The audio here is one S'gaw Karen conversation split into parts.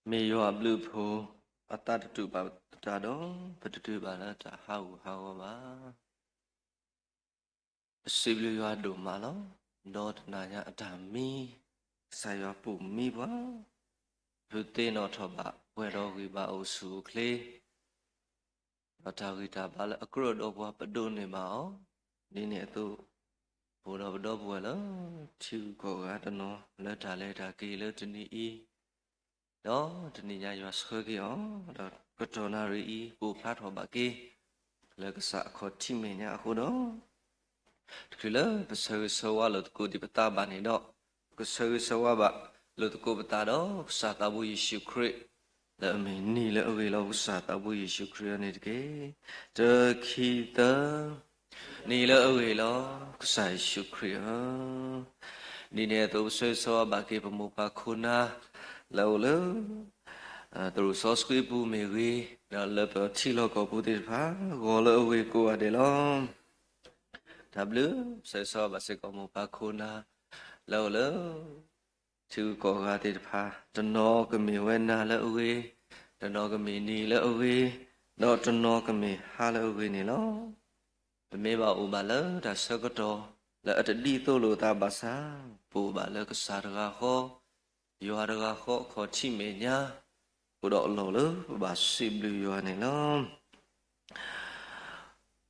မ့ၢ်ယွၤအဘျုးအဖှိၣ် အသးတတူာ်ဘၣ်တၢ်ဒီး ပတတုၤဘၣ်လၢတၢ်ဟးဂူာ်ဟးဂီၤဘၣ်. ပစံးဘျုးယွၤဒိၣ်မးလီၤ. ဒီးတနၤညါအတၢ်မံ ကစၢ်ယွၤပိာ်မံပှၤ ဖုးသ့ၣ်နီၣ်ထီၣ်ဘၣ် ပှဲၤဒီးဂံၢ်ဘါအိၣ်ဆူၣ်အိၣ်ချ့ ဒီးတၢ်ဂံၢ်တၢ်ဘါလၢအကြၢးဒီးပှၤပဒိးန့ၢ်ဘၣ်အီၤ, ဒ်န့ၣ်အသိး အိၣ်ဒီးပဒီပုၢ်ဝဲၢ်လၢ ထံဂုၤကီၢ်ဂၤတနီၤ လၢတၢ်လဲၤတၢ်က့ၤလၢတနံၤအံၤ, ဒီးတနံၤညါယွၤဆှၢက့ၤအီၤ, ဒီးကတီၢ်နၣ်ရံၣ်အံၤ ပိာ်ဖျါထီၣ်ဘၣ်က့ၤ လၢကစၢ်အခီၣ်ထံးမဲာ်ညါအဃိဒီး တချုးလၢပဆၢဂ့ၤဆၢဝါလိာ်သကိးဒံးပသးဘၣ်န့ၣ်ဒီး, ပကဆၢဂ့ၤဆၢဝါဘၣ်လိာ်သကိးပသးဒီး ကစၢ်သးဘိယ့ၣ်ၡူးခရံာ်, လၢအမ့ၢ်နံၤလၢအဂ့ၤလီၤ ကစၢ်သးဘိယ့ၣ်ၡူးခရံာ်အံၤန့ၣ်တက့ၢ်. တခံသၢ, နံၤလၢအဂ့ၤလီၤ ကစၢ်ယ့ၣ်ၡူးခရံာ်ဧၢ. ဒ်န့ၣ်အသိးပဆၢဂ့ၤဆၢဝါဘၣ်က့ၤပမိၢ်ပၢ်ခိၣ်နၢ် လၢအအိၣ်လၢ သရိာ်စီဆှံပူၤမ့ၢ်ဂ့ၤ, ဒီးလၢပထံလီၢ်ကီၢ်ပူၤသ့ၣ်တဖၣ် ဂီၤလၢအဂ့ၤကိးဂၤဒဲးလီၤ. တၢ်ဘျုး ပဆၢဂ့ၤဆၢဝါဘၣ်စ့ၢ်ကီးမိၢ်ပၢ်ခိၣ်နၢ် လၢအအိၣ်လၢ ထံဂုၤကီၢ်ဂၤသ့ၣ်တဖၣ်, တနီၤကမ့ၢ်ဝဲနၤလၢအဂ့ၤ, တနီၤကမ့ၢ်နံၤလၢအဂ့ၤ, ဒီးတနီၤကမ့ၢ်ဟါလၢအဂ့ၤန့ၣ်လီၤ. ပမ့ၢ်ဘၣ်အိၣ်ဘၣ်လၢတၢ်ဆၢကတီၢ် လၢအတဒ်သိးလိာ်သးဘၣ်ဆၣ်, ပအိၣ်ဘၣ်လၢကစၢ်တဂၤဃီ, ယွၤတဂၤဃီအခီၣ်ထံးမဲာ်ညါ, အဃိဒီးအလီၢ်လၢပဘၣ်စံးဘျုးယွၤန့ၣ်လီ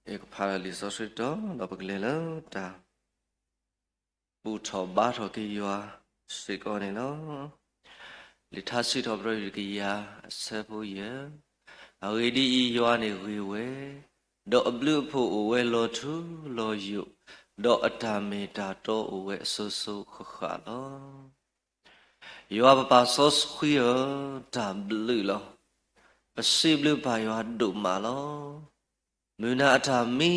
ၤ. ယကဖးလံာ်စီဆှံတတီၤ ဒီးပကလဲၤလၢတၢ် ဘူၣ်ထီၣ်ဘါထီၣ်က့ၤယွၤစ့ၢ်ကီးန့ၣ်လီၤ. လံာ်ထါစံးထီၣ်ပတြၢၤ တကယၤ အဆၢဖိယဲၢ်, အဂ့ၢ်ဒ်အံၤ, ယွၤန့ၣ်ဂ့ၤဝဲ, ဒီးအဘျုးအဖှိၣ်အိၣ်ဝဲလီၤထူလီၤယိာ်, ဒီးအတၢ်မ့ၢ်တၢ်တီအိၣ်ဝဲအစိၤစိၤဃၣ်ဃၣ်လီၤ. ယွၤပပၢ်စီဆှံဧၢ, တၢ်ဘျုးလီၤ. ပစံးဘျုးပၢ်ယွၤဒိၣ်မးလီၤ. မုၢ်နၤအတၢ်မံ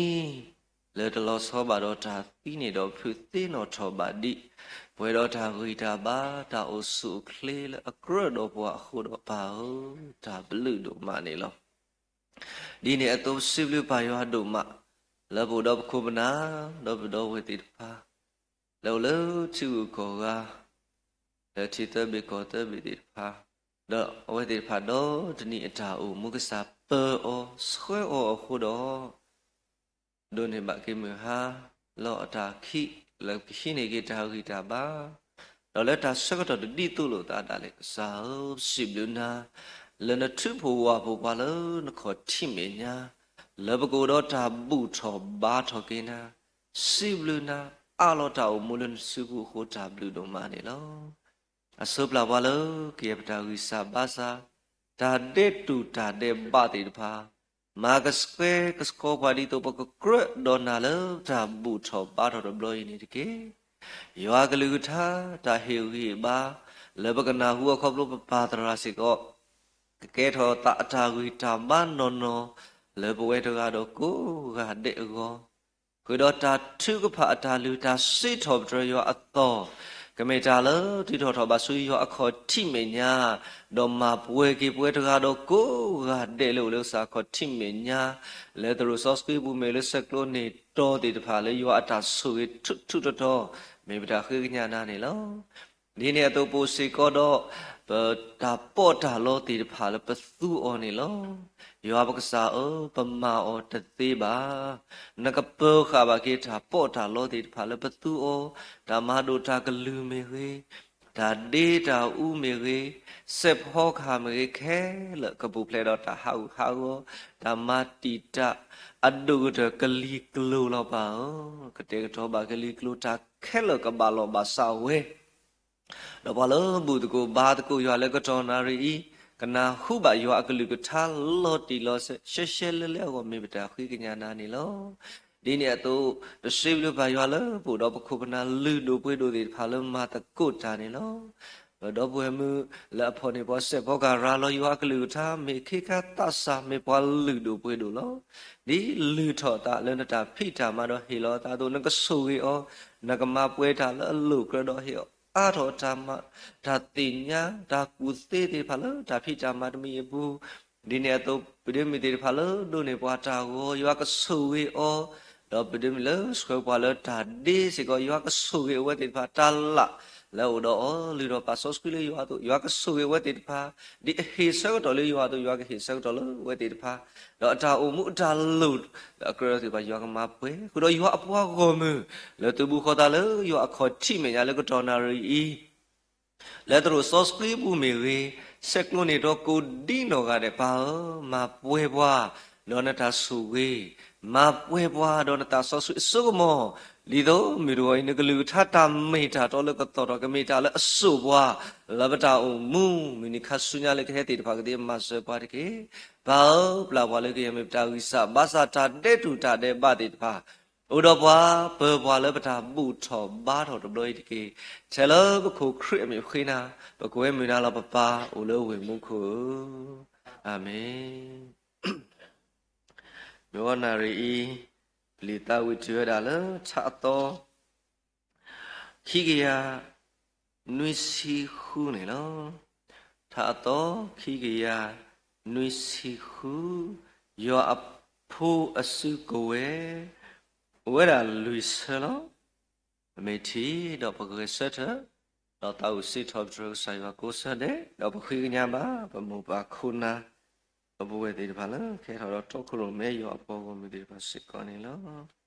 လၢတလီၤဆီဘၣ်ဒီးတၢ်သံန့ၣ်ဒီး ဖုးသ့ၣ်နီၣ်ထီၣ်ဘၣ်ဒံး ပှဲၤဒီးတၢ်ဂံၢ်တၢ်ဘါ တၢ်အိၣ်ဆူၣ်အိၣ်ချ့လၢအကြၢးဒီးပှၤအဃိဒီး ပၢ်ဧၢ, တၢ်ဘျုးဒိၣ်မးန့ၣ်လီၤ. ဒ်န့ၣ်အသိးပစံးဘျုးပၢ်ယွၤဒိၣ်မး လၢပအိၣ်ဒီးပခိၣ်ပနၢ် ဒီးပဒီပုၢ်ဝဲၢ်သ့ၣ်တဖၣ် လၢအိၣ်လၢထံဂုၤကီၢ်ဂၤ လၢထံသၢဘ့ၣ်ကီၢ်သၢဘ့ၣ်သ့ၣ်တဖၣ်, ဒီးအဝဲသ့ၣ်တဖၣ်ဒီတနံၣ်အတၢ်အိၣ်မူ ကစၢ်ပၢအီၤဆှၢအီၤအဃိဒီး ဒိးန့ၢ်ဘၣ်က့ၤမုၢ်ဟါလီၤအတၢ်ခံး လၢကဟံးန့ၢ်က့ၤတၢ်ဂံၢ်တၢ်ဘါ, ဒီးလၢတၢ်ဆၢကတီၢ်တဒ်သိးလိာ်သးဒၣ်လဲာ် ကစၢ်ဧၢ, ပစံးဘျုးနၤ လၢနထုးဖှိၣ်ဝၣ်ဖှိၣ်ပှၤလၢနခီၣ်ထံးမဲာ်ညါ, လၢပကအိၣ်ဒီးတၢ်ဘူၣ်ထီၣ်ဘါထီၣ်က့ၤနၤ, စံးဘျုးနၤ အးလီၤတၢ်အိၣ်မူလၢနစုပူၤအဃိ တၢ်ဘျုးဒိၣ်မးန့ၣ်လီၤ. အဆိပျၢ်ပှၤလၢကယဲၢ်ပတၢ်ဂံၢ်စၢ်ဘါစၢ်, တၢ်ဒဲးတူၢ်တၢ်ဒဲးဘးသ့ၣ်တဖၣ်, မၤကဆှဲကဆှီပှၤဒ်သိးပကကြၢးဒီးနၤလၢတၢ်ဘူၣ်ထီၣ်ဘါထီၣ်တဘျီအံၤန့ၣ်တက့ၢ်. ယွၤအကလုၢ်ကထါ တၢ်ဟ့ၣ်ဂံၢ်ဟ့ၣ်ဘါ လၢပကနၢ်ဟူအခီဖျိပပၢ်သရၣ်စ့ၢ်ကီး ကကဲထီၣ်သးအတၢ်ဂံၢ်တၢ်ဘါနီၢ်နီၢ် လၢပဝဲတဂၤဒီးကိးဂၤဒဲးအဂီၢ်, ဃုာ်ဒီးတၢ်ထုကဖၣ်အတၢ်လုၢ် တၢ်စံးထီၣ်ပတြၢၤယွၤအသီ, ကမ့ၢ်တၢ်လၢတုၤထီၣ်ထီၣ်ဘၣ်ဆူယွၤအခီၣ်ထံးမဲာ်ညါ, ဒီးမၤပှဲၤက့ၤပဝဲတဂၤဒီးကိးဂၤဒဲးလၢအိၣ်လၢကစၢ်အခီၣ်ထံးမဲာ်ညါ, လၢသရိာ်စီဆှံပူၤမ့ၢ်ဂ့ၤ လၢဆဲးကျိးန့ၢ်တီသ့ၣ်တဖၣ် လၢယွၤအတၢ်ဆိၣ်ဂ့ၤထူးထူးတီၤတီၤ, မ့ၢ်ပတၢ်ဃ့ကညးနၤန့ၣ်လီၤ. ဒ်န့ၣ်အသိးပအိၣ်စ့ၢ်ကီးဒီး ပတၢ်ပီးတၢ်လီသ့ၣ်တဖၣ်လၢပသူအီၤန့ၣ်လီၤ. ယွၤပကစၢ်ဧၢ, ပမၤအီၤတသ့ဘၣ်. နကပၢၤဃာ်ဘၣ်က့ၤတၢ်ပီးတၢ်လီသ့ၣ်တဖၣ်လၢပသူအီၤ, တၢ်မၤဒိၣ်တၢ်ကလုၢ်မ့ၢ်ဂ့ၤ, တၢ်ဒ့တၢ်အူမ့ၢ်ဂ့ၤ, စဲးဖီကဟၣ်မ့ၢ်ဂ့ၤ ခဲလၢာ်ကပူၤဖျဲးဒီးတၢ်ဟးဂူာ်ဟးဂီၤ, တၢ်မၤတံာ်တာ်အဒိၣ်ကတၢၢ်ကလံၤကျိၤလီၤ ပၢ်ဧၢ. ကတဲာ်ကတီၤဘၣ်ကလံၤကျိၤတၢ်ခဲလၢာ်ကဘၣ်လီၢ်ဘၣ်စးဝဲ ဒီးပှၤလၢဘူၣ်သကိးဘါသကိးယွၤလၢကတီၢ်နၣ်ရံၣ်အံၤ, ကနၢ်ဟူဘၣ်ယွၤအကလုၢ်ကထါလီၤတံၢ်လီၤဆဲး ရှဲရှဲလဲလဲအဂီၢ် မ့ၢ်ပတၢ်ဃ့ကညးနၤန့ၣ်လီၤ. ဒ်န့ၣ်အသိး, ပစံးဘျုးဘၣ်ယွၤလၢပအိၣ်ဒီးပခိၣ်ပနၢ်လုၢ်ဒိၣ်ပှ့ၤဒိၣ်သ့ၣ်တဖၣ်လၢမၤသကိးတၢ်န့ၣ်လီၤ. ပဒီပုၢ်ဝဲၢ်မုၣ်လၢအဖီၣ်န့ၢ်ပှၤစဲးဖီကဟၣ်ရၤလီၤယွၤအကလုၢ်ကထါ မ့ၢ်ခ့ခါသးစၢ် မ့ၢ်ပှၤလုၢ်ဒိၣ်ပှ့ၤဒိၣ်လီၤ. ဒ်လုၢ်ထီၣ်အသးလၢနတၢ်ဖံးတၢ်မၤဒီးဟ့ၣ်လီၤအသးအသိး နကဆိၣ်ဂ့ၤအီၤ, နကမၤပှဲၤတၢ်လၢအလိၤကြၢးဒီးဟ့ၣ်အီၤအါထီၣ်တၢ်မၤ, တၢ်သ့ၣ်ညါ, တၢ်ကူၣ်သ့သ့ၣ်တဖၣ်လၢတၢ်ဖံးတၢ်မၤတမံၤအပူၤ, ဒ်န့ၣ်အသိး ပဒိးမုၢ်သ့ၣ်တဖၣ်လၢဒိးန့ၢ်ပှၤတၢ်ဂီၤ ယွၤကဆိၣ်ဂ့ၤအီၤ, ဒီးပဒိးမုၢ်လၢဆှၢပှၤလၢတၢ်ဒ့စ့ၢ်ကီး ယွၤကဆိၣ်ဂ့ၤအဝဲသ့ၣ်တဖၣ်တၢ်လၢ် လၢအအိၣ်ဒီးအီၤလုၢ်ထီၣ်ပာ်စီဆှံလၢယွၤအသိး, ယွၤကဆိၣ်ဂ့ၤအဝဲသ့ၣ်တဖၣ်, ဒ်အဟ့ၣ်ဆၢကတီၢ်လၢယွၤအသိး ယွၤကဟ့ၣ်ဆၢကတီၢ်လၢအဝဲသ့ၣ်တဖၣ်, ဒီးအတၢ်အိၣ်မူအတၢ်လိၣ်အကြၢးသ့ၣ်တဖၣ် ယွၤကမၤပှဲၤဃုာ်ဒီးယွၤအပှၤဂီၢ်မုၢ် လၢသုးဘူးဃီသးလၢယွၤအခီၣ်ထံးမဲာ်ညါလၢကတီၢ်နၣ်ရံၣ်အံၤ လၢသရိာ်စီဆှံပူၤမ့ၢ်ဂ့ၤ, ဆဲးကျိးန့ၢ်ဒီးကိးဒံနီၢ်ဂၤဒဲး ပၢ်ဧၢ, မၤပှဲၤပှၤဒီးနတၢ်ဆိၣ်ဂ့ၤ, မၤပှဲၤပှၤဒီးနသးစီဆှံအစိကမီၤ, ဒ်သိးမုၢ်တဂီၤအံၤ နကလုၢ်ကထါတၢ်မ့ၢ်တၢ်တီလၢကသီၣ်ထီၣ် ကမ့ၢ်တၢ်လၢအစိၣ်ပှၤ လၢပတၢ်အိၣ်မူ မုၢ်နံၤခါဆူညါလၢကဟဲသ့ၣ်တဖၣ် ကသ့မၤစၢၤပှၤတက့ၢ်. ပၢ်ဧၢ, ပျၢ်ပှၤလၢကယဲၢ်မ့ၢ်ပတၢ်ဂံၢ်စၢ်ဘါစၢ် တၢ်ဒဲးတူၢ်တၢ်ဒဲးဘးသ့ၣ်တဖၣ် အိၣ်ဒီးပှၤ ပၢၤပှၤလၢပတၢ်ဘူၣ်ထီၣ်ဘါထီၣ်တဘျီအံၤတက့ၢ်. ထဲလၢပခိၣ်ခရံာ်အမံၤဃ့နၤ, ပကဝဲမုာ်နၤလီၤပပၢ်အိၣ်လၢဝ့ၢ်မူခိၣ်ဧၢ, အၤမ့ၣ်. မ့ၢ်ဝဲနၣ်ရံၣ်အံၤ ပလံာ်သးဝံၣ်တုၤဝဲဒၣ်လၢထါအသီ ခံကယၤနွံဆံဃုန့ၣ်လီၤ. ထါအသီ ခံကယၤနွံဆံဃု, ယွၤအဖိအစုကဝဲၤ အိၣ်ဝဲဒၣ်လွံၢ်ဆၢလီၤ. ပမ့ၢ်ထံၣ်ဒီးပဂဲၤဆၢထၢၣ်, ဒီးသးအိၣ်စံးထီၣ်ပတြၢၤကစၢ်ယွၤကိးဆၢဒဲး, ဒီးပဃ့ကညးဘၣ် ပမိၢ်ပၢ်ခိၣ်နၢ် ဒီပုၢ်ဝဲၢ်သ့ၣ်တဖၣ်လၢ ကဟဲထီၣ်ဒီးတီခိၣ်ရိၣ်မဲ ယွၤအပှၤဂီၢ်မုၢ်သ့ၣ်တဖၣ်စ့ၢ်ကီးန့ၣ်လီၤ.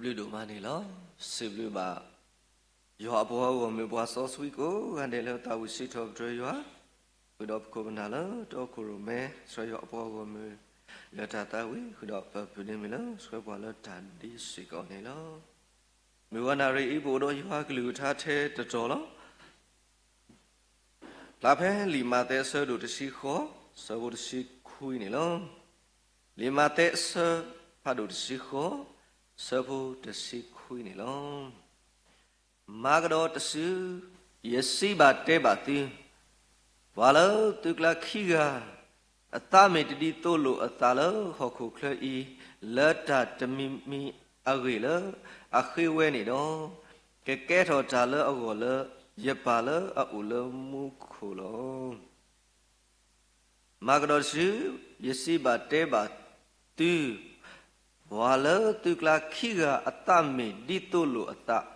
ဘျုးဒိၣ်မးန့ၣ်လီၤ. စံးဘျုးဘၣ် ယွၤအပှၤဂီၢ်မုၢ်ပှၤစီဆှံကိးဂၤဒဲးလၢသးဝံၣ်စံးထီၣ်ပတြၢၤယွၤ, ဃုာ်ဒီးပခိၣ်ပနၢ်လၢတီခိၣ်ရိၣ်မဲ, ဆှၢယွၤအပှၤဂီၢ်မုၢ် လၢတၢ်သးဝံၣ်, ဃုာ်ဒီးပပုၢ်န့ၣ်မ့ၢ်လၢဆှၢပှၤလၢတၢ်ဒ်စ့ၢ်ကီးန့ၣ်လီၤ. မုၢ်ဝါနၣ်ရံၣ်အံၤ ပအိၣ်ဒီးယွၤကလုၢ်ကထါထဲတတီၤလီၤ. ဖျါဖဲလံာ်မးသဲအဆၢဒိၣ်တဆံဃိး, ဆၢဖိတဆံခွံန့ၣ်လီၤ. လံာ်မးသဲအဆၢဖးဒိၣ်တဆံဃိး, ဆၢဖိတဆံခွံန့ၣ်လီၤ. မၤကဒီးတစု, ယစံးဘၣ်တဲဘၣ်သု, ပှၤလၢသုကျါခံဂၤ အသးမ့ၢ်တဒ်သိးလိာ်အသးလၢဟီၣ်ခိၣ်ချၢအံၤ လၢတၢ်တမံၤမံၤအဂ့ၢ်လၢအဃ့ဝဲန့ၣ်ဒီး, ကကဲထီၣ်တၢ်လၢအဂီၢ်လၢ ယပၢ်လၢအအိၣ်လၢမူခိၣ်လီၤ. မၤကဒီးတစု, ယစံးဘၣ်တဲဘၣ်သု, ပှၤလၢသုကျါခံဂၤအသးမ့ၢ်ဒ်သိးလိာ်အသး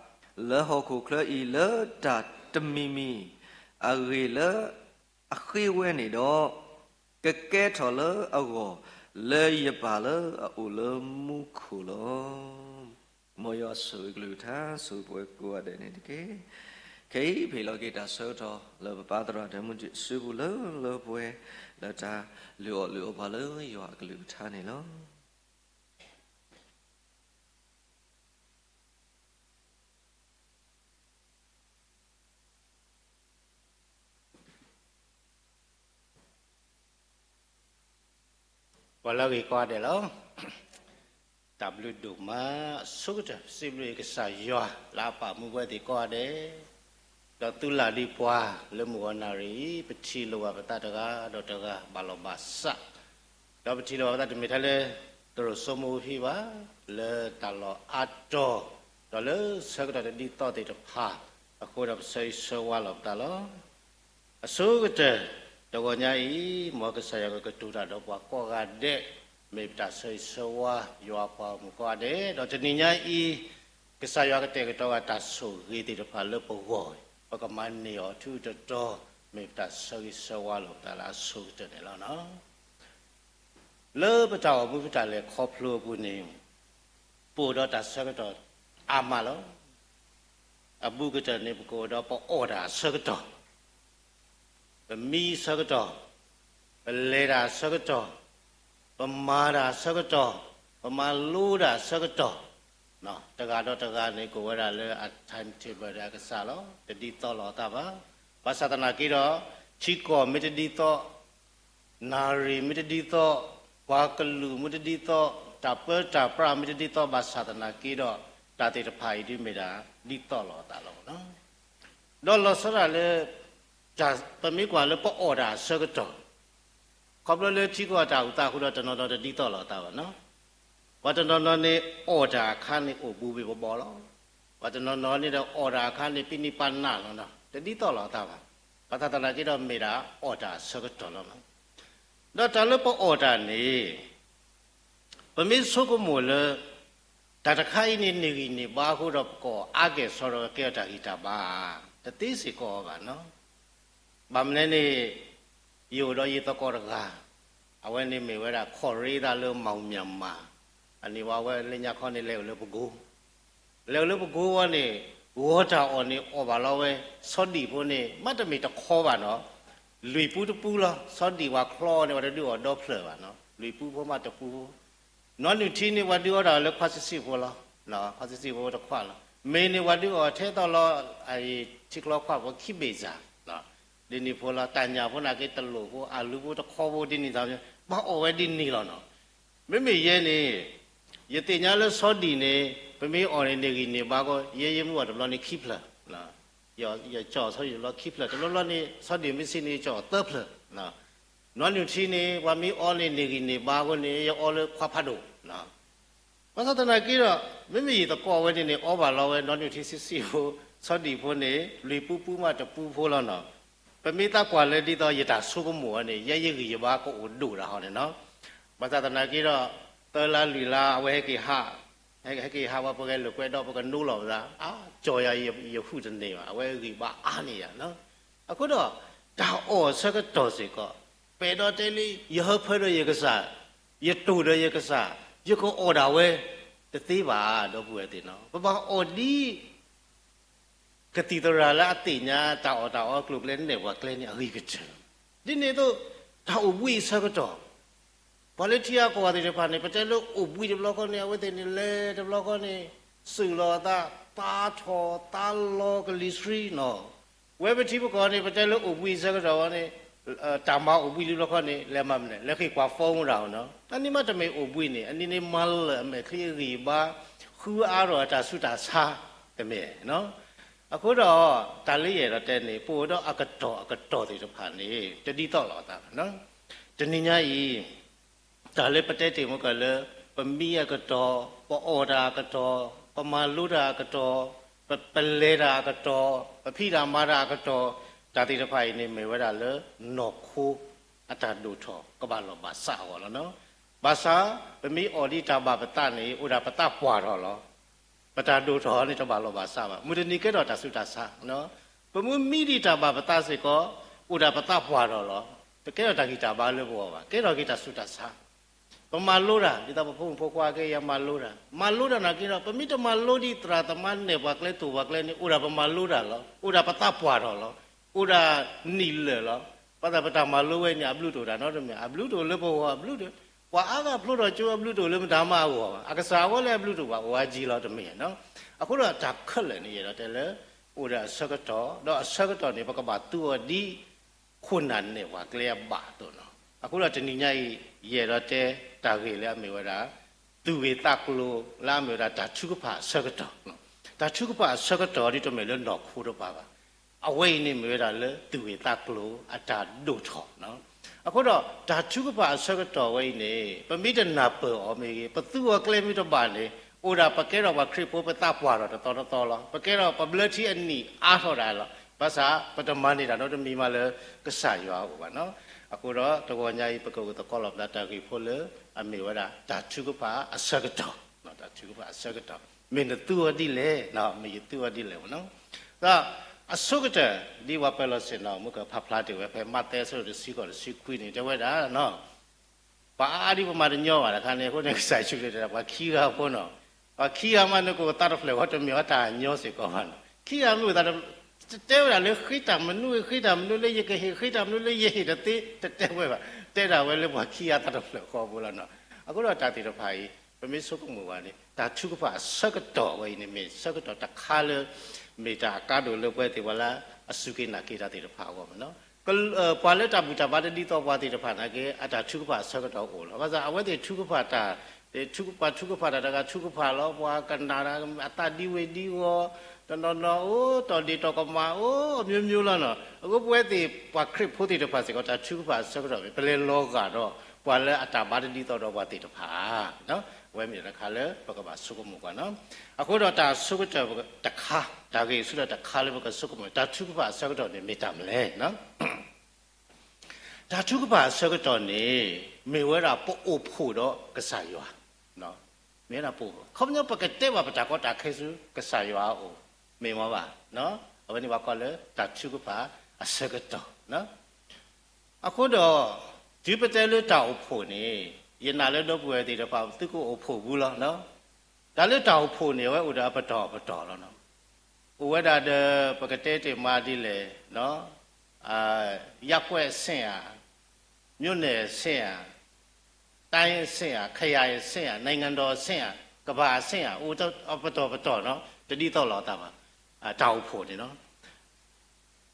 လၢဟီၣ်ခိၣ်ချၢအံၤ လၢတၢ်တမံၤမံၤအဂ့ၢ်လၢအဃ့ဝဲန့ၣ်ဒီး, ကကဲထီၣ်လၢအဂီၢ် လၢယပၢ်လၢအအိၣ်လၢမူခိၣ်လီၤ. မ်ယွၤဆိၣ်ဂ့ၤကလုၢ်ကထါ ဆိၣ်ဂ့ၤပဝဲကိးဂၤဒဲးန့ၣ်တက့ၢ်. ခဲအံၤပဟ့ၣ်လီၤက့ၤတၢ်ဆၢကတီၢ် လၢပပၢ်သရၣ်ဒိၣ်မုၢ်စုပူၤလၢလၢပှဲၤ လၢတၢ်လုၢ်အီၣ်လုၢ်အီပှၤလၢယွၤအကလုၢ်ကထါန့ၣ်လီၤ. ပှၤလၢအဂ့ၤကိးဂၤဒဲးလီၤ. တၢ်ဘျုးဒိၣ်မး အဆိကတၢၢ် စံးဘျုးကစၢ်ယွၤ လၢအပာ်မူပဝဲသ့ၣ်ကိးဂၤဒဲး, ဒီးသုလၢ်ဒံးပှၤလၢမုၢ်ဂီၤနၣ်ရံၣ်အံၤ ပထံၣ်လိာ်ဘၣ်ပသးတဂၤဒီးတဂၤ ဘၣ်လီၤဘၣ်စး, ဒီးပထံၣ်လိာ်ဘၣ်ပသးတမ့ၢ်ထဲလၢ သရိာ်စိမိၢ်ဖံဘၣ်, လၢတၢ်လီၢ်အါတီၤ, ဒီးလၢဆၢကတီၢ်တဒ်သိးသ့ၣ်တဖၣ်အဃိဒီး ပဆၢဂ့ၤဆၢဝါလီၤပသးလီၤ. အဆိကတၢၢ် တဂီၤညါအံၤ မ်ကစၢ်ယွၤကကတိၤတၢ်ဒီးပှၤကိးဂၤဒဲး, မ့ၢ်ပတၢ်ဆၢဂ့ၤဆၢဝါ ယွၤအပှၤဂီၢ်မုၢ်ကိးဂၤဒဲး, ဒီးတနံၤညါအံၤ ကစၢ်ယွၤကတဲာ်ကတီၤဂၤတၢ်ဆိၣ်ဂ့ၤသ့ၣ်တဖၣ်လၢပဂီၢ်, ပကမၤန့ၢ်အီၤထူးတတီၤ, မ့ၢ်ပတၢ်ဆၢဂ့ၤဆၢဝါလီၤပသးလၢအဆိကတၢၢ်န့ၣ်လီၤ. လၢပတၢ်အိၣ်မူပတၢ်လဲၤခီဖျိအပူၤန့ၣ် ပအိၣ်ဒီးတၢ်ဆၢကတီၢ်အါမးလီၤ. အဘူးကတၢၢ်န့ၣ် ပကအိၣ်ဒီးပအီၣ်တၢ်အဆၢကတီၢ်, ပမံအဆၢကတီၢ်, ပလဲၤတၢ်အဆၢကတီၢ်, ပမၤတၢ်အဆၢကတီၢ်, ပမၤလိတၢ်အဆၢကတီၢ်, တဂၤဒီးတဂၤန့ၣ် ကအိၣ်ဝဲဒၣ်လၢအ timetable ဒီးအကစၢ်လီၤ. တဒ်သိးလိာ်အသးဘၣ်. ဘၣ်ဆၣ်သနာ်က့ဒီး ထံကီၢ်မ့ၢ်တဒ်သိး, နၣ်ရံၣ်မ့ၢ်တဒ်သိး, ပှၤကလုာ်မ့ၢ်တဒ်သိး, တၢ်ပၢတၢ်ပြးမ့ၢ်တဒ်သိး ဘၣ်ဆၣ်သနာ်က့ဒီး တၢ်သ့ၣ်တဖၣ်အံၤဒ်မ့ၢ်ဒၣ် ဒ်သိးလိာ်အသးလီၤ. ဒီးလီၤဆီဒၣ်လၢ ပမ့ၢ်ကွၢ်လၢပအီၣ်တၢ်အဆၢကတီၢ်, ခီဖျိလၢထံကီၢ်တၢ်အိၣ်သးအဃိဒီး တနီၤနီၤတဒ်သိးလိာ်အသးဘၣ်နီၤ. ပှၤတနီၤနီၤန့ၣ် အီၣ်တၢ်အခါန့ၣ်အိၣ်ဘူးဘ့ၣ်ဘီဘီလီၤ. ပှၤတနီၤနီၤန့ၣ်ဒီးအီၣ်တၢ်အခါန့ၣ် ပံနံၣ်ပာ်နၢ်လီၤနီၤ, တဒ်သိးလိာ်အသးဘၣ်. ဘၣ်ဆၣ်သနာ်က့ဒီးမ့ၢ်ဒၣ်အီၣ်တၢ်အဆၢကတီၢ်လီၤ. ဒီးတၢ်လၢပအီၣ်တၢ်န့ၣ် ပမ့ၢ်ဆိကမိၣ်လၢ တၢ်တခါအံၤန့ၣ် န့ၢ်ဂံၢ်န့ၢ်ဘါအဃိဒီး ပကအီၣ်အါကဲၣ်ဆိးဒီးကဲထီၣ်တၢ်ဂံၢ်တၢ်ဘါ, တသ့စ့ၢ်ကီးဘၣ်နီၤ. ဘၣ်မနုၤလဲၣ်န့ၣ် ယအိၣ်ဒီးယသကိးတဂၤ, အဝဲန့ၣ်မ့ၢ်ဝဲဒၣ် ခီၣ်ရ့သးလၢမီၢ်မၠၣ်မး, အန့ၣ်ဝဲ အဝဲလၢညါခီန့ၣ် လဲၤအိၣ်လၢပကိ, လဲၤအိၣ်လၢပကိဝဲန့ၣ် ဂီၤတၢ်အီၣ်န့ၣ် အီၣ်ဘၣ်လီၤဝဲ ဆီဒံၣ်ဖိန့ၣ် မ့တမ့ၢ်တခီဘၣ်နီၤ, လွံၢ်ပူတပူလီၤ. ဆီဒံၣ်ပှၤချီန့ၣ် ပှၤတဒုးအီၣ်ဒီဖျၢၣ်ဘၣ်နီၤ, လွံၢ်ပူဖိမ့တပူဖိ နီၢ်နုၢ်ထံန့ၣ် ပှၤဒုးအီၣ်တၢ်လၢခွါဆံးဆံးဖိလီၤ. ခွါဆံးဆံးဖိတခွါလီၤ. မ့ၢ်န့ၣ် ပှၤဒုးအီၣ်ထဲသိးလီၤ ထံချီခွါဖိခံဘ့ၣ်စၢ်, ဒ်န့ၣ်ဖိလီၤ. တၢ်ညၣ်ဖိနာ်က့ တလိၣ်ဖိ အလူဖိတခီဖိ ဒ်န့ၣ်သး ဘၣ်အီၣ်ဝဲဒ်န့ၣ်လီၤနီၤ. မ့မ့ၢ်ယဲန့ၣ် ယသ့ၣ်ညါလၢဆီဒံၣ်န့ၣ် ပမ့ၢ်အီၣ်န့ၣ် န့ၢ်ဂံၢ်န့ၢ်ဘါအဃိ ယဲယမ့ၢ်အီၣ်တဘျီန့ၣ်ခံဖျၢၣ် ယကၠီၣ်ဆီဒံၣ်တဘျီခံဖျၢၣ်, တဘျီဘျီန့ၣ် ဆီဒံၣ်မ့ၢ်ဆံးန့ၣ် ယကၠီၣ်သၢဖျၢၣ်. နီၢ်နုၢ်ထံန့ၣ် ပှၤမ့ၢ်အီန့ၣ် န့ၢ်ဂံၢ်န့ၢ်ဘါအဃိန့ၣ် ယအီလၢခွါဖးဒိၣ်. ဘၣ်ဆၣ်သနာ်က့ဒီး မ့မ့ၢ်ယသကိးဝဲန့ၣ်န့ၣ် အီဘၣ်လီၤဝဲ နီၢ်နုၢ်ထံဆံးဆံးဖိ, ဆီဒံၣ်ဖိန့ၣ် လွံၢ်ပူပူမ့တပူဖိလီၤနီၤ. ပမ့ၢ်သးကွၢ်လၢဒ်သိးယတၢ်ဆိကမိၣ်ဝဲန့ၣ် ယဲယဂံၢ်ယဘါကအိၣ်ဒိၣ်တၢ်ဟီန့ၣ်နီၤ. ဘၣ်ဆၣ်သနာ်က့ဒီး သၢလါလွံၢ်လါ အဝဲဟဲက့ၤဟး ဟဲက့ၤဟးဝဲ ပဂဲၤလိာ်ကွဲဒီး ပကနိးလီၤပသး အါ ကၠီၣ်ယၤ ယဟုၣ်တန့ၢ်ဘၣ်, အဝဲဂံၢ်ဘါအါန့ၢ်ယၤနီၤ. အဃိဒီး တၢ်အီၣ်အဆၢကတီၢ်စ့ၢ်ကီး ပအဲၣ်ဒိးတဲလံ ယဟၢဖၢဒီးယကစၢ်, ယတိၢ်ဒီးယကစၢ်, ယကအီၣ်ဒၣ်ဝဲ တသ့ဘၣ် ဒီပုၢ်ဝဲၢ်သ့ၣ်နီၤ, ပဘၣ်အိၣ်ဒ် ကသံၣ်သရၣ်လၢအသ့ၣ်ညါတၢ်အီၣ်တၢ်အီအကျိၤအကျဲနဲၣ်ပှၤကျဲန့ၣ် အဂ့ၤကတၢၢ်လီၤ. ဒ်န့ၣ်အသိး တၢ်အိၣ်ဘှံးအဆၢကတီၢ်, ပှၤလၢထံဂၤကီၢ်ဂၤသ့ၣ်တဖၣ်န့ၣ် ပတဲလၢအိၣ်ဘှံးတဘျီဃီန့ၣ် အဝဲသ့ၣ်န့ၣ်လဲၤတဘျီဃီန့ၣ် စုၣ်လီၤအသးသးထီၣ်သးလီကလံၤဆှံနီၤ. ဝဲပထံပကီၢ်န့ၣ် ပတဲလၢအိၣ်ဘှံးအဆၢကတီၢ်ဝဲန့ၣ် တၢ်မၤအိၣ်ဘှံးလံတဘျီဃီန့ၣ် လဲၤမၤမနုၤလဲၣ်, လဲၤဃ့ၢ်ကွၢ် phone ဒၣ်အီၤနီၤ. အန့ၣ်မးတမ့ၢ်အိၣ်ဘှံးန့ၣ် အန့ၣ်န့ၣ်မၤလၢာ်အမဲာ်ချံအဂံၢ်အဘါ, ဃုအါထီၣ်အတၢ်ဆူးတၢ်ဆါ တမ့ၢ်နီၤ. အဃိဒီး တၢ်လၢယအဲၣ်ဒိးတဲန့ၣ် ပအိၣ်ဒီးအကတီၢ်အကတီၢ်သ့ၣ်တဖၣ်န့ၣ် တဒ်သိးလိာ်အသးဘၣ်. တနံၤညါအံၤ တၢ်လၢပတဲတ့ၢ်မ့ၢ်ကလၢ ပမံအကတီၢ်, ပအီၣ်တၢ်အကတီၢ်, ပမၤလိတၢ်အကတီၢ်, ပပလဲၤတၢ်အကတီၢ်, ပဖံးတၢ်မၤတၢ်အကတီၢ်, တၢ်သ့ၣ်တဖၣ်အံၤန့ၣ် မ့ၢ်ဝဲဒၣ်လၢနီၢ်ခိအတၢ်ဒိၣ်ထီၣ်ကဘၣ်လီၢ်ဘၣ်စးအဂီၢ်လီၤနီၤ. ဘၣ်ဆၣ် ပမ့ၢ်အီၣ်ဒံးတၢ်ဘၣ်ပသးန့ၣ် အိၣ်ဒၣ်ပသးပှၢ်ထီၣ်လီၤ. ပတၢ်ဒိၣ်ထီၣ်န့ၣ်တဘၣ်လီၢ်ဘၣ်စးဘၣ်. မုၢ်တနံၤကဲထီၣ်တၢ်ဆူးတၢ်ဆါ, ပမ့ၢ်မံဒံးတၢ်ဘၣ်ပသးစ့ၢ်ကီး အိၣ်ဒၣ်ပသးပှၢ်ထီၣ်လီၤ. တကဲထီၣ်တၢ်ဂံၢ်တၢ်ဘါလၢပဂီၢ်ဘၣ်, ကဲထီၣ်က့ၤတၢ်ဆူးတၢ်ဆါ. ပမၤလိတၢ် ဒ်သိးပဖိမုၣ်ဖိခွါက့ယၤမၤလိတၢ်, မၤလိတၢ်နာ်က့ဒီး ပမ့ၢ်တမၤလိဒံးသရၣ်သမါနဲၣ်ပှၤကျဲတိၢ်ပှၤကျဲန့ၣ် အိၣ်ဒၣ်ပမၤလိတၢ်လီၤ. အိၣ်ဒၣ်ပသးပှၢ်ထီၣ်လီၤ. အိၣ်ဒၣ်နံၣ်လၢာ်လီၤ. ဘၣ်ဆၣ်ပတၢ်မၤလိဝဲန့ၣ် အဘျုးတအိၣ်တၢ်နီတမံၤ, အဘျုးတအိၣ်လၢပဂီၢ်အဘျုးတအိၣ်, ပှၤအါဂၤဖျိထီၣ်ကၠိအဘျုးတအိၣ်လၢမတၤမးအဂီၢ်ဘၣ်, အကစၢ်အဂီၢ်လၢအဘျုးတအိၣ်ဘၣ် အိၣ်အါကံလီၤတမ့ၢ်နီၤ. အဃိဒီးတၢ်ခဲလၢာ်န့ၣ် ယအဲၣ်ဒိးတဲလၢ အိၣ်ဒီးအဆၢကတီၢ်, ဒီးအဆၢကတီၢ်န့ၣ် ပကဘၣ်သူအီၤဒ် ခိၣ်နၢ်နဲၣ်ပှၤကျဲအဘၣ်အသိးနီၤ. အဃိဒီးတနံၤညါအံၤ ယအဲၣ်ဒိးတဲတၢ်ဂ့ၢ်လၢအမ့ၢ်ဝဲဒၣ် သူၣ်ဂ့ၢ်သးကျိၤလၢအမ့ၢ်ဝဲဒၣ်တၢ်ထုကဖၣ်အဆၢကတီၢ်. တၢ်ထုကဖၣ်အဆၢကတီၢ်ဒ်တမ့ၢ်လၢနီၢ်ခိတပၤဘၣ်. အဝဲအံၤန့ၣ်မ့ၢ်ဝဲဒၣ်လၢသူၣ်ဂ့ၢ်သးကျိၤအတၢ်ဒိၣ်ထီၣ်နီၤ. အဃိဒီးတၢ်ထုကဖၣ်အဆၢကတီၢ်ဝဲအံၤန့ၣ် ပမ့ၢ်တနၢ်ပၢၢ်အီၤမ့ၢ်ဂ့ၤ, ပသူအီၤကျဲမ့ၢ်တဘၣ်န့ၣ် အိၣ်ဒၣ်ပကဲထီၣ်ပှၤခရံာ်ဖိပသးပှၢ်ထီၣ်တသီတသီလီၤ. ပကဲထီၣ်ပဘျၢထံအနံၣ်အါထီၣ်ဒၣ်လီၤ. ဘၣ်ဆၣ်ပတမၤန့ၢ်တၢ်နီတမံၤမးလၢကစၢ်ယွၤအအိၣ်ဘၣ်နီၤ. အဃိဒီးတဂီၤညါအံၤ ပကဂုာ်သကိးလီၤပသးတၢ်ဂ့ၢ်ဖိလၢ အမ့ၢ်ဝဲဒၣ်တၢ်ထုကဖၣ်အဆၢကတီၢ်, တၢ်ထုကဖၣ်အဆၢကတီၢ်, မ့ၢ်နသူအီၤဒ်လဲၣ်, မ့ၢ်ယသူအီၤဒ်လဲၣ်နီၤ. ဒီးအဆိကတၢၢ် ဒ်ပှၤပၢၤလီၢ်ဆ့ၣ်နီၤ မုၢ်ကဖးဖျါတ့ၢ်ဝဲဖဲမးသဲအဆၢဒိၣ်တဆံဃိးတဆံခွံန့ၣ် တဲဝဲဒၣ် ပှၤအါအါဒ်ပမၤတညီဘၣ်တခါန့ၣ် အဃိန့ၣ် ကစၢ်ယ့ၣ်ၡူးခရံာ်တဲ ပှၤခံဂၤဖိနီၤ, ပှၤခံဂၤမးန့ၣ် ကအိၣ်သးတဖျၢၣ်ဃီ တမ့ၢ်ဝဲတၢ်ညီစ့ၢ်ကီးဘၣ်နီၤ. ခံဂၤမ့ၢ်အိၣ်သးတဖျၢၣ်, တတဲဝဲဒၣ်လၢဃ့တၢ်မနုၤ ဃ့တၢ်မနုၤလၢယကဟ့ၣ် ဃ့တၢ်မနုၤလၢယဟ့ၣ်တသ့ တတဲဝဲဘၣ်, တဲဒၣ်ဝဲလၢပှၤခံဂၤသးတဖျၢၣ်ဃီဖိလီၤနီၤ. အဃိဒီးတၢ်သ့ၣ်တဖၣ်အံၤ ပမ့ၢ်ဆိကမိၣ်ဘၣ်န့ၣ် တၢ်ထုကဖၣ်အဆၢကတီၢ်ဝဲအံၤန့ၣ် မ့ၢ်ဆၢကတီၢ်တခါလၢ မ့ၢ်တၢ်အကါဒိၣ်လၢပဝဲသ့ၣ်ပှၤလၢအစူၢ်က့ၤနာ်က့ၤတၢ်သ့ၣ်တဖၣ်အဂီၢ်မ့ၢ်နီၤ. ပှၤလၢတၢ်ဘူၣ်တၢ်ဘါတဒ်သိးပှၤသ့ၣ်တဖၣ်နာ်က့ အတၢ်ထုကဖၣ်အဆၢကတီၢ်အိၣ်လီၤ. ဘၣ်ဆၣ်အဝဲသ့ၣ်ထုကဖၣ်တၢ်, ပှၤထုကဖၣ်တၢ်တဂၤထုကဖၣ်လီၤ, ပှၤကနၣ်တၢ်အသးဒံဝ့ၤဒံဝီၤ, တနီၤနီၤအိၣ် တီၢ်ဒ့ၣ်တီၢ်ကမၣ်အိၣ် အမျိုးမျိုးလီၤနီၤ. အဃိပဝဲသ့ၣ်ပှၤခရံာ်ဖိသ့ၣ်တဖၣ်စ့ၢ်ကီး တၢ်ထုကဖၣ်အဆၢကတီၢ်မ့ၢ် ပလဲၤလီၤဂာ်ဒီး ပှၤလၢအတၢ်ဘါတဒ်သိးဒီးပှၤသ့ၣ်တဖၣ် အဝဲမ့ၢ်တၢ်တခါလၢပကဘၣ်ဆိကမိၣ်ကွၢ်နီၤ. အဃိဒီးတၢ်အဆိကတၢၢ်တခါ, တၢ်ဂ့ၢ်ဆူတၢ်တခါလၢပကဆိကမိၣ် တၢ်ထုကဖၣ်အဆၢကတီၢ်န့ၣ် မ့ၢ်တၢ်မနုၤလဲၣ်. တၢ်ထုကဖၣ်အဆၢကတီၢ်န့ၣ် မ့ၢ်ဝဲဒၣ်ပအိၣ်ဖှိၣ်ဒီးကစၢ်ယွၤ, မ့ၢ်ဝဲဒၣ်ပအိၣ်ဖှိၣ်, ခီပညီပကတဲဘၣ်ပတၢ်ကီတၢ်ခဲဆူကစၢ်ယွၤအအိၣ်, မ့ၢ်မ့ၢ်ဘၣ်, အဝဲန့ၣ်ပှၤကိးလၢတၢ်ထုကဖၣ်အဆၢကတီၢ်. အဃိဒီး တုၤပတဲလၢတၢ်အိၣ်ဖှိၣ်န့ၣ် ယနာ်လၢဒီပုၢ်ဝဲၢ်သ့ၣ်တဖၣ် သုကအိၣ်ဖှိၣ်ဘူးလီၤ. တၢ်လၢတၢ်အိၣ်ဖှိၣ်န့ၣ် အဝဲအိၣ်ဒီးအပတီၢ်အပတီၢ်လီၤ. အိၣ်ဝဲဒၣ်ဒီး ပကတဲတ့ၢ်မးဒ်လဲၣ်, ရပ်ကွက်အဆင့်ဧါ, မြို့နယ်အဆင့်ဧါ, တိုင်းအဆင့်ဧါ, ခရိုင်အဆင့်ဧါ, နိုင်ငံတော်အဆင့်ဧါ, ကမ္ဘာအဆင့်ဧါ, အိၣ်အပတီၢ်ပတီၢ်နီၤ, တဒ်သိးလိာ်အသးဘၣ်, တၢ်အိၣ်ဖှိၣ်န့ၣ်နီၤ.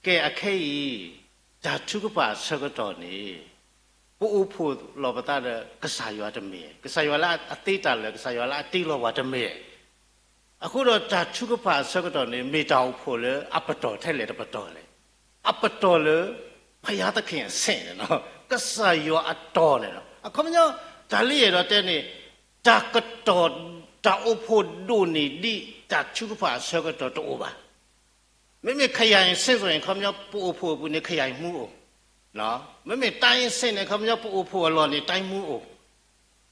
ကဲ အခဲအံၤ တၢ်ထုကဖၣ်အဆၢကတီၢ်န့ၣ် ပအိၣ်ဖှိၣ်လီၤပသးဒီးကစၢ်ယွၤတမ့ၢ်, ကစၢ်ယွၤလၢအသ့တၢ်လၢာ်, ကစၢ်ယွၤလၢအတ့လီၤပှၤတမ့ၢ်. အဃိဒီးတၢ်ထုကဖၣ်အဆၢကတီၢ်န့ၣ် မ့ၢ်တၢ်အိၣ်ဖှိၣ်လၢအပတီၢ်ထဲလဲၣ်တပတီၢ်လဲၣ်. အပတီၢ်လၢ ဘုရားသခင်အဆင့်န့ၣ်လီၤ, ကစၢ်ယွၤအတီၤန့ၣ်လီၤ. အခီပညီ တၢ်လၢယအဲၣ်ဒိးတဲန့ၣ် တၢ်ကတီၢ် တၢ်အိၣ်ဖှိၣ်ဒိၣ်န့ၢ်ဒံး တၢ်ထုကဖၣ်အဆၢကတီၢ်တအိၣ်ဘၣ်. မ့မ့ၢ် ခရိုင်အဆင့်ဆိုရင် ခီပညီ ပအိၣ်ဖှိၣ်အပူၤန့ၣ် ခရိုင်မှူးအိၣ်, မ့မ့ၢ် တိုင်းအဆင့်န့ၣ် ခီပညီ ပအိၣ်ဖှိၣ်အလီၢ်န့ၣ် တိုင်းမှူးအိၣ်,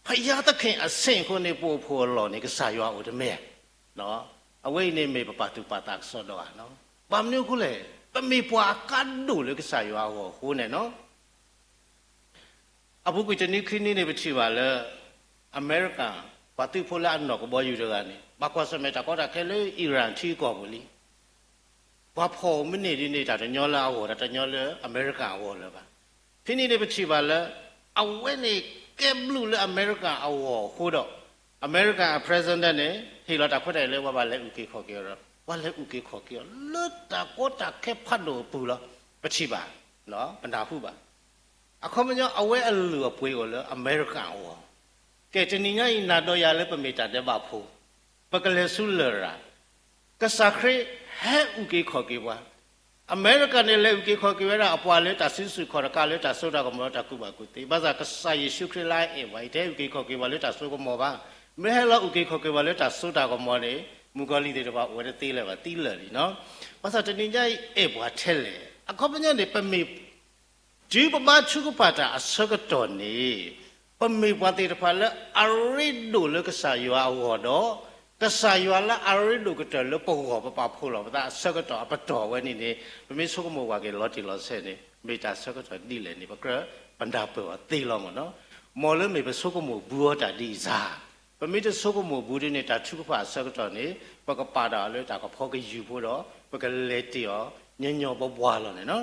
ဘုရားသခင်အဆင့်အဃိန့ၣ် ပအိၣ်ဖှိၣ်အလီၢ်န့ၣ် ကစၢ်ယွၤအိၣ်တမ့ၢ်. အဝဲအံၤန့ၣ်မ့ၢ်ပပာ်သူၣ်ပာ်သးကစီဒီဧါ. ဘၣ်မနုၤအဃိလဲၣ်, ပမ့ၢ်ပှၤအကါဒိၣ်လၢကစၢ်ယွၤအဂီၢ်အဃိန့ၣ်လီၤ. အပူၤကွံာ်တနွံခံနွံန့ၣ် ပထံၣ်ဘၣ်လၢ အမဲရကၤ ပှၤသုးဖိလၢအနီၢ်ကဘီယူၤတဂၤန့ၣ် ဘၣ်ကွၢ်ဆၢၣ်မဲာ်တၢ်ကီတၢ်ခဲလၢ Iran ထံကီၢ်ပူၤလံ. ပှၤဖီၣ်မ့ၢ်န့ၢ်ဒ်န့ၣ် တၢ်တညီလၢအဂီၢ် တၢ်တညီလၢအမဲရကၤအဂီၢ်လၢၤဘၣ်. ဖဲန့ၣ်န့ၣ်ပထံၣ်ဘၣ်လၢ အဝဲန့ၣ်ကဲဘျုးလၢအမဲရကၤအဂီၢ်အဃိဒီး အမဲရကၤအ president န့ၣ် ဟ့ၣ်လီၤတၢ်ခွဲးတၢ်ယာ်လၢပှၤဘၣ်လဲၤအုၣ်က့ၤခီၣ်က့ၤအီၤဒီး ပှၤလဲၤအုၣ်က့ၤခီၣ်က့ၤအီၤ လၢတၢ်ကီတၢ်ခဲဖးဒိၣ်အပူၤလီၤ. ပထံၣ်ဘၣ်, ပနၢ်ဟူဘၣ်. အခီပညီ အဝဲအလုၢ်အပှ့ၤအိၣ်လၢအမဲရကၤအဂီၢ်, ကဲတနံၤညါအံၤ နၤဒီးယၤလၢပမ့ၢ်တၢ်ဒဲးဘးဖိ, ပကလဲၤဆူလရာ်, ကစၢ်ခရံာ်ဟဲအုၣ်က့ၤခီၣ်က့ၤပှၤ, အမဲရကၤန့ၣ် လဲၤအုၣ်က့ၤခီၣ်က့ၤဝဲဒၣ် အပှၤလၢတၢ်စုဆူၣ်ခီၣ်တကး လၢတၢ်စိတၢ်ကမီၤ လၢတၢ်ကူၣ်ဘၣ်ကူၣ်သ့, ဘၣ်ဆၣ်ကစၢ်ယ့ၣ်ၡူးခရံာ်လၢအအဲၣ်ပှၤအံၤ တဟဲအုၣ်က့ၤခီၣ်က့ၤပှၤလၢတၢ်စိကမီၤဘၣ်. မ့ၢ်ဟဲလီၤအုၣ်က့ၤခီၣ်က့ၤပှၤလၢတၢ်စိတၢ်ကမီၤန့ၣ် မုၣ်ကီၤလံၢ်သ့ၣ်တဖၣ်အိၣ်ဝဲတသ့လၢၤဘၣ်, သံလၢာ်လံနီၤ. ဘၣ်ဆၣ်တနံၤညါအံၤ အဲၣ်ပှၤထဲလဲၣ်. အခီပညီန့ၣ် ပမ့ၢ် တုၤပဘါထုကဖၣ်တၢ်အဆၢကတီၢ်န့ၣ် ပမ့ၢ်ပှၤသ့ၣ်တဖၣ်လၢအရ့ဒိၣ်လၢကစၢ်ယွၤအဂီၢ်ဒီး ကစၢ်ယွၤလၢအရ့ဒိၣ်ကတၢၢ်လၢပဂီၢ် ပပာ်ဖှိၣ်လီၤပသးအဆၢကတီၢ်အပတီၢ်ဝဲန့ၣ်န့ၣ် ပမ့ၢ်ဆိကမိၣ်ဝဲက့ၤလီၤတံၢ်လီၤဆဲးန့ၣ် မ့ၢ်တၢ်ဆၢကတီၢ်ဒ်လဲၣ်န့ၣ် ပကြၢးပနၢ်ပၢၢ်အီၤသ့လီၤမ့ၢ်နီၤ. မ်လၢမ့ၢ်ပဆိကမိၣ်ဘူးအီၤတၢ်ဒ်အံၤစ့ၢ် ပမ့ၢ်တဆိကမိၣ်ဘူးဒ်န့ၣ် တၢ်ထုကဖၣ်အဆၢကတီၢ်န့ၣ် ပကပာ်ဒၣ်အီၤလၢတၢ်ကဖီကယူၢ်ဖိဒီး ပကလဲၤတ့ၢ်အီၤ ညီညီဘှါဘှါလီၤန့ၣ်နီၤ.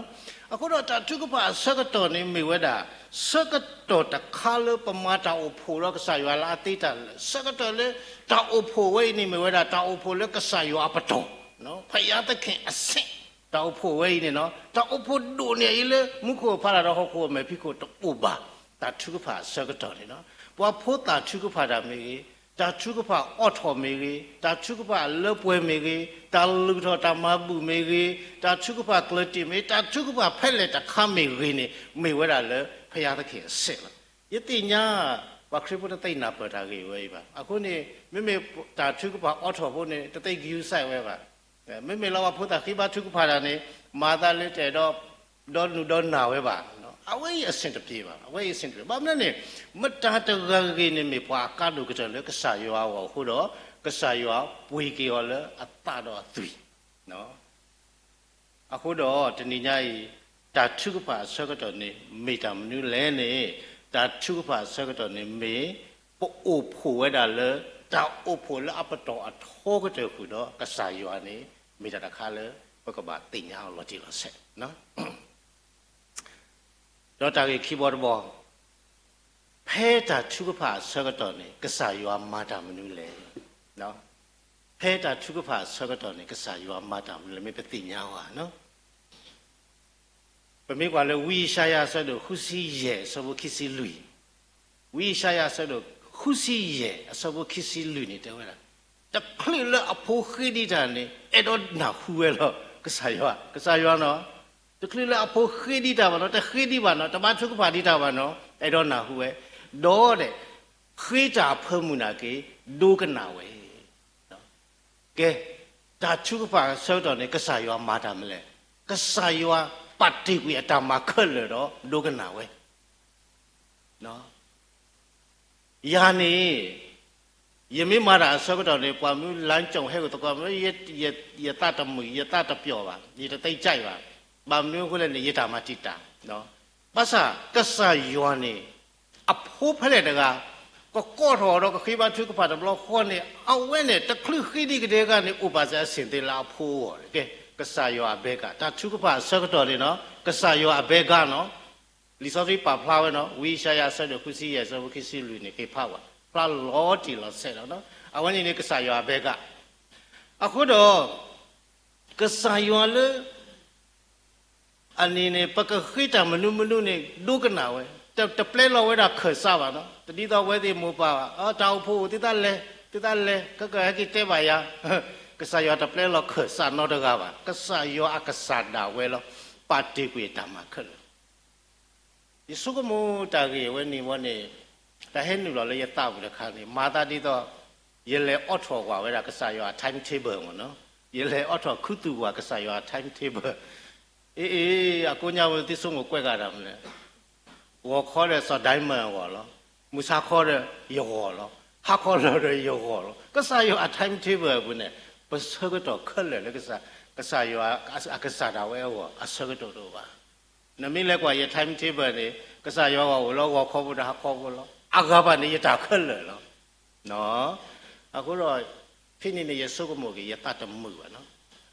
အဃိဒီးတၢ်ထုကဖၣ်အဆၢကတီၢ်န့ၣ်မ့ၢ်ဝဲဒၣ် ဆၢကတီၢ်တခါလၢပမၤတၢ်အိၣ်ဖှိၣ်ဒီးကစၢ်ယွၤလၢအသ့တၢ်လၢာ်, ဆၢကတီၢ်လၢတၢ်အိၣ်ဖှိၣ်ဝဲအံၤန့ၣ်မ့ၢ်ဝဲဒၣ် တၢ်အိၣ်ဖှိၣ်လၢကစၢ်ယွၤအပတီၢ်, ဖယါသခင်အဆင့်, တၢ်အိၣ်ဖှိၣ်ဝဲအံၤန့ၣ်နီၤ တၢ်အိၣ်ဖှိၣ်ဒိၣ်န့ၢ်အံၤလၢ မူခိၣ်ဖးဒၣ်ဒီးဟီၣ်ခိၣ်အမဲာ်ဖံးခိၣ်တအိၣ်ဘၣ်. တၢ်ထုကဖၣ်အဆၢကတီၢ်န့ၣ်နီၤ ပှၤဖိသၣ်ထုကဖၣ်တၢ်မ့ၢ်ဂ့ၤ, တၢ်ထုကဖၣ်အိးထီၣ်မ့ၢ်ဂ့ၤ, တၢ်ထုကဖၣ်လၢပှဲၤမ့ၢ်ဂ့ၤ, တၢ်လုၢ်ထီၣ်တၢ်မၤဘူၣ်မ့ၢ်ဂ့ၤ, တၢ်ထုကဖၣ်ကျၢၤတံၢ်မ့ၢ်ဂ့ၤ, တၢ်ထုကဖၣ်ဖဲလဲၣ်တခါမ့ၢ်ဂ့ၤန့ၣ် မ့ၢ်ဝဲဒၣ်လၢ ဖယါသခင်အဆင့်လီၤ. ယသ့ၣ်ညါ ပှၤခရံာ်ဖိတသ့ၣ်နၢ်ပၢၢ်တၢ်ဂ့ၢ်ဝဲအံၤဘၣ်. အဃိန့ၣ် မ့မ့ၢ်တၢ်ထုကဖၣ်အိးထီၣ်ဖိန့ၣ် တသ့ၣ်ဂံၢ်စၢ်ဝဲဘၣ်. မ့မ့ၢ်လၢပှၤဖိသၣ်ဃ့ဘါထုကဖၣ်တၢ်န့ၣ် မၤသးလၢတအဲၣ်ဒိး ဒီနုၢ်ဒီနၢ်ဝဲဘၣ်. အဝဲအံၤအဆင်တပြေဘၣ်, အဝဲအံၤအဆင်တပြေ. ဘၣ်မနုၤန့ၣ် မတၤတဂၤဂ့ၤန့ၣ်မ့ၢ်ပှၤအကါဒိၣ်ကတၢၢ်လၢကစၢ်ယွၤအဂီၢ်အဃိဒီး ကစၢ်ယွၤပှ့ၤက့ၤအီၤလၢအသးဒီးအသွံၣ် အဃိဒီးတနံၤညါအံၤ တၢ်ထုကဖၣ်အဆၢကတီၢ်န့ၣ် မ့ၢ်တၢ်မနုၤလဲၣ်န့ၣ်, တၢ်ထုကဖၣ်အဆၢကတီၢ်န့ၣ်မ့ၢ် ပအိၣ်ဖှိၣ်ဝဲဒၣ်လၢ တၢ်အိၣ်ဖှိၣ်လၢအပတီၢ်အထီကတၢၢ်ဃုာ်ဒီးကစၢ်ယွၤန့ၣ် မ့ၢ်တၢ်တခါလၢ ပကဘၣ်သ့ၣ်ညါအီၤလီၤတံၢ်လီၤဆဲး ဒီးတၢ်ဂ့ၢ်ခံဘီတဘီ, ဖဲတၢ်ထုကဖၣ်အဆၢကတီၢ်န့ၣ် ကစၢ်ယွၤမၤတၢ်မနုၤလဲၣ်. ဖဲတၢ်ထုကဖၣ်အဆၢကတီၢ်န့ၣ် ကစၢ်ယွၤမၤတၢ်မနုၤလဲၣ် မ့ၢ်ပသ့ၣ်ညါဝဲနီၤ. ပမ့ၢ်ကွၢ်လၢဝံယၡါယၤအဆၢဒိၣ်ဃုဆံယဲၢ်အဆၢဖိခံဆံလွံၢ်, ဝံယၡါယၤအဆၢဒိၣ်ဃုဆံယဲၢ်အဆၢဖိခံဆံလွံၢ်န့ၣ်တဲဝဲဒၣ်, တချုးလၢအဖိဃ့ဒံးတၢ်န့ၣ် အဲၣ်ဒိးနၢ်ဟူဝဲလီၤ ကစၢ်ယွၤ, ကစၢ်ယွၤနီၤ, တချုးလၢအဖိဃ့ဒံးတၢ်ဘၣ်နီၤ, တဃ့ဒံးဘၣ်နီၤ, တဘါထုကဖၣ်ဒံးတၢ်ဘၣ်နီၤ, အဲၣ်ဒိးနၢ်ဟူဝဲ, ဒီးဒဲး ဃ့တၢ်အဖၢမုၢ်နာ်က့ၤ ဒိကနၣ်ဝဲ ကဲ, တၢ်ထုကဖၣ်အဆၢကတီၢ်န့ၣ် ကစၢ်ယွၤမၤတၢ်မနုၤလဲၣ်, ကစၢ်ယွၤပာ်တ့ၢ်ကွံာ်အတၢ်မၤခဲလၢာ်ဒီး ဒိကနၣ်ဝဲ. ယၤန့ၣ် ယမ့ၢ်မၤတၢ်အဆၢကတီၢ်န့ၣ် ပှၤမ့ၢ်လၢကၠီၣ်ဟဲအိၣ်သကိးမ့ၢ် ယသးတမုာ် ယသးတပျီၢ်ဘၣ်, ယတသ့ကၠဲးဘၣ်, ဘၣ်မနုၤအဃိလဲၣ်န့ၣ် ယတၢ်မၤတံာ်တာ် ဘၣ်ဆၣ်ကစၢ်ယွၤန့ၣ် အဖိဖဲလဲၣ်တဂၤ ကကိးထီၣ်ဒီးကဃ့ဘါထုကဖၣ်တဘျီဃီန့ၣ် အဝဲန့ၣ် တချုးဃ့ဒံးကဒဲကဒဲန့ၣ် အိၣ်ပာ်စၢၤအဆ့ၣ်သ့လၢအဖိအဂီၢ်န့ၣ် ကဲ ကစၢ်ယွၤအဘဲကး တၢ်ထုကဖၣ်အဆၢကတီၢ်န့ၣ်နီၤ ကစၢ်ယွၤအဘဲကးနီၤ လံာ်စီဆှံပာ်ဖျါဝဲနီၤ ဝံယၡါယၤအဆၢဒိၣ်ဃုဆံယဲၢ်အဆၢဖိခံဆံလွံၢ်န့ၣ် က့ၤဖးဝဲ ဖျါလီၤတံၢ်လီၤဆဲးလီၤနီၤ အဝဲန့ၣ်န့ၣ် ကစၢ်ယွၤအဘဲကး အဃိဒီး ကစၢ်ယွၤလၢ အန့ၣ်န့ၣ် ပကဃ့တၢ်မနုၤမနုၤန့ၣ် ဒိကနၣ်ဝဲ, တပျဲလီၤဝဲဒၣ်ခၢၣ်စးဘၣ်နီၤ, တဒ်သိးအဝဲသ့ၣ်မိၢ်ပၢ်ဘၣ်, တၢ်အိၣ်ဖှိၣ်အိၣ်သုသးလဲၤ, သုသးလဲၤ, ခဲကဟဲက့ၤတဲဘၣ်ယၤ, ကစၢ်ယွၤတပျဲလီၤခၢၣ်စးနီတဂၤဘၣ်, ကစၢ်ယွၤအကစၢ်ဒၣ်ဝဲလီၤ, ပာ်တ့ၢ်ကွံာ်အတၢ်မၤခဲလၢာ် ယဆိကမိၣ်တၢ်ဂ့ၢ်အဝဲန့ၣ်ဝဲန့ၣ်, တၢ်ဟဲနုာ်လီၤလၢယသးပူၤတခါန့ၣ် မၤသးဒ်သိး ယလဲၤအိးထီၣ်ကွၢ်ဝဲဒၣ်ကစၢ်ယွၤအ timetable မ့ၢ်နီၤ, ယလဲၤအိးထီၣ်ခူသူၣ်ကွၢ်ကစၢ်ယွၤအ timetable, အ့ အ့ အကိးညါဝဲသုဆိကမိၣ်ကွဲးဂၤတၢ်မနုၤလဲၣ်, ဂီၤခီဒီးစီၤ diamond အဂီၢ်လီၤ, မုၢ်ဆါခီဒီးယဂီၢ်လီၤ, ဟါခီလီၤဒီးယဂီၢ်လီၤ, ကစၢ်ယွၤအ timetable အပူၤန့ၣ် ပဆၢကတီၢ်ခဲလၢာ်လၢ ကစၢ်ယွၤအကစၢ်ဒၣ်ဝဲအဂီၢ် အဆၢကတီၢ်တအိၣ်ဘၣ်. နမ့ၢ်လဲၤကွၢ်ယ timetable န့ၣ် ကစၢ်ယွၤဂီၢ်အိၣ်လီၤ ဂီၤခီဖိဒီးဟါခီဖိလီၤ. အဂၤဘၣ်န့ၣ် ယတၢ်ခဲလၢာ်လီၤ. အဃိဒီး ဖဲန့ၣ်န့ၣ် ယဆိကမိၣ်က့ၤ ယသးတမုာ်ဘၣ်နီၤ.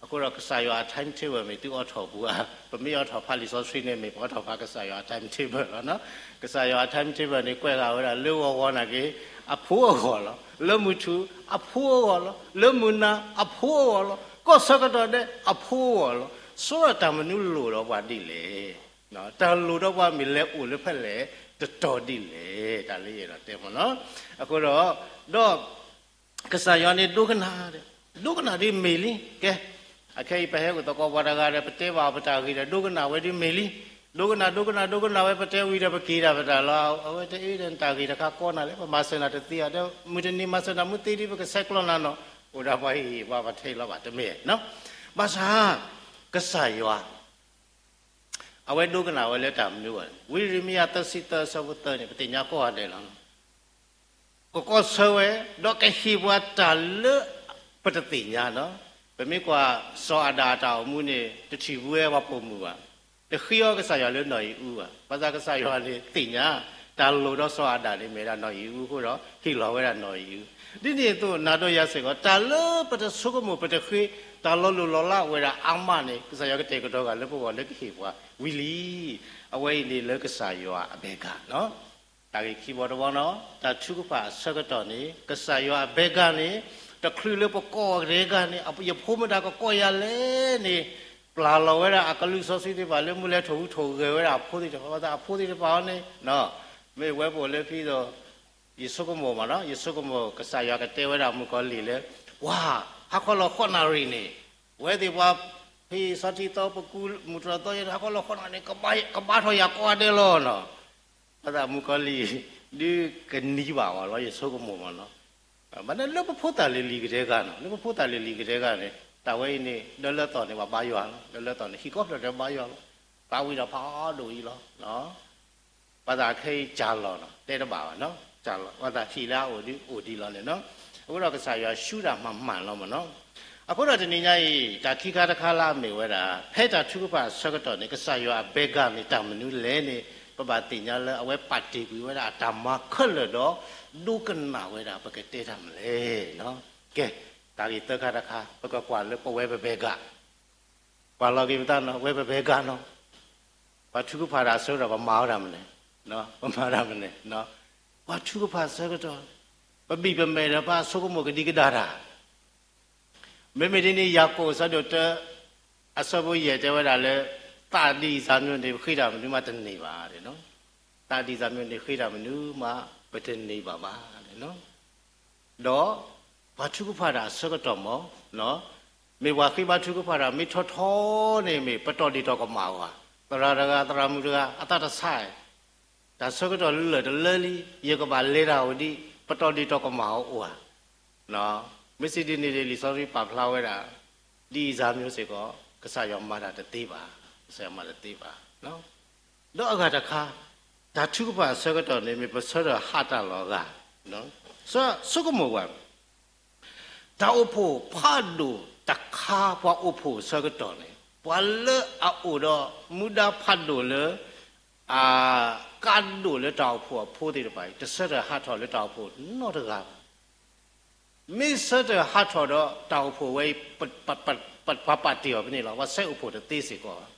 အဃိဒီးကစၢ်ယွၤအ timetable မ့ၢ်သုအိးထီၣ်ပူၤဧါ, ပမ့ၢ်အိးထီၣ်ဖးလံာ်စီဆှံန့ၣ် မ့ၢ်ပအိးထီၣ်ဖးကစၢ်ယွၤအ timetable လီၤနီၤ. ကစၢ်ယွၤအ timetable န့ၣ် ကွဲးဃာ်ဝဲဒၣ်လၢဂီၤဂီၤနာ်က့ အဖိအဂီၢ်လီၤ, လၢမုၢ်ထူၣ်အဖိအဂီၢ်လီၤ, လၢမုၢ်နၤအဖိအဂီၢ်လီၤ, ကီၢ်ဆၢကတီၢ်ဒဲးအဖိအဂီၢ်လီၤ. ဆိဒီးတၢ်မနုၤလိၣ်ဒီးပှၤဒ်လဲၣ် တၢ်လိၣ်ဒီးပှၤမ့ၢ်လဲၤအိၣ်လၢဖဲလဲၣ်တတီၤဒ်လဲၣ် တၢ်လၢယအဲၣ်ဒိးတဲမ့ၢ်နီၤ. အဃိဒီး ဒီး ကစၢ်ယွၤန့ၣ်ဒိကနၣ်, ဒိကနၣ်ဒ်မ့ၢ်လံ. ကဲ, အခဲအံၤပဟဲအိၣ်သကိးပှၤတဂၤဒီး ပတဲဘၣ်အီၤပတၢ်ဂ့ၢ်ဒီး ဒိကနၣ်ဝဲဒ်မ့ၢ်လံ. ဒိကနၣ် ဒိကနၣ် ဒိကနၣ်ဝဲ ပတဲဝံၤဒီး ပက့ၤဒၣ်ပတၢ်လီၤ. အဝဲတအ့ၣ်ဒီး နတၢ်ဂ့ၢ်တခါကီနၤလဲၣ်, ပမၤစၢၤနၤတသ့ဧါ, ဒီးမုၢ်တနံၤမၤစၢၤနၤမုၢ်သ့ဒီး ပကဆဲးကျိးနၤနီၤ. အိၣ်ဒၣ်ပှၤဟ့ၣ်ဂံၢ်ဟ့ၣ်ဘါပှၤထဲအံၤလီၤဘၣ် တမ့ၢ်နီၤ. ဘၣ်ဆၣ် ကစၢ်ယွၤ အဝဲဒိကနၣ်ဝဲလၢတၢ်မနုၤဘၣ်. ဝံယံးရမံယၤသၢဆံသၢအဆၢဖိသၢန့ၣ် ပသ့ၣ်ညါကိးဂၤဒဲးလီၤ. ကကီၢ်ဆၢဝဲ, ဒီးကဟ့ၣ်ပှၤတၢ်လၢပတသ့ၣ်ညါနီၤ. ပမ့ၢ်ကွၢ်စီၤအၤဒၣ်အတၢ်အိၣ်မူန့ၣ် တထံၣ်ဘၣ်ဝဲပှၤပိာ်မုၣ်ဘၣ်. တဃ့အီၤကစၢ်ယွၤလၢနီၢ်အံၤအူဘၣ်. ဘၣ်ဆၣ်ကစၢ်ယွၤန့ၣ်သ့ၣ်ညါ တၢ်လိၣ်ဒီးစီၤအၤဒၣ်န့ၣ် မ့ၢ်ဝဲဒၣ်နီၢ်အံၤအူအဃိဒီး ဟ့ၣ်လီၤဝဲဒၣ်နီၢ်အံၤအူ. ဒ်န့ၣ်အသိး နၤဒီးယၤစ့ၢ်ကီး တၢ်လၢပတဆိကမိၣ်ပတဃ့ တၢ်လီၤလိၢ်လီၤလးအိၣ်ဝဲဒၣ်အါမးန့ၣ် ကစၢ်ယွၤကတဲာ်ကတီၤဂၤလၢပဂီၢ်လၢကဟ့ၣ်ပှၤဝံၤလံ. အဝဲအံၤန့ၣ်လၢကစၢ်ယွၤအဘဲကၤနီၤ. တၢ်ဂ့ၢ်ခံဘီတဘီနီၤ, တၢ်ထုကဖၣ်အဆၢကတီၢ်န့ၣ် ကစၢ်ယွၤအဘဲကၤန့ၣ် တချုးလၢပကိးဂၤဒဲးဂၤန့ၣ် ယဖိမတၤကကိးယၤလဲၣ်န့ၣ် ပျၢ်လီၤဝဲဒၣ်အကလုၢ်စီဆှံသ့ၣ်တဖၣ်လၢ မုၢ်လဲၤထိၣ်ဟူးထိၣ်ဂဲၤဝဲဒၣ်အဖိသ့ၣ်တဖၣ်, ဘၣ်ဆၣ်အဖိသ့ၣ်တဖၣ်အံၤန့ၣ် မ့ၢ်ဝဲပအိၣ်လၢဖံဒီး ယဆိကမိၣ်မးနီၤ, ယဆိကမိၣ်ကစၢ်ယွၤကတဲဝဲဒၣ်မုၣ်ကီၤလံၢ်လၢ ပှၤ ဟါခီလီၤဃိးနၣ်ရံၣ်န့ၣ် ဝဲသ့ၣ်ပှၤ ဖံစီထံသီ ပကူမုၢ်တြီၢ်သီ ဟါခီလီၤဃိးနၣ်ရံၣ်န့ၣ် ကဘါထီၣ်ယၤကိးဂၤဒဲးလီၤနီၤ. ဘၣ်ဆၣ်မုၣ်ကီၤလံၢ် ဒုးကနံၤဘၣ်ဝဲလီၤ ယဆိကမိၣ်မးနီၤ. ဘၣ်န့ၣ်လၢပဖိသၣ်လံၤလံၤကဒဲကၤနီၤ, လၢပဖိသၣ်လံၤလံၤကဒဲကၤန့ၣ် တၢ်ဝဲအံၤန့ၣ် ဒီလၢသီၣ်န့ၣ် ပှၤဘါယွၤလီၤ, ဒီလၢသီၣ်န့ၣ် ဟံၣ်ကိးဖျၢၣ်ဒီးဘါယွၤလီၤ, ဘါဝံၤဒီးဖးဒိၣ်အံၤလီၤ. ဘၣ်ဆၣ်ခဲအံၤကၢ်လီၤနီၤ, တဲတဘၣ်ဘၣ်နီၤ, ကၢ်လီၤ, ဘၣ်ဆၣ်ဟံၣ်လၢအအိၣ်ဒုးအိၣ်ဒံးလီၤန့ၣ်နီၤ. အဃိဒီးကစၢ်ယွၤရှုံးတၢ်မၤမၢ်လီၤမးနီၤ. အဃိဒီးတနံၤညါအံၤ တၢ်ခံခါတခါလၢအမ့ၢ်ဝဲဒၣ် ဖဲတၢ်ထုကဖၣ်အဆၢကတီၢ်န့ၣ် ကစၢ်ယွၤအဘဲကၤန့ၣ် တၢ်မနုၤလဲၣ်န့ၣ် ပဘၣ်သ့ၣ်ညါလၢအဝဲပာ်တ့ၢ်ကွံာ်ဝဲဒၣ်အတၢ်မၤခဲလၢာ်ဒီး ဒိကနၣ်ဝဲဒၣ် ပကတဲတၢ်မနုၤလဲၣ်နီၤ. ကဲ, တၢ်ဂ့ၢ်သၢခါတခါ ပကကွၢ်လၢပဝဲပဘဲကၤ ကွၢ်လီၤက့ၤပသးနီၤ, ဝဲပဘဲကၤနီၤ, ပှၤထုကဖၣ်တၢ်အဆၢကတီၢ် ပမၤဝဲဒၣ်မနုၤလဲၣ်, ပမၤတၢ်မနုၤလဲၣ်, ပှၤထုကဖၣ်အဆၢကတီၢ် ပဘံၣ်ပမဲာ်ဒီးပှၤဆိကမိၣ်ကဒံကဒါတၢ်, မ့မ့ၢ်ဒ်န့ၣ် ယၤကိာ်အဆၢဒိၣ်တၢ အဆၢဖိယဲၢ်တဲဝဲဒၣ်လၢ သးဒ်အံၤစၢ်မၠိန့ၣ် ပဃ့တၢ်မနုၤမးတန့ၢ်ဘၣ်, သးဒ်အံၤစၢ်မၠိန့ၣ် ဃ့တၢ်မနုၤမး ပတန့ၢ်ဘၣ်ဘၣ်. ဒီးပှၤထုကဖၣ်တၢ်အဆၢကတီၢ်မး, မ့ၢ်ပှၤဃ့ဘါထုကဖၣ်တၢ် မ့ၢ်ထီထီန့ၣ်မ့ၢ် ပတီၢ်ဒ့ၣ်တီၢ်ကမၣ်အီၤဧါ, သရၣ်တဂၤ သရၣ်မုၣ်တဂၤ အသးတဆါ, တၢ်ဆၢကတီၢ်လၢာ်တလၢလံ, ယကဘၣ်လဲၤတၢ်ဝဲဒ် ပတီၢ်ဒ့ၣ်တီၢ်ကမၣ်အီၤဧါ. မ့ၢ်စံးဒ်န့ၣ်ဒီး လံာ်စီဆှံပာ်ဖျါဝဲဒၣ် ဒ်အံၤစၢ်မၠိစ့ၢ်ကီး ကစၢ်ယွၤမၤတၢ်တသ့ဘၣ်, ကစၢ်ယွၤမၤတသ့ဘၣ်. ဒီးအဂၤတခါ, တၢ်ထုကဖၣ်အဆၢကတီၢ်န့ၣ် မ့ၢ်ပဆၢထၢၣ်ဟးတၢ်လီၤအဂၤ, ဆိကမိၣ်ဝဲ, တၢ်အိၣ်ဖှိၣ်ဖးဒိၣ်တခါ ပှၤအိၣ်ဖှိၣ်အဆၢကတီၢ်န့ၣ် ပှၤလၢအအိၣ်ဒီးမူဒါဖးဒိၣ်လၢ အကါဒိၣ်လၢတၢ်အိၣ်ဖှိၣ်အဖိသ့ၣ်တဖၣ်အံၤ တဆၢထၢၣ်ဟးထီၣ်လၢတၢ်အိၣ်ဖှိၣ်နီတဂၤဘၣ်. မ့ၢ်ဆၢထၢၣ်ဟးထီၣ်ဒီးတၢ်အိၣ်ဖှိၣ်ဝဲအံၤ ပှၤပာ်တ့ၢ်အီၤဖဲန့ၣ်လီၤ. ပှၤဆဲးအိၣ်ဖှိၣ်တသ့စ့ၢ်ကီးဘၣ်.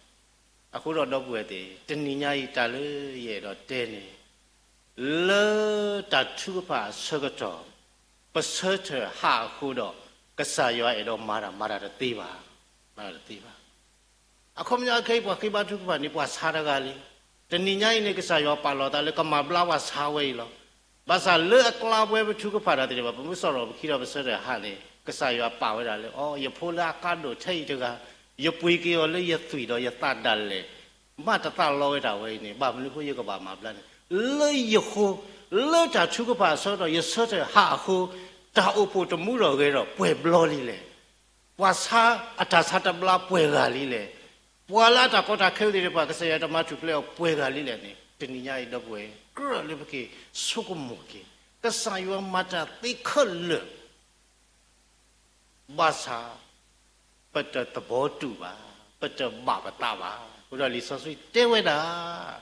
အဃိဒီးဒီပုၢ်ဝဲၢ်သ့ၣ်, တနံၤညါအံၤတၢ်လၢယအဲၣ်ဒိးတဲန့ၣ် လၢတၢ်ထုကဖၣ်အဆၢကတီၢ် ပဆၢထၢၣ်ဟးအဃိဒီး ကစၢ်ယွၤအဲၣ်ဒိးမၤတၢ် မၤတၢ်တသ့ဘၣ်, မၤတၢ်တသ့ဘၣ်. အခီပညီခဲအံၤ ပှၤဃ့ဘါထုကဖၣ်န့ၣ် ပှၤဆါတဂၤလံ. တနံၤညါအံၤန့ၣ် ကစၢ်ယွၤပာ်လီၤသးလၢကမၤဘျါပှၤဆါဝဲအံၤလီၤ. ဘၣ်ဆၣ်လၢအကျါပဝဲပထုကဖၣ်တၢ်သ့ၣ်တဖၣ် ပမ့ၢ်စရီပခံဒီးပဆၢထၢၣ်ဟးန့ၣ် ကစၢ်ယွၤပာ်ဝဲဒၣ်လၢ အိ ယဖိလၢအကါဒိၣ်ထဲအံၤတဂၤ, ယပှ့ၤက့ၤအီၤလၢယသွံၣ်ဒီးယသးဒၣ်လဲာ် မ့ၢ်တသးလီဝဲဒၣ်ဝဲအံၤန့ၣ် ဘၣ်မနုၤအဃိယကဘၣ်မၤဘျါန့ၣ်, လၢယဃိ, လၢတၢ်ထုကဖၣ်အဆၢကတီၢ် ယဆၢထၢၣ်ဟးအဃိ, တၢ်အိၣ်ဖှိၣ်တမူထီၣ်ဂဲၤထီၣ်ပှဲၤဘျီလံလဲၣ်. ပှၤဆါအတၢ်ဆါတဘျါပှဲၤဂၤလံလဲၣ်. ပှၤလၢအတၢ်ကီတၢ်ခဲသ့ၣ်တဖၣ် ကစၢ်ယွၤတမၤထူၣ်ဖျဲးအီၤပှဲၤဂၤလံလဲၣ်န့ၣ် တနံၤညါအံၤဒီပုၢ်ဝဲၢ် ကြၢးလၢပက့ၤဆိကမိၣ်က့ၤ, ကစၢ်ယွၤမၤတၢ်သ့ခဲလၢာ် ဘၣ်ဆၣ် ပတသဘီတူၢ်ဘၣ်, ပတဘၣ်ပသးဘၣ်. အဃိဒီးလံာ်စီဆှံတဲဝဲဒၣ်,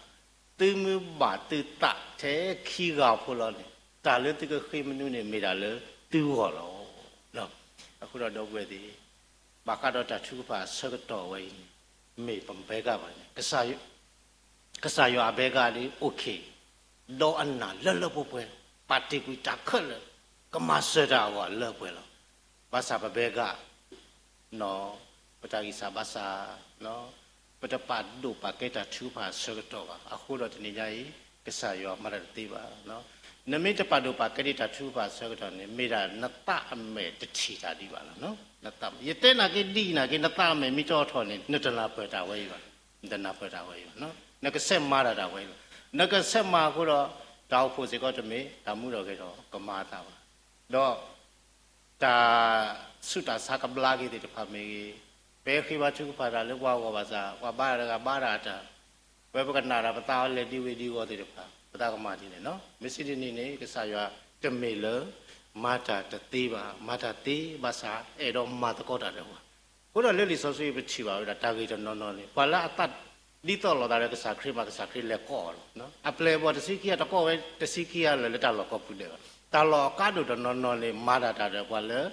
သုမ့ၢ်ဘၣ်သုသးထဲခံဂၤဖိလီၤန့ၣ် တၢ်လၢသုကဃ့မနုၤန့ၣ် မ့ၢ်ဒၣ်လၢသုဂီၢ်လီၤ. အဃိဒီးဒီပုၢ်ဝဲၢ်သ့ၣ်, ဘၣ်ဃးဒီးတၢ်ထုကဖၣ်အဆၢကတီၢ်ဝဲအံၤန့ၣ်, မ့ၢ်ပဘဲဂၤဘၣ်န့ၣ်, ကစၢ်ယွၤအဘဲဂၤဒ်အိၣ်ခ့, ဒီးအနၢ်လၢလၢပှဲၤပှဲၤ, ပာ်တ့ၢ်ကွံာ်တၢ်ခဲလၢာ်, ကမၤစၢၤတၢ်အဂီၢ်လၢပှဲၤလီၤ. ဘၣ်ဆၣ်ပဘဲဂၤ ပတၢ်ဂံၢ်စၢ်ဘါစၢ်, ပတပာ်ဒိၣ်ပာ်ကဲတၢ်ထုကဖၣ်အဆၢကတီၢ်ဘၣ်. အဃိဒီးတနံၤညါအံၤ, ကစၢ်ယွၤမၤတၢ်တသ့ဘၣ်. နမ့ၢ်တပာ်ဒိၣ်ပာ်ကဲဒံးတၢ်ထုကဖၣ်အဆၢကတီၢ်န့ၣ်, မ့ၢ်ဒၣ်နသးအမဲာ်တထံၣ်တၢ်ဒံးဘၣ်လီၤ. ယတဲနာ်က့ဒ်အံၤနာ်က့ နသးအမဲာ်မ့ၢ်တအိၣ်ထီၣ်န့ၣ် နတနၢ်ပၢၢ်တၢ်ဝဲအံၤဘၣ်, နတနၢ်ပၢၢ်တၢ်ဝဲအံၤဘၣ်. နကဆဲးမၤတၢ်တၢ်ဝဲအံၤလီၤ. နကဆဲးမၤအဃိဒီး, တၢ်အိၣ်ဖှိၣ်စ့ၢ်ကီးတမ့ၢ်တၢ်မူထီၣ်ဂဲၤထီၣ်ကမၤအသးဘၣ်. ဒီး တၢ်ဆူးတၢ်ဆါကဘျါက့ၤသ့ၣ်တဖၣ်မ့ၢ်ဂ့ၤ, ပဃ့ဘါထုကဖၣ်တၢ်လၢပှၤဂီၢ်ဘၣ်ဆၣ်, ပှၤဘါတၢ်တဂၤဘါတၢ်အတၢ်, ဝဲပကနၣ်တၢ်ပသးအီၤလဲၤဒ်ဝ့ၤဒ်ဝီၤသ့ၣ်တဖၣ်, ပသးကမၤဒ်လဲၣ်. မ့ၢ်စံးဒ်န့ၣ်န့ၣ် ကစၢ်ယွၤတမ့ၢ်လၢ မၤတၢ်တသ့ဘၣ်, မၤတၢ်သ့ဘၣ်ဆၣ် အဲၣ်ဒိးမၤသကိးတၢ်ဒီးပှၤ. အဃိဒီးလၢလံာ်စီဆှံပထံၣ်ဘၣ်ဝဲဒၣ်တၢ်ဂ့ၢ်တနီၤနီၤန့ၣ်, ပှၤလၢအသးဒ်သိးလိာ်သးဒီးကစၢ်ခရံာ်မး ကစၢ်ခရံာ်လဲၤကိးအီၤလီၤ. အပျဲၢ်အဘီၣ်တဆံခံဂၤတကိးဝဲတဆံခံဂၤလၢာ်လၢတၢ်လီၢ်ကိးပူၤဒဲးဘၣ်. တၢ်လီၢ်အကါဒိၣ်တနီၤနီၤန့ၣ် မၤဒၣ်တၢ်ဒီးပှၤလၢ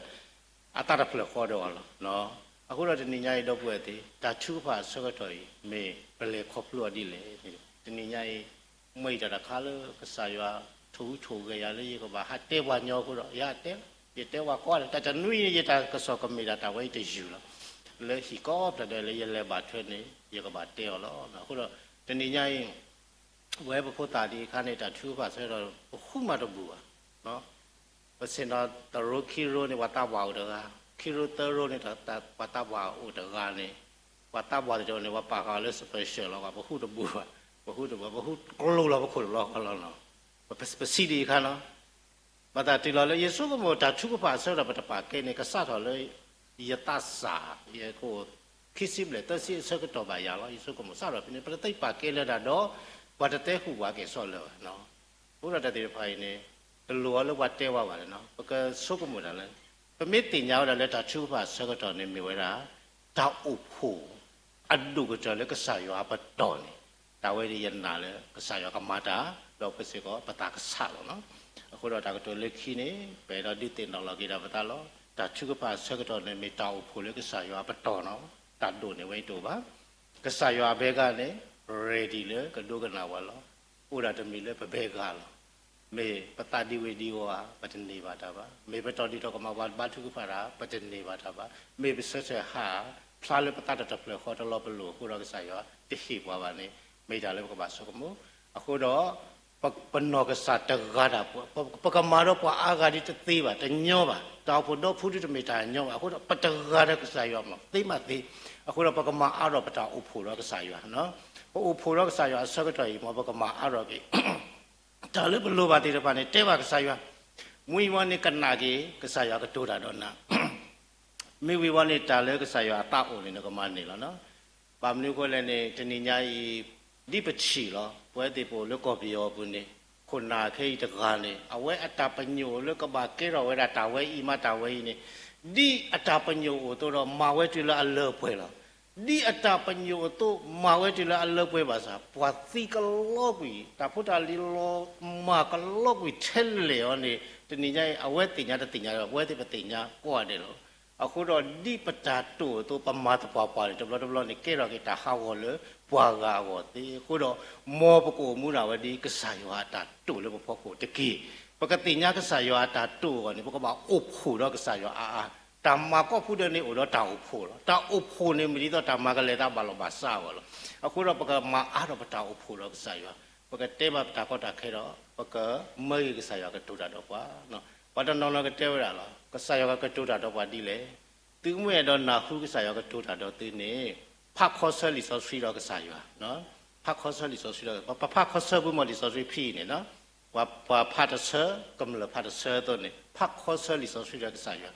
အသးတဖျၢၣ်ဃီဒီးအီၤလီၤ. အဃိဒီးတနံၤညါအံၤ ဒီပုၢ်ဝဲၢ်သ့ၣ်, တၢ်ထုကဖၣ်အဆၢကတီၢ်အံၤ မ့ၢ်ပလဲၤခီဖျိအီၤဒ်လဲၣ်. တနံၤညါအံၤ မ့ၢ်တၢ်တခါလၢကစၢ်ယွၤထိၣ်ဟူးထိၣ်ဂဲၤယၤလၢယကဘၣ်ဟးတဲပှၤညီအဃိဒီး ယဟးတဲလီၤ. ယတဲပှၤကိးဂၤဒဲး, တၢ်တနွံအံၤ ယတၢ်ကစီၣ်ကမ့ၢ်ဒၣ်တၢ်ဝဲအံၤတယုၢ်လီၤ. လၢဟံၣ်ကိးဖျၢၣ်ဒီးလၢယလဲၤဘၣ်ထွဲန့ၣ် ယကဘၣ်တဲအီၤလီၤ. အဃိဒီး တနံၤညါအံၤ ဝဲပဖိသၣ်ဒံးအခါန့ၣ် တၢ်ထုကဖၣ်ဆၢကတီၢ် ပဃုမးတဘူးဘၣ်. ပဆ့ၣ်နီၤတရိခံရိန့ၣ် ပှၤသးပှၢ်အိၣ်တဂၤ, ခံရိသၢရိန့ၣ် ပှၤသးပှၢ်အိၣ်တဂၤန့ၣ်, ပှၤသးပှၢ်တဂၤန့ၣ် ပှၤပာ်ဃာ်အီၤလၢ special လီၤ. ပှၤပဃုတဘူးဘၣ်, ပဃုတဘူးဘၣ်, ပဃုကျိၤလီၤပခိၣ်တဘျီဃီလီၤ. ပစံးဒ်အံၤအခါလီၤ. ဘၣ်သးတုၤလီၤလၢယဆိကမိၣ်တၢ်ထုကဖၣ်အဆၢကတီၢ် ပတပာ်ကဲန့ၣ် ကစးထီၣ်လၢ ယသးစၢ် ယခိၣ် ခံဆံဘျဲၣ်သၢဆံအဆၢကတီၢ်ဘၣ်ယၤလီၤ. ယဆိကမိၣ်စးထီၣ်ဖဲန့ၣ် ပတသ့ပာ်ကဲလၢတၢ်ဒီး ပှၤတတဲဃုာ်ပှၤကဲၣ်ဆိးလၢၤဘၣ်. အဃိဒီးတၢ်သ့ၣ်တဖၣ်အံၤန့ၣ် တလိၣ်အီၤလၢပှၤတဲဝဲဘၣ်န့ၣ်လီၤ. ပကဆိကမိၣ်တၢ်လၢ ပမ့ၢ်သ့ၣ်ညါဝဲဒၣ်လၢတၢ်ထုကဖၣ်အဆၢကတီၢ်န့ၣ် မ့ၢ်ဝဲဒၣ် တၢ်အိၣ်ဖှိၣ် အဒိၣ်ကတၢၢ်လၢကစၢ်ယွၤအပတီၢ်န့ၣ်, တၢ်ဝဲန့ၣ်ယနာ်လၢကစၢ်ယွၤကမၤတၢ်, ဒီးပစ့ၢ်ကီးပသးကဆးလီၤ. အဃိဒီးတၢ်ကတိၤလၢခံန့ၣ် ပအဲၣ်ဒိးဒုးသ့ၣ်နီၣ်လီၤက့ၤဒၣ်ပသးလီၤ. တၢ်ထုကဖၣ်အဆၢကတီၢ်န့ၣ် မ့ၢ်တၢ်အိၣ်ဖှိၣ်လၢကစၢ်ယွၤအပတီၢ်လီၤ. တၢ်ဒိၣ်န့ၣ်ဝဲအံၤတအိၣ်ဘၣ်. ကစၢ်ယွၤအဘဲဂၤန့ၣ် ready လၢကဒိကနၣ်ပှၤလီၤ. အိၣ်ဒၣ်တမံၤလၢပဘဲဂၤလီၤ. မ့ၢ်ပသးဒံဝ့ၤဒံဝီၤဧါ, ပတန့ၢ်ဘၣ်တၢ်ဘၣ်. မ့ၢ်ပတီၢ်ဒံးထီၣ်ကမၤပှၤဘါထုကဖၣ်တၢ်, ပတန့ၢ်ဘၣ်တၢ်ဘၣ်. မ့ၢ်ပဆၢထၢၣ်ဟးဧါ, ဖျါလၢပသးတၢ်တဖျၢၣ်ဃီတလီၤပလိာ်အဃိဒီးကစၢ်ယွၤတဟ့ၣ်ပှၤဘၣ်န့ၣ် မ့ၢ်တၢ်လၢပကဘၣ်ဆိကမိၣ်. အဃိဒီး ပနီၢ်ကစၢ်တဂၤတၢ်, ပကမၤဒီးပှၤအါဂၤဒ်တသ့ဘၣ်, တညီဘၣ်. တၢ်အိၣ်ဖှိၣ်ဒီဖုဒ်တမ့ၢ်တၢ်ညီဘၣ်. အဃိဒီးပတဂၤဒီးကစၢ်ယွၤမၤသ့မးသ့. အဃိဒီးပကမၤအါထီၣ်ပတၢ်အိၣ်ဖှိၣ်ဒီးကစၢ်ယွၤ. ပအိၣ်ဖှိၣ်ဒီးကစၢ်ယွၤအဆၢကတီၢ်အံၤ မ်ပကမၤအါထီၣ်က့ၤ တၢ်လၢပလိၣ်ဘၣ်သ့ၣ်တဖၣ်န့ၣ် တဲဘၣ်ကစၢ်ယွၤ. မ့ၢ်ဝံၤဝီန့ၣ်ကနၣ်က့ၤ ကစၢ်ယွၤကတိၤတၢ်ဒီးနၤ. မ့ၢ်ဝံၤဝီန့ၣ် တၢ်လၢကစၢ်ယွၤအသးအိၣ်န့ၣ် နကမၤန့ၢ်လီၤ. ဘၣ်မနုၤအဃိလဲၣ်န့ၣ် တနံၤညါအံၤ ဒ်ပထံၣ်လီၤ. ပဝဲသ့ၣ်ပအိၣ်လၢကီၢ်ပယီၤအပူၤန့ၣ် ခိၣ်နၢ်ခဲအံၤတဂၤန့ၣ် အဝဲအတၢ်ပညိၣ်လၢကဘၣ်ကဲထီၣ်ဝဲဒၣ်တၢ်ဝဲအံၤမးတၢ်ဝဲအံၤန့ၣ် ဒ်အတၢ်ပညိၣ်အိၣ်အသိးဒီး မၤဝဲတုၤလၢအလၢပှဲၤလီၤ. ဒ်အတၢ်ပညိၣ်အသိး မၤဝဲတုၤလၢအလၢပှဲၤဘၣ်ဆၣ် ပှၤသံကလီကွံာ်, တၢ်ဖိတၢ်လံၤလီၤမၢ်ကလီကွံာ်ထဲလဲၣ်အီၤန့ၣ် တနံၤညါအံၤ အဝဲသ့ၣ်ညါတသ့ၣ်ညါဒီး ပဝဲသ့ၣ်ပသ့ၣ်ညါကိးဂၤဒဲးလီၤ. အဃိဒီးဒ်ပတၢ်တိာ်အသိး ပမၤသပှၢ်ပှၢ်န့ၣ် တဘျီတဘျီန့ၣ် ကဲထီၣ်က့ၤတၢ်ဟးဂီၤလၢပှၤဂၤအဂီၢ်သ့. အဃိဒီး မ်ပကအိၣ်မူဒၣ်ဝဲဒ်ကစၢ်ယွၤအတၢ်တိာ်လၢပဖီခိၣ်တက့ၢ်. ပကသ့ၣ်ညါကစၢ်ယွၤအတၢ်တိာ်အဂီၢ်န့ၣ် ပကဘၣ်အိၣ်ဖှိၣ်ဒီးကစၢ်ယွၤအါအါ. တၢ်မၤကိးဖုဒၢန့ၣ်အိၣ်ဒီးတၢ်အိၣ်ဖှိၣ်လီၤ. တၢ်အိၣ်ဖှိၣ်န့ၣ်မ့ၢ်ဒ်သိးတၢ်မၤကလဲၤသးဘၣ်လီၤဘၣ်စးအဂီၢ်လီၤ. အဃိဒီးပကမၤအါထီၣ်ပတၢ်အိၣ်ဖှိၣ်ဒီးကစၢ်ယွၤ, ပကတဲဘၣ်ပတၢ်ကီတၢ်ခဲဒီး ပကမၢဂ့ၤကစၢ်ယွၤကတိၤတၢ်ဒီးပှၤ. ပှၤတနီၤနီၤကတဲဝဲဒၣ်လီၤ, ကစၢ်ယွၤကကတိၤတၢ်ဒီးပှၤဒ်လဲၣ်. သုမ့ၢ်အဲၣ်ဒိးနၢ်ဟူကစၢ်ယွၤကတိၤတၢ်ဒီးသုန့ၣ် ဖးခီဆၢလံာ်စီဆှံဒီးကစၢ်ယွၤ. ဖးခီဆၢလံာ်စီဆှံဒီး, ပဖးခီဆၢဘုမီၢ်လံာ်စီဆှံဖံအံၤန့ၣ် ပှၤဖးတဆၢ ကမျၢၢ်ဖးတဆၢအသိးန့ၣ် ဖးခီဆၢလံာ်စီဆှံဒီးကစၢ်ယွၤ,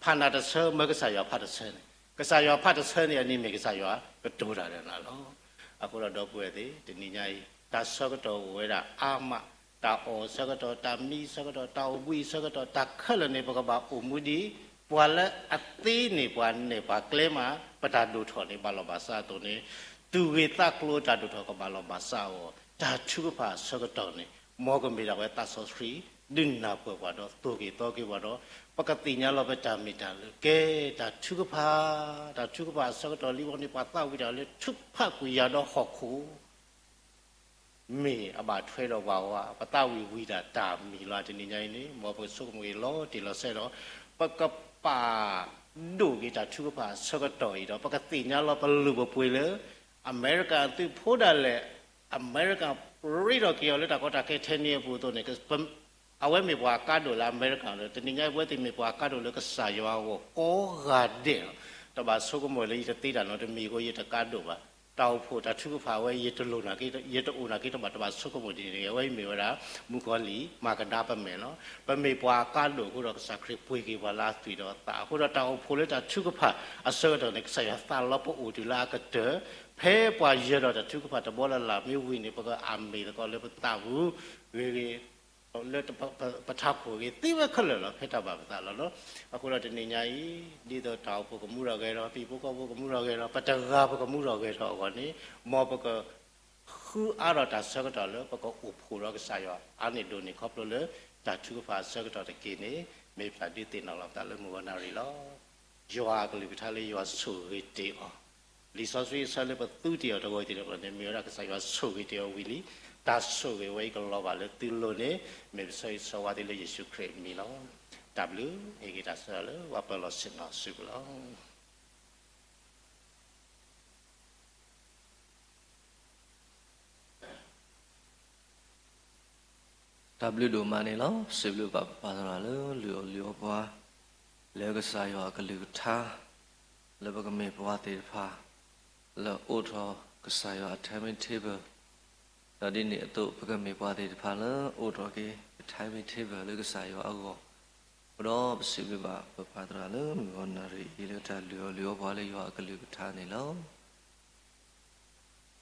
ဖးနၤတဆၢ မၢကစၢ်ယွၤဖးတဆၢန့ၣ်, ကစၢ်ယွၤဖးတဆၢန့ၣ် အန့ၣ်မ့ၢ်ကစၢ်ယွၤကတိၤတၢ်ဒီးနၤလီၤ. အဃိဒီးဒီပုၢ်ဝဲၢ်သ့ၣ် တနံၤညါအံၤ တၢ်ဆၢကတီၢ်အိၣ်ဝဲဒၣ်အါမး, တၢ်အီၣ်ဆၢကတီၢ်, တၢ်မံဆၢကတီၢ်, တၢ်အိၣ်ဘှံးဆၢကတီၢ်, တၢ်ခဲလၢာ်န့ၣ် ပကဘၣ်အိၣ်မူဒ် ပှၤလၢအသ့န့ၢ်ပှၤနဲၣ်ပှၤကျဲမး ပတၢ်ဒိၣ်ထီၣ်န့ၣ် ဘၣ်လီၤဘၣ်စးအသိးန့ၣ်, သူၣ်ဂ့ၤသးကျိၤတၢ်ဒိၣ်ထီၣ်ကဘၣ်လီၤဘၣ်စးအဂီၢ် တၢ်ထုကဖၣ်အဆၢကတီၢ်န့ၣ် မ်ကမ့ၢ်ဒၣ်ဝဲသးစီဆှံ ဒုးနၢ်ပၢၢ်ပှၤဒီးသိၣ်က့ၤသီက့ၤပှၤဒီး ပကသ့ၣ်ညါလီၤပတၢ်မ့ၢ်တၢ်လၢ ကဲတၢ်ထုကဖၣ်, တၢ်ထုကဖၣ်အဆၢကတီၢ်လံဝဲန့ၣ် ပှၤသးဝံၣ်တၢ်လၢထုကဖၣ်ကွံာ်ယၤဒီးဟီၣ်ခိၣ် မ့ၢ်အဘၣ်ထွဲဒီးပှၤဧါ, ပသးဝံၣ်ဝံၤတၢ်တၢ်မံၤလီၤ. တနံၤညါအံၤန့ၣ် မ်ပကဆိကမိၣ်က့ၤလီၤတံၢ်လီၤဆဲးဒီး ပကပာ်ဒိၣ်က့ၤတၢ်ထုကဖၣ်အဆၢကတီၢ်အံၤဒီး ပကသ့ၣ်ညါလီၤပလုၢ်ပပှ့ၤလၢ အမဲရကၤသုးဖိဒၣ်လဲာ် အမဲရကၤရ့ဒီးက့ၤအီၤလၢတၢ်ကီတၢ်ခဲထဲန့ၣ်အပူၤအသိးန့ၣ် အဝဲမ့ၢ်ပှၤအကါဒိၣ်လၢအမဲရကၤဒီး တနံၤညါအံၤပဝဲသ့ၣ်မ့ၢ်ပှၤအကါဒိၣ်လၢကစၢ်ယွၤအဂီၢ်ကိးဂၤဒဲးလီၤ. တဘၣ်ဆိကမိၣ်လၢယတသ့တၢ်နီတမံၤအဃိ ယတကါဒိၣ်ဘၣ်. တၢ်အိၣ်ဖှိၣ်တၢ်ထုကဖၣ်ဝဲ ယတလိၣ်နာ်က့ ယတအိၣ်နာ်က့တဘၣ် တဘၣ်ဆိကမိၣ်ဒ်န့ၣ်တဂ့ၤ. အဝဲအံၤမ့ၢ်ဝဲဒၣ် မုၣ်ကီၤလံၢ်မၤကဒါပမဲာ်လီၤ. ပမ့ၢ်ပှၤအကါဒိၣ်အဃိဒီး ကစၢ်ခရံာ်ပှ့ၤက့ၤပှၤလၢအသွံၣ်ဒီးအသးအဃိဒီး တၢ်အိၣ်ဖှိၣ်လၢတၢ်ထုကဖၣ်အဆၢကတီၢ်န့ၣ် ကစၢ်ယွၤသးလီပအိၣ်တုၤလၢအကတၢၢ် ဖဲပှၤယၢၤဒီးတၢ်ထုကဖၣ်တဘီလၢ်လၢ်မ့ၢ်ဝံၤန့ၣ် ပကအမ့ၢ်သကိးလၢပသးပူၤ ဂ့ၤဂ့ၤ လၢပထးခိၣ်ဂ့ၤ သ့ဝဲခဲလၢာ်လီၤ ဖဲတၢ်ဘၣ်ပသးလီၤလီၤ. အဃိဒီးတနံၤညါအံၤ ဒ်သိးတၢ်အိၣ်ဖှိၣ်ကမူထီၣ်ဂဲၤထီၣ် ဟံၣ်ဖိဃီဖိကမူထီၣ်ဂဲၤထီၣ် ပတဂၤပကမူထီၣ်ဂဲၤထီၣ်အဂီၢ်န့ၣ် မ်ပကဃုအါထီၣ်တၢ်ဆၢကတီၢ်လၢ ပကအိၣ်ဖှိၣ်ဒီးကစၢ်ယွၤအါန့ၢ်ဒိၣ်န့ၢ် ခီဖျိလၢတၢ်ထုကဖၣ်အဆၢကတီၢ်တက့ၢ်န့ၣ် မ့ၢ်ပတၢ်ဒုးသ့ၣ်နီၣ်လီၤပသးလၢမုၢ်ဂီၤနၣ်ရံၣ်လီၤ. ယွၤအကလုၢ်ကထါလၢယွၤဆိၣ်ဂ့ၤတ့ၢ်အီၤ လံာ်စီဆှံအဆၢလၢပသူတ့ၢ်အီၤတဂီၤအံၤသ့ၣ်တဖၣ်န့ၣ် မ့ၢ်ဝဲဒၣ်ကစၢ်ယွၤဆိၣ်ဂ့ၤတ့ၢ်အီၤဝံၤလံ. တၢ်ဆိၣ်ဂ့ၤဝဲအံၤကလီၤဘၣ်လၢသုလိၤန့ၣ် မ့ၢ်ပဆၢဂ့ၤဆၢဝါသုလၢယ့ၣ်ၡူးခရံာ်အမံၤလီၤ. တၢ်ဘျုး ဟ့ၣ်က့ၤတၢ်ဆၢလၢပှၤပၢၤလီၢ်ဆ့ၣ်နီၤစုပူၤလီၤ. တၢ်ဘျုးဒိၣ်မးန့ၣ်လီၤ. စံးဘျုးဘၣ်ပပၢ်သရၣ်လၢလုၢ်အီၣ်လုၢ်အီပှၤ လၢကစၢ်ယွၤအကလုၢ်ကထါ လၢပကမ့ၢ်ပှၤသ့ၣ်တဖၣ် လၢအိးထီၣ်ကစၢ်ယွၤအ timing table ဒီးဒ်န့ၣ်အသိး ပကမ့ၢ်ပှၤသ့ၣ်တဖၣ်လၢအိးထီၣ်က့ၤ timing table လၢကစၢ်ယွၤအဂီၢ် အဃိဒီးပစံးဘျုးဘၣ်ပပၢ်သရၣ်လၢမုၢ်ဂီၤနၣ်ရံၣ်အံၤ လၢတၢ်လုၢ်အီၣ်လုၢ်အီပှၤလၢယွၤအကလုၢ်ကထါန့ၣ်လီၤ.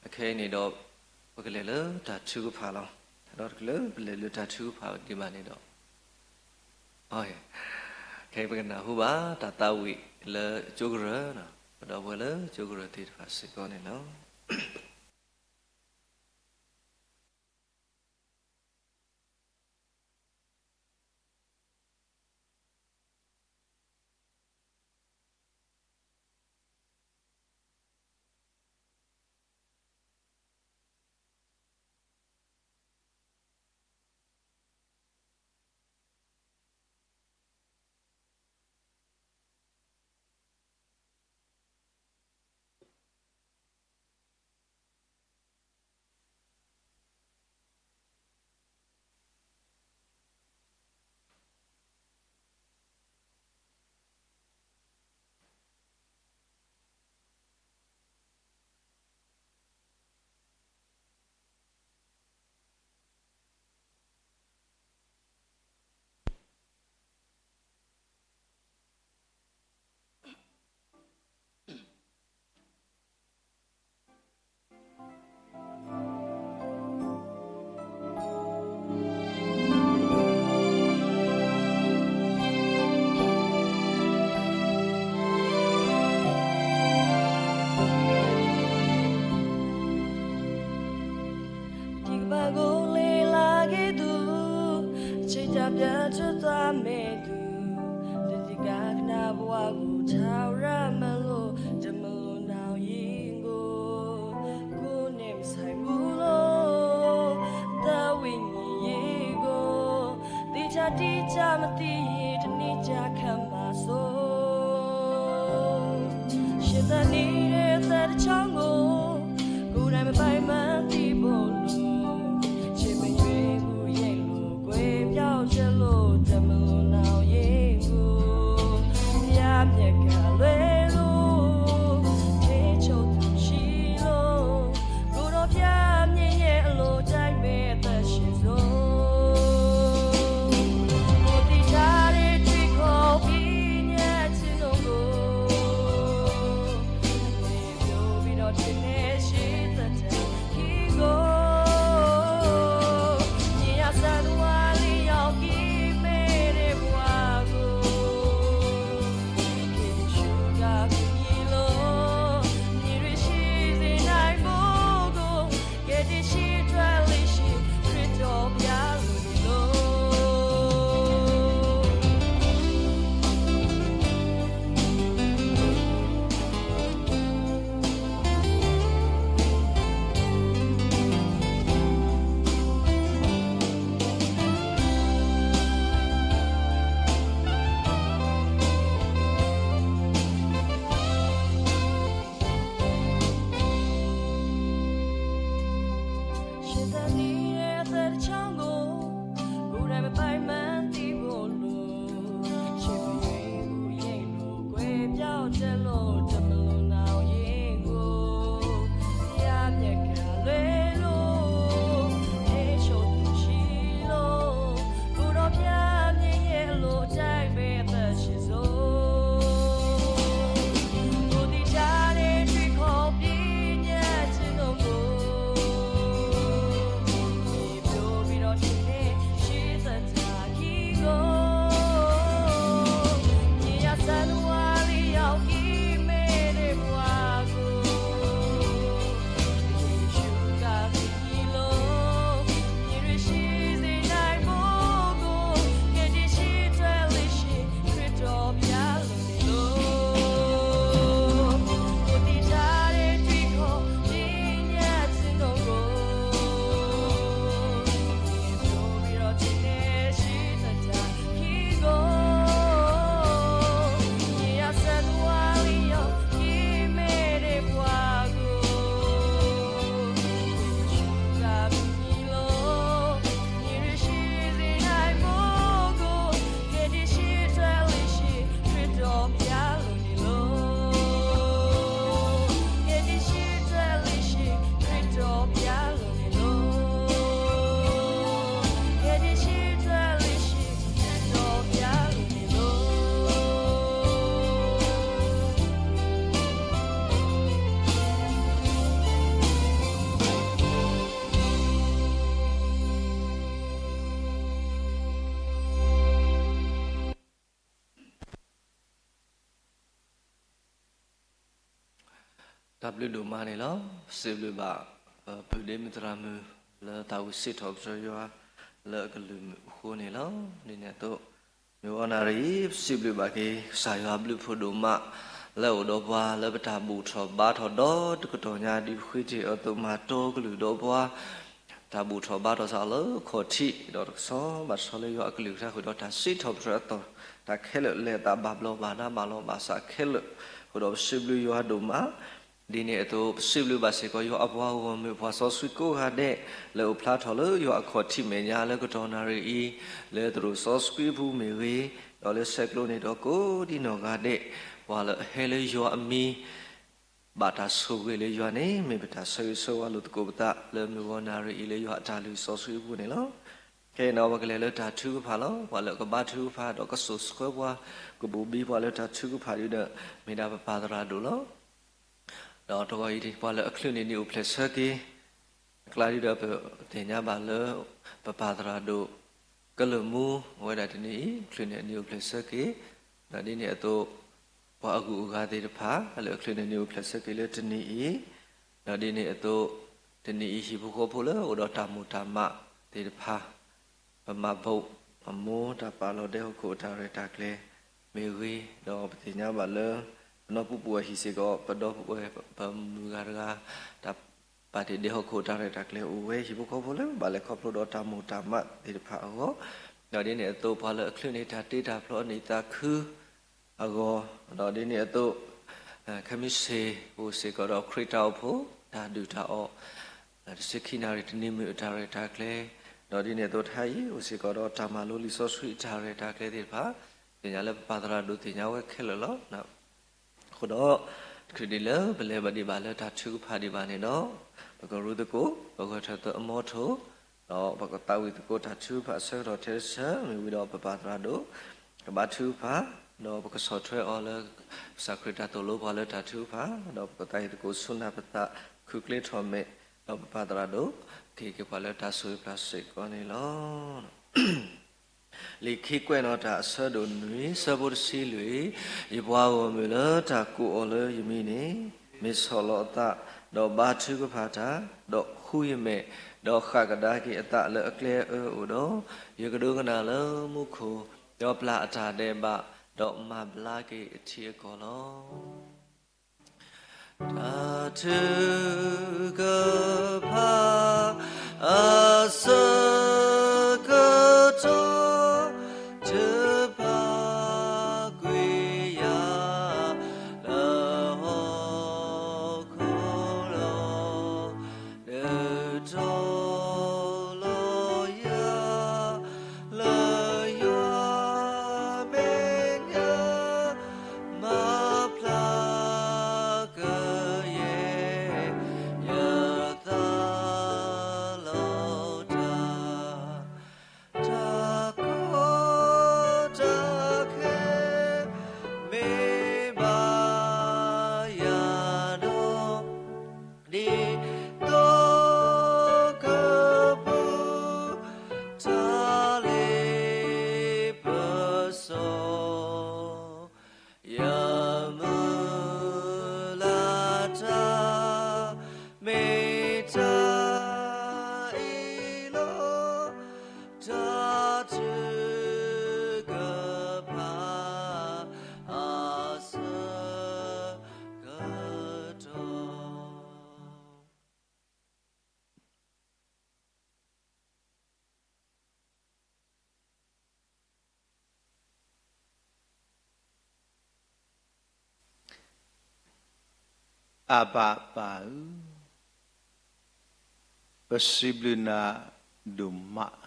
အခဲအံၤန့ၣ်ဒီး ပကလဲၤလၢတၢ်ထုကဖၣ်လီၤ. ဒီးတချုးလၢပလဲၤလၢတၢ်ထုကဖၣ်ဒံးဘၣ်န့ၣ်ဒီး ခဲအံၤပကနၢ်ဟူဘၣ် တၢ်သးဝံၣ်လၢကၠိကရၢ, ပဒီပုၢ်ဝဲၢ်လၢကၠိကရၢသ့ၣ်တဖၣ်စ့ၢ်ကီးန့ၣ်လီၤ. တံၤကဘၣ်ကိးလ့လၢက့ၤသူ, ဆ့တၢ်ပၠးဆၢသးမဲာ်သူ, တသ့ၣ်ကးကနၣ်ပှၤကူၣ်ထါရၢ်မၤလိ, တမၤလိနီၣ်ယံၤကိ, ကိးန့ၣ်မုၢ်ဆါအံၤပူၤလီၤ, သးဝံၣ်ညံယံၤကိ, သ့ၣ်တၢ်တံၢ်တၢ်မၤသံယံၤ တနံၤတၢ်ခါမၤစိ ဆၢသးနံၤဒဲးသးတဆီကိ, ကိးနၤမ့ၢ်ဘၣ်မၤသံဘိလိၤ, ဆ့ပညွံပူၤယဲၢ်လိာ်ကွဲ ပျီဆၢလိာ်တၢ်မၤလိနီၣ်ယံၤကိ, ပျၢ်မ့ၢ်ကလဲၤလိာ်, ထဲဆိးသူၣ်ဆံးလိာ်, ကိးဒီးပျၢ်မ့ၢ်ယဲၢ်အလိာ်တၢ်မဲာ်သးဆံးစိ အိၣ်သံတၢ်ရ့တံၤခီပံညါဆ့နိကိ, မ့ၢ်ပျိဘံဒီးထံနဲၣ်ဆံသတးခံကိ, မ့ၢ်ယစၢ်တဝါလံယီၤကံမဲာ်ဒဲးပှၤကိ, က့ၤဆူတၢ်ကူၣ်နံၤလီၤ, မ့ၢ်ရ့ဆံးသ့ၣ်နၤဘိကိ, က့ၤတဆံတြၢ်လံဆံး ခရံာ်တီပျၢ်လိာ်လီၤ. တၢ်ဘျုးဒိၣ်မးန့ၣ်လီၤ. ပစံးဘျုးဘၣ် ပပုၢ်ဒ့မုၣ်သရၣ်မုၣ် လၢတၢ်ဝံစံးထီၣ်ပတြၢၤယွၤ လၢအကလုၢ်မုၢ်အဃိန့ၣ်လီၤ. ဒ်န့ၣ်အသိး မုၢ်ဂီၤနၣ်ရံၣ်အံၤ ပစံးဘျုးဘၣ်က့ၤ ကစၢ်ယွၤအဘျုးဖးဒိၣ်မး လၢအအိၣ်ဒီးပှၤလၢပတၢ်ဘူၣ်ထီၣ်ဘါထီၣ်ဒီးတကတီၢ်ညါ ဒ်ပဃ့တ့ၢ်အီၤအသိး မၤတီကလုၢ်ဒီးပှၤ တၢ်ဘူၣ်ထီၣ်ဘါထီၣ်စးလၢအခီၣ်ထံး ဒီးတကဆှီဘၣ်တဆီလၢယွၤအကလုၢ်ကထါဃုာ်ဒီးတၢ်စံးထီၣ်ပတြၢၤအသီၣ် တၢ်ခဲလၢာ်လဲၤအသးဘၣ်ဘျီးဘၣ်ဒါဘၣ်လီၤဘၣ်စးခဲလၢာ် ဃုာ်ဒီးပစံးဘျုးယွၤဒိၣ်မး. ဒ်န့ၣ်အသိး ပစံးဘျုးဘၣ်စ့ၢ်ကီး ယွၤအပှၤဂီၢ်မုၢ်ပှၤစီဆှံကိးဂၤဒဲး လၢအိၣ်ဖျါထီၣ်လၢယွၤအခီၣ်ထံးမဲာ်ညါလၢကတီၢ်နၣ်ရံၣ်အံၤ လၢသရိာ်စီဆှံအပူၤမ့ၢ်ဂ့ၤ, ဒီးလၢဆဲးကျိးန့ၣ်ဒီးကိးဒံနီၢ်ဂၤဒဲး ပှၤလၢအဟဲလၢယွၤအမံၤ ဘၣ်တၢ်ဆိၣ်ဂ့ၤလၢယွၤန့ၣ် မ့ၢ်ပတၢ်ဆၢဂ့ၤဆၢဝါလိာ်သကိးပသး လၢမုၢ်ဂီၤနၣ်ရံၣ်အံၤလၢယွၤအတၢ်လုၢ်စီဆှံအပူၤန့ၣ်လီၤ. ခဲအံၤန့ၣ် ပကလဲၤလၢတၢ်ထုကဖၣ်လီၤ. ပှၤလၢအကဘါထုကဖၣ် ဒီးကစိာ်ဆှၢပှၤ ကဘိၣ်ဘံပှၤလၢတၢ်ထုကဖၣ်ဒ်ဒီး မ့ၢ်ဒၣ်ပပၢ်သရၣ်ဒိၣ်လီၤ. ဒီးတဂီၤအံၤ ပှၤလၢအချုးန့ၢ်နံၣ်အိၣ်ဖျဲၣ်ဆၢက့ၤ အကျါဒ်ဒီး ပသ့ၣ်ညါဘၣ်လၢ ပပၢ်သရၣ်ဒိၣ် ကလၢာ်မူ အဝဲဒၣ်တနံၤအံၤ ချုးန့ၢ်နံၣ်အိၣ်ဖျဲၣ်ဆၢက့ၤ, ဒီးဒ်န့ၣ်အသိး ပှၤအဂုၤအဂၤသ့ၣ်တဖၣ် လၢအချုးန့ၢ်နံၣ်အိၣ်ဖျဲၣ်ဆၢက့ၤလၢတနံၤအံၤ, ဒီးဒ်န့ၣ်အသိး တနံၤအံၤဟံၣ်ဖိဃီဖိလၢအိၣ်ဒီးတၢ်မိၣ်တၢ်မးသ့ၣ်တဖၣ် ပမၤဘူၣ်အမိၢ်တၢ်ပာ်လီၤဒဲဟီၣ်ခိၣ်အတၢ်ရဲၣ်တၢ်ကျဲၤမ့ၢ်ဂ့ၤ, ဒီးပသ့ၣ်ညါဘၣ်လၢ ပနီၢ်ပူၤပူၤအဟံၣ်စ့ၢ်ကီး ပဒီပုၢ်ဝဲၢ် ပမုၢ်ဂၤတဂၤ တၢ်ပာ်တ့ၢ်ဒဲဟီၣ်ခိၣ်အတၢ်ရဲၣ်တၢ်ကျဲၤအိၣ်ဝဲ ဟံၣ်ဖိဃီဖိလၢ ဘၣ်လဲၤခီဖျိဒီးတၢ်မိၣ်တၢ်မးသ့ၣ်တဖၣ်အဂီၢ်, ဒီးဒ်န့ၣ်အသိး ပှၤလၢအချုးန့ၢ်တၢ်တ့တၢ်ဖျီအနံၣ်သးခု အဂီၢ်, ဒီးဒ်န့ၣ်အသိး ခဲမုၢ်ဆ့ၣ်အိၣ်စ့ၢ်ကီးဒီးခရံာ်တၢ်အိၣ်ဖှိၣ် တၢ်ဒုၣ်တၢ်အီၣ် တဆံခံနၣ်ရံၣ်တနံၤမုၢ်အတၢ်ရဲၣ်တၢ်ကျဲၤ, ဒီးဒ်န့ၣ်အသိးတဟါအံၤ အိၣ်စ့ၢ်ကီးဒီးတၢ်မၤလိလံာ်စီဆှံအတၢ်ရဲၣ်တၢ်ကျဲၤသ့ၣ်တဖၣ်, သ့ၣ်ညါလၢပပၢ်သရၣ်ဒိၣ်သ့ၣ်ညါဝဲခဲလၢာ်လီၤ. အဃိဒီး တချုးဒံးလၢပလဲၤဘၣ်ဒံးဘၣ်လၢတၢ်ထုကဖၣ်ဒံးဘၣ်န့ၣ်ဒီး ပကရူသကိး ပဂဲၤထၢၣ်သၢအမီထိၣ်, ဒီးပကသးဝံၣ်သကိးတၢ်ထုကဖၣ်အဆၢကတီၢ်ထဲတဆၢ မ့ၢ်ဝံၤဒီးပပၢ်သရၣ်ဒိၣ် ကဘါထုကဖၣ်, ဒီးပကဆီၣ်ထွဲအီၤလၢ ကစၢ်ခရံာ်တၢ်သိၣ်လိပှၤလၢတၢ်ထုကဖၣ်, ဒီးပကသးဝံၣ်သကိးဆူနၢ်ပသး ခုၣ်ကျ့ထီၣ်မဲာ်, ဒီးပပၢ်သရၣ်ဒိၣ် ကဟ့ၣ်က့ၤပှၤလၢတၢ်ဆိၣ်ဂ့ၤပျၢ်စ့ၢ်ကီးန့ၣ်လီၤ. လံာ်ခံကွဲးနီၣ်တၢ်အဆၢဒိၣ်နွံ ဆၢဖိတဆံလွံၢ်, ယပှၤဂီၢ်မုၢ်လၢတၢ်ကိးအီၤလၢယမံၤန့ၣ် မ့ၢ်ဆီၣ်လီၤအသး, ဒီးဘါထုကဖၣ်တၢ်, ဒီးဃုယမဲာ်, ဒီးဃၣ်ကဒါက့ၤအသးလၢအကျဲအၢအိၣ်ဒီး, ယကဒိကနၣ်လၢမူခိၣ်, ဒီးပျၢ်အတၢ်ဒဲးဘး, ဒီးမၤဘျါက့ၤအထံအကီၢ်လီၤ. တၢ်ထုကဖၣ် အဆၢကတီၢ် ထုကဖၣ်ကွံာ်ယၤ လၢဟီၣ်ခိၣ်လီၤ. နုာ်ထီၣ်လီၤယၤ လၢယွၤမဲာ်ညါ မၤဖျါကယဲၢ် ယသးလီၤတၢ် တၢ်ကီတၢ်ခဲ မ့ၢ်ဘၣ်ယၤဒီး ဒ်သိးကပူၤ တၢ်လ့ပစီ ယမုၢ်လၢ်တၢ် မ့ၢ်တၢ်အံၤလီၤ. တၢ်ထုကဖၣ် အဆၢကတီၢ် အဘၣ်ပၢ်ဧၢ, ပစံးဘျုးနၤဒိၣ်မး,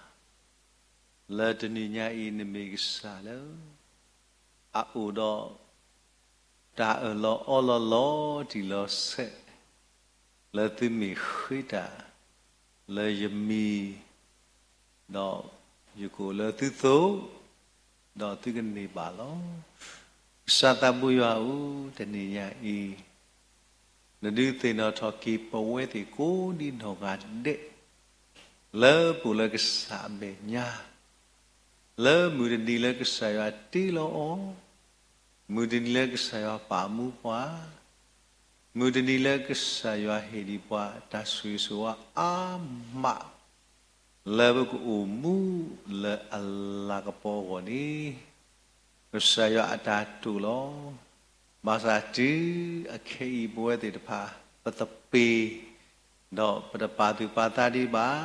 လၢတနံၤညါအံၤ နမ့ၢ်ကစၢ်လၢ အအိၣ်ဒီး တၢ်အၢၣ်လီၤအီလီၤလီၤတံၢ်လီၤဆဲး လၢသုမ့ၢ်ဃ့တၢ် လၢယမံၤ ဒီးယကအိၣ်လၢသုသိး ဒီးသုကန့ၢ်ဘၣ်လီၤ. ကစၢ်သးဘိယွၤဧၢ, တနံၤညါအံၤ နဒုးသ့ၣ်နီၣ်ထီၣ်က့ၤပဝဲသ့ၣ်ကိးဒံနီၢ်ဂၤဒဲး လၢပအိၣ်လၢကစၢ်အမဲာ်ညါ လၢမုၢ်တနံၤလၢကစၢ်ယွၤတ့လီၤအီၤ, မုၢ်တနံၤလၢကစၢ်ယွၤပာ်မူပှၤ, မုၢ်တနံၤလၢကစၢ်ယွၤဟ့ၣ်ဒံးပှၤတၢ်ဆိၣ်ဂ့ၤဆိၣ်ဝါအါမး လၢပကအိၣ်မူလၢအလၤကပီၤအဂီၢ်န့ၣ်, ကစၢ်ယွၤအတၢ်တိာ်လီၤ. ဘၣ်ဆၣ်တုၤအခဲအံၤပဝဲသ့ၣ်တဖၣ် ပသပ့ၤ ဒီးပတပာ်သူၣ်ပာ်သးဒံးဘၣ်.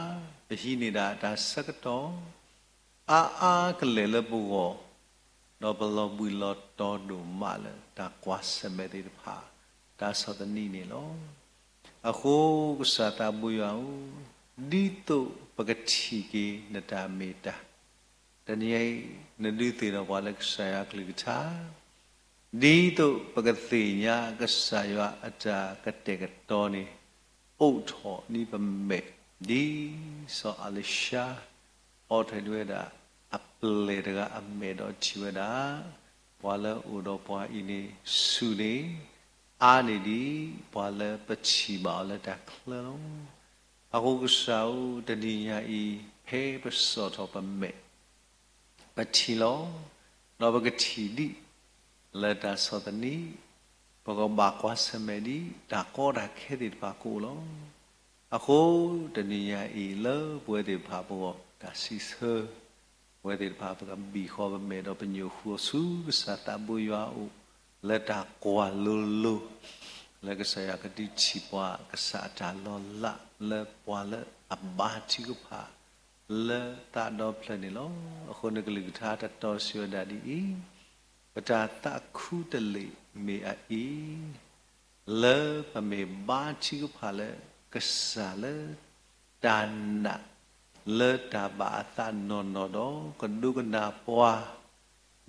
ပဟံးန့ၢ်ဒၣ်တၢ်ဆၢကတီၢ် အါအါကလဲာ်လၢပဂီၢ်, ဒီးပလီၤဘှံးလီၤတီၤဒိၣ်မးလၢတၢ်ကွၢ်ဆၢၣ်မဲာ်သ့ၣ်တဖၣ်, တၢ်ဆီၣ်သနံးန့ၣ်လီၤ. အဃိကစၢ်သးဘိယွၤဧၢ, ဒ်သိးပကထံၣ်က့ၤနတၢ်မ့ၢ်တၢ်, တနံၤအံၤ နဒုးသ့ၣ်နီၣ်ပှၤလၢကစၢ်ယွၤအကလုၢ်ကထါ ဒ်သိးပကသ့ၣ်ညါကစၢ်ယွၤအတၢ်ကတဲာ်ကတီၤန့ၣ် အိးထီၣ်န့ၢ်ပမဲာ်, ဒ်စီၤအၤလံၤၡါ အိးထီၣ်န့ၢ်ဝဲဒၣ် အပျဲၢ်တဂၤအမဲာ်ဒီးထံၣ်ဝဲဒၣ်, ပှၤလၢအအိၣ်ဒီးပှၤအံၤန့ၣ် ဆူၣ်န့ၣ် အါန့ၢ်ဒံး ပှၤလၢပထံၣ်ဘၣ်အီၤလၢတၢ်ချၢလီၤ. အဃိကစၢ်ဧၢ, တနံၤညါအံၤ ဖဲပစိာ်ထီၣ်ပမဲာ် ပထံၣ်လီၤ, ဒီးပကထံၣ်ဒံး လၢတၢ်ဆီၣ်သနံး, ပကဘၣ်ကွၢ်ဆၢၣ်မဲာ်ဒံး တၢ်ကီတၢ်ခဲသ့ၣ်တဖၣ်ကအိၣ်လီၤ. အဃိတနံၤညါအံၤ လၢပဝဲသ့ၣ်တဖၣ်ပဂီၢ် တၢ်စံးဆၢ ပဝဲသ့ၣ်တဖၣ် ပကဘံၣ်ဃီပမဲာ်ဒီးပညိၣ်ဃုာ်အီၤဆူကစၢ်သးဘိယွၤအအိၣ် လၢတၢ်ကွၢ်လိၤလိၤ လၢကစၢ်ယွၤကဒုးထံၣ်ပှၤ ကစၢ်အတၢ်လီၤလး လၢပှၤလၢအဘါထုကဖၣ် လၢသးဒီဖျၢၣ်န့ၣ်လီၤ. အဃိနကလုၢ်ကထါတတီၤစံးဝဲဒၣ်ဒ်အံၤ, ပတၢ်သးခူတလ့ၢ်မ့ၢ်အအံၤ လၢပမ့ၢ်ဘါထုကဖၣ်လၢကစၢ်လၢ တၢ်နာ်လၢတၢ်ဘၣ်အသးနီၢ်နီၢ်ဒီးကဒိကနၣ်ပှၤ,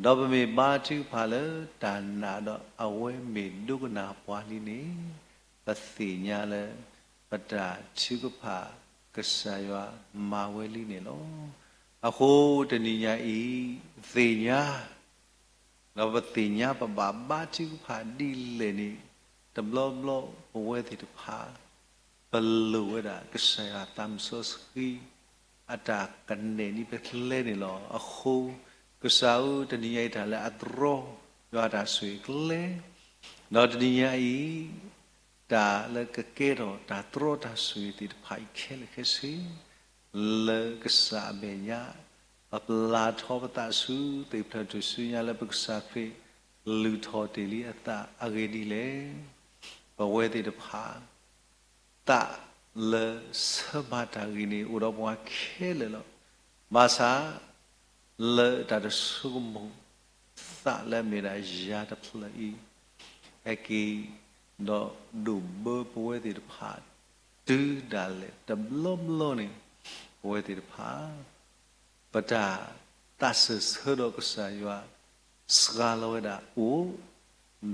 ဒီးပမ့ၢ်ဘါထုကဖၣ်လၢတၢ်နာ်ဒီးအဝဲမ့ၢ်ဒိကနၣ်ပှၤလံန့ၣ်, ပသ့ၣ်ညါလၢ ပတၢ်ထုကဖၣ်ကစၢ်ယွၤမၤဝဲလံန့ၣ်လီၤ. အဃိတနံၤညါအံၤ သ့ၣ်ညါ ဒီးပသ့ၣ်ညါပဘၣ်ဘါထုကဖၣ်ဒ်လဲၣ်န့ၣ်, တဘျီဘျီပဝဲသ့ၣ်တဖၣ် ပလိၣ်ဝဲဒၣ်ကစၢ်ယွၤသးမုၢ်စီဆှံ အတၢ်ကနဲၣ်ဒ်ပကျဲန့ၣ်လီၤ. အဃိ ကစၢ်ဧၢ, တနံၤညါအံၤတၢ်လၢအတြီ ယွၤတၢ်ဆိၣ်ဂ့ၤကျဲ, ဒီးတနံၤညါအံၤ တၢ်လၢကကဲထီၣ်တၢ်တြီတၢ်ဆိၣ်ဂ့ၤသ့ၣ်တဖၣ်အံၤခဲလၢာ်ခဲဆ့ လၢကစၢ်အမဲာ်ညါ ပပျၢ်ထီပသးဆူသ့ၣ်ဖျၢၣ်ထူၣ်စုညါလၢပကစၢ်ခရံာ် လုၢ်ထီၣ်တ့ၢ်လံအသးအဂ့ၢ်ဒ်လဲၣ်. ပဝဲသ့ၣ်တဖၣ် သးလၢဆၢမၤတၢ်ဂ့ၤန့ၣ် အိၣ်ဒီးပှၤခဲလၢာ်လီၤ. ဘၣ်ဆၣ် လၢတၢ်တဆိကမိၣ် သးလၢအမ့ၢ်ဒၣ်ယၤတဖျၢၣ်အံၤ ဟဲက့ၤ ဒီးဒိၣ်ဘၢပဝဲသ့ၣ်တဖၣ် တုၤဒၣ်လဲာ်တဘျီဘျီန့ၣ် ပဝဲသ့ၣ်တဖၣ် ပတၢ်သးစၢၢ်ဆၢဒီးကစၢ်ယွၤ စှၤလီၤဝဲဒၣ်အိၣ်,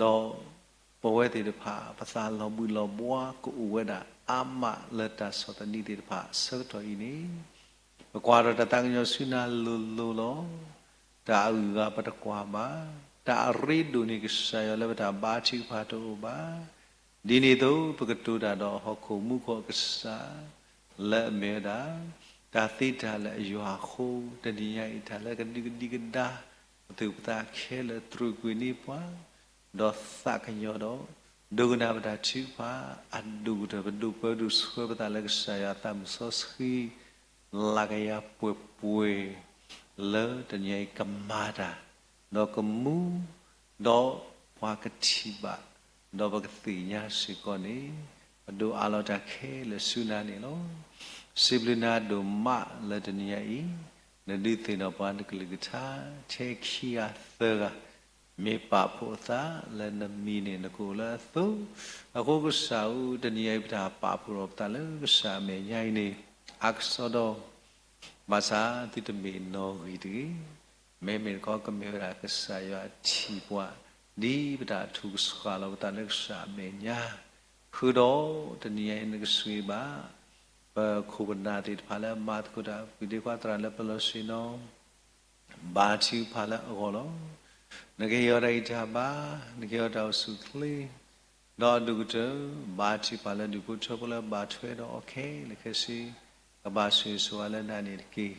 ဒီးပဝဲသ့ၣ်တဖၣ် ပသးလီၤဘှံးလီၤဘှါကအိၣ်ဝဲဒၣ်အါမးလၢတၢ်ဆီၣ်သနံးသ့ၣ်တဖၣ် ဆၢကတီၢ်အံၤန့ၣ် ပကွၢ်ထီၣ်တၢ်သးကညီၤဆူနၤလိၤလိၤလီၤ. တၢ်အဂုၤအဂၤပတကွၢ်ဘၣ်, တၢ်အရ့ဒိၣ်န့ၢ်ကစၢ်ယွၤလၢပတၢ်ဘါထုကဖၣ်တအိၣ်ဘၣ်. ဒ်န့ၣ်အသိး ပကတိၤတၢ်ဒီးဟီၣ်ခိၣ်မူခိၣ်အကစၢ် လၢအမ့ၢ်ဝဲဒၣ် တၢ်သ့တၢ်လၢာ်အယွၤအဃိ, တနံၤညါအံၤ တၢ်လၢကဒုးကဒံကဒါ ပသူၣ်ပသးခဲလၢာ် တြူာ်ကွံာ်န့ၢ်ပှၤ, ဒီးသးကညီၤဒီး ဒိကနၣ်ပတၢ်ထုကဖၣ် အဒိၣ်ကတၢၢ် ပဒိၣ်ပၢဒိၣ်ဆှၢပသးလၢကစၢ်ယွၤသးမုၢ်စီဆှံ လၢကယၤပှဲၤပှဲၤ လၢတနံၤအံၤကမၤတၢ် ဒီးကမူ ဒီးပှၤကထံၣ်ဘၣ် ဒီးပကသ့ၣ်ညါစ့ၢ်ကီးန့ၣ် ပဒိးအးလီၤတၢ်ခဲလၢာ်ဆူနၤန့ၣ်လီၤ. စံးဘျုးနၤဒိၣ်မးလၢတနံၤညါအံၤ နဒုးသ့ၣ်နီၣ်ပှၤနကလုၢ်ကထါ ထဲခံဂၤသၢဂၤ မ့ၢ်ပာ်ဖှိၣ်အသးလၢနမံၤန့ၣ် နကအိၣ်လၢအသိး, အဃိကစၢ်ဧၢ, တနံၤညါအံၤပတၢ်ပာ်ဖှိၣ်ထီၣ်ပသးလၢကစၢ်အမဲာ်ညါအံၤန့ၣ် အါကစီဒီ ဘၣ်ဆၣ်သုတမ့ၢ်နီၣ်ဂံၢ်တဂ့ၤ, မ့မ့ၢ်တခီကမ့ၢ်ဝဲဒၣ်ကစၢ်ယွၤထံၣ်ပှၤ ဒ်ပတၢ်ထူၣ်ကဆှီလီၤပသးလၢကစၢ်အမဲာ်ညါ, ဃုာ်ဒီးတနံၤညါအံၤနကဆိၣ်ဂ့ၤဘၣ် ပခိၣ်ပနၢ်သ့ၣ်တဖၣ်လၢအမၤသကိးတၢ် ပှၤဒ့ခွါသရၣ်လၢပလီၢ်ဆ့ၣ်နီၤ ဘါထုကဖၣ်လၢအဂီၢ်လီၤ. နကဟ့ၣ်အီၤတၢ်ဂံၢ်တၢ်ဘါ, နကဟ့ၣ်အီၤတၢ်အိၣ်ဆူၣ်အိၣ်ချ့, ဒီးအဒိၣ်ကတၢၢ် ဘါထုကဖၣ်လၢဒူၣ်ဖိထၢဖိလၢအဘၣ်ထွဲဒီးအီၤခဲလၢာ်ခဲဆ့, ကဘၣ်ဆိၣ်ဂ့ၤဆိၣ်ဝါလၢနၤန့ၣ်တက့ၢ်.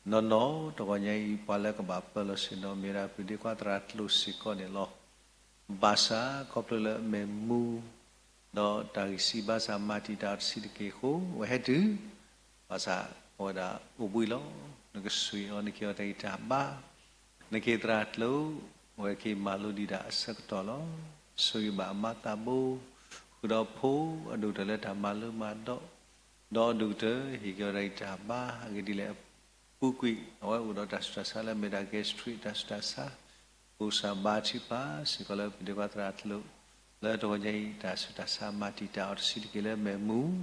နီၢ်နီၢ်တဂီၤညါအံၤ ပှၤလၢကဘၣ်ပၢလီၢ်ဆ့ၣ်နီၤ မ့ၢ်ဝဲဒၣ်ပှၤဒ့ခွါသရၣ်ကျိၣ်စ့ၢ်ကီးန့ၣ်လီၤ. ဘၣ်ဆၣ်ခီဖျိလၢအမ့ၢ်မူ ဒီးတၢ်ဂံၢ်စၢ်ဘါစၢ်မၤတံာ်တာ်အီၤတဆံးတက့ၢ်အဃိ အဝဲဟဲတုၤ ဘၣ်ဆၣ်အဝဲဒၣ်အိၣ်ဘှံးလီၤ. နကဆိၣ်ဂ့ၤအီၤ နကဟ့ၣ်အီၤတၢ်ဂံၢ်တၢ်ဘါ, နကဟ့ၣ်သရၣ်ကျိာ် အဝဲကဟ့ၣ်မၤလိဒံးဒၣ်အဆၢကတီၢ်လီၤ. ဆိၣ်ဂ့ၤဘၣ်အမါသးဘိ ဃုာ်ဒီးဖိ အဒိၣ်ကတၢၢ်လၢတၢ်မၤလိမၤဒိး, ဒီးအဒိၣ်ကတၢၢ်ဟ့ၣ်က့ၤအီၤတၢ်ဂံၢ်တၢ်ဘါ အဂ့ၢ်ဒ်လဲၣ် အပူၤကွံာ် အဝဲအိၣ်ဒီးတၢ်ဆူးတၢ်ဆါလၢအမ့ၢ်ဒၣ် gastric တၢ်ဆူးတၢ်ဆါ, ပကစၢ်ဘါထုကဖၣ်စ့ၢ်ကီးလၢပဒ့ခွါသရၣ်ကျိာ် လၢတဂီၤညါအံၤ တၢ်ဆူးတၢ်ဆါမၤတံာ်တာ်အီၤတဆံးတက့ၢ်လၢအမဲာ်မုာ်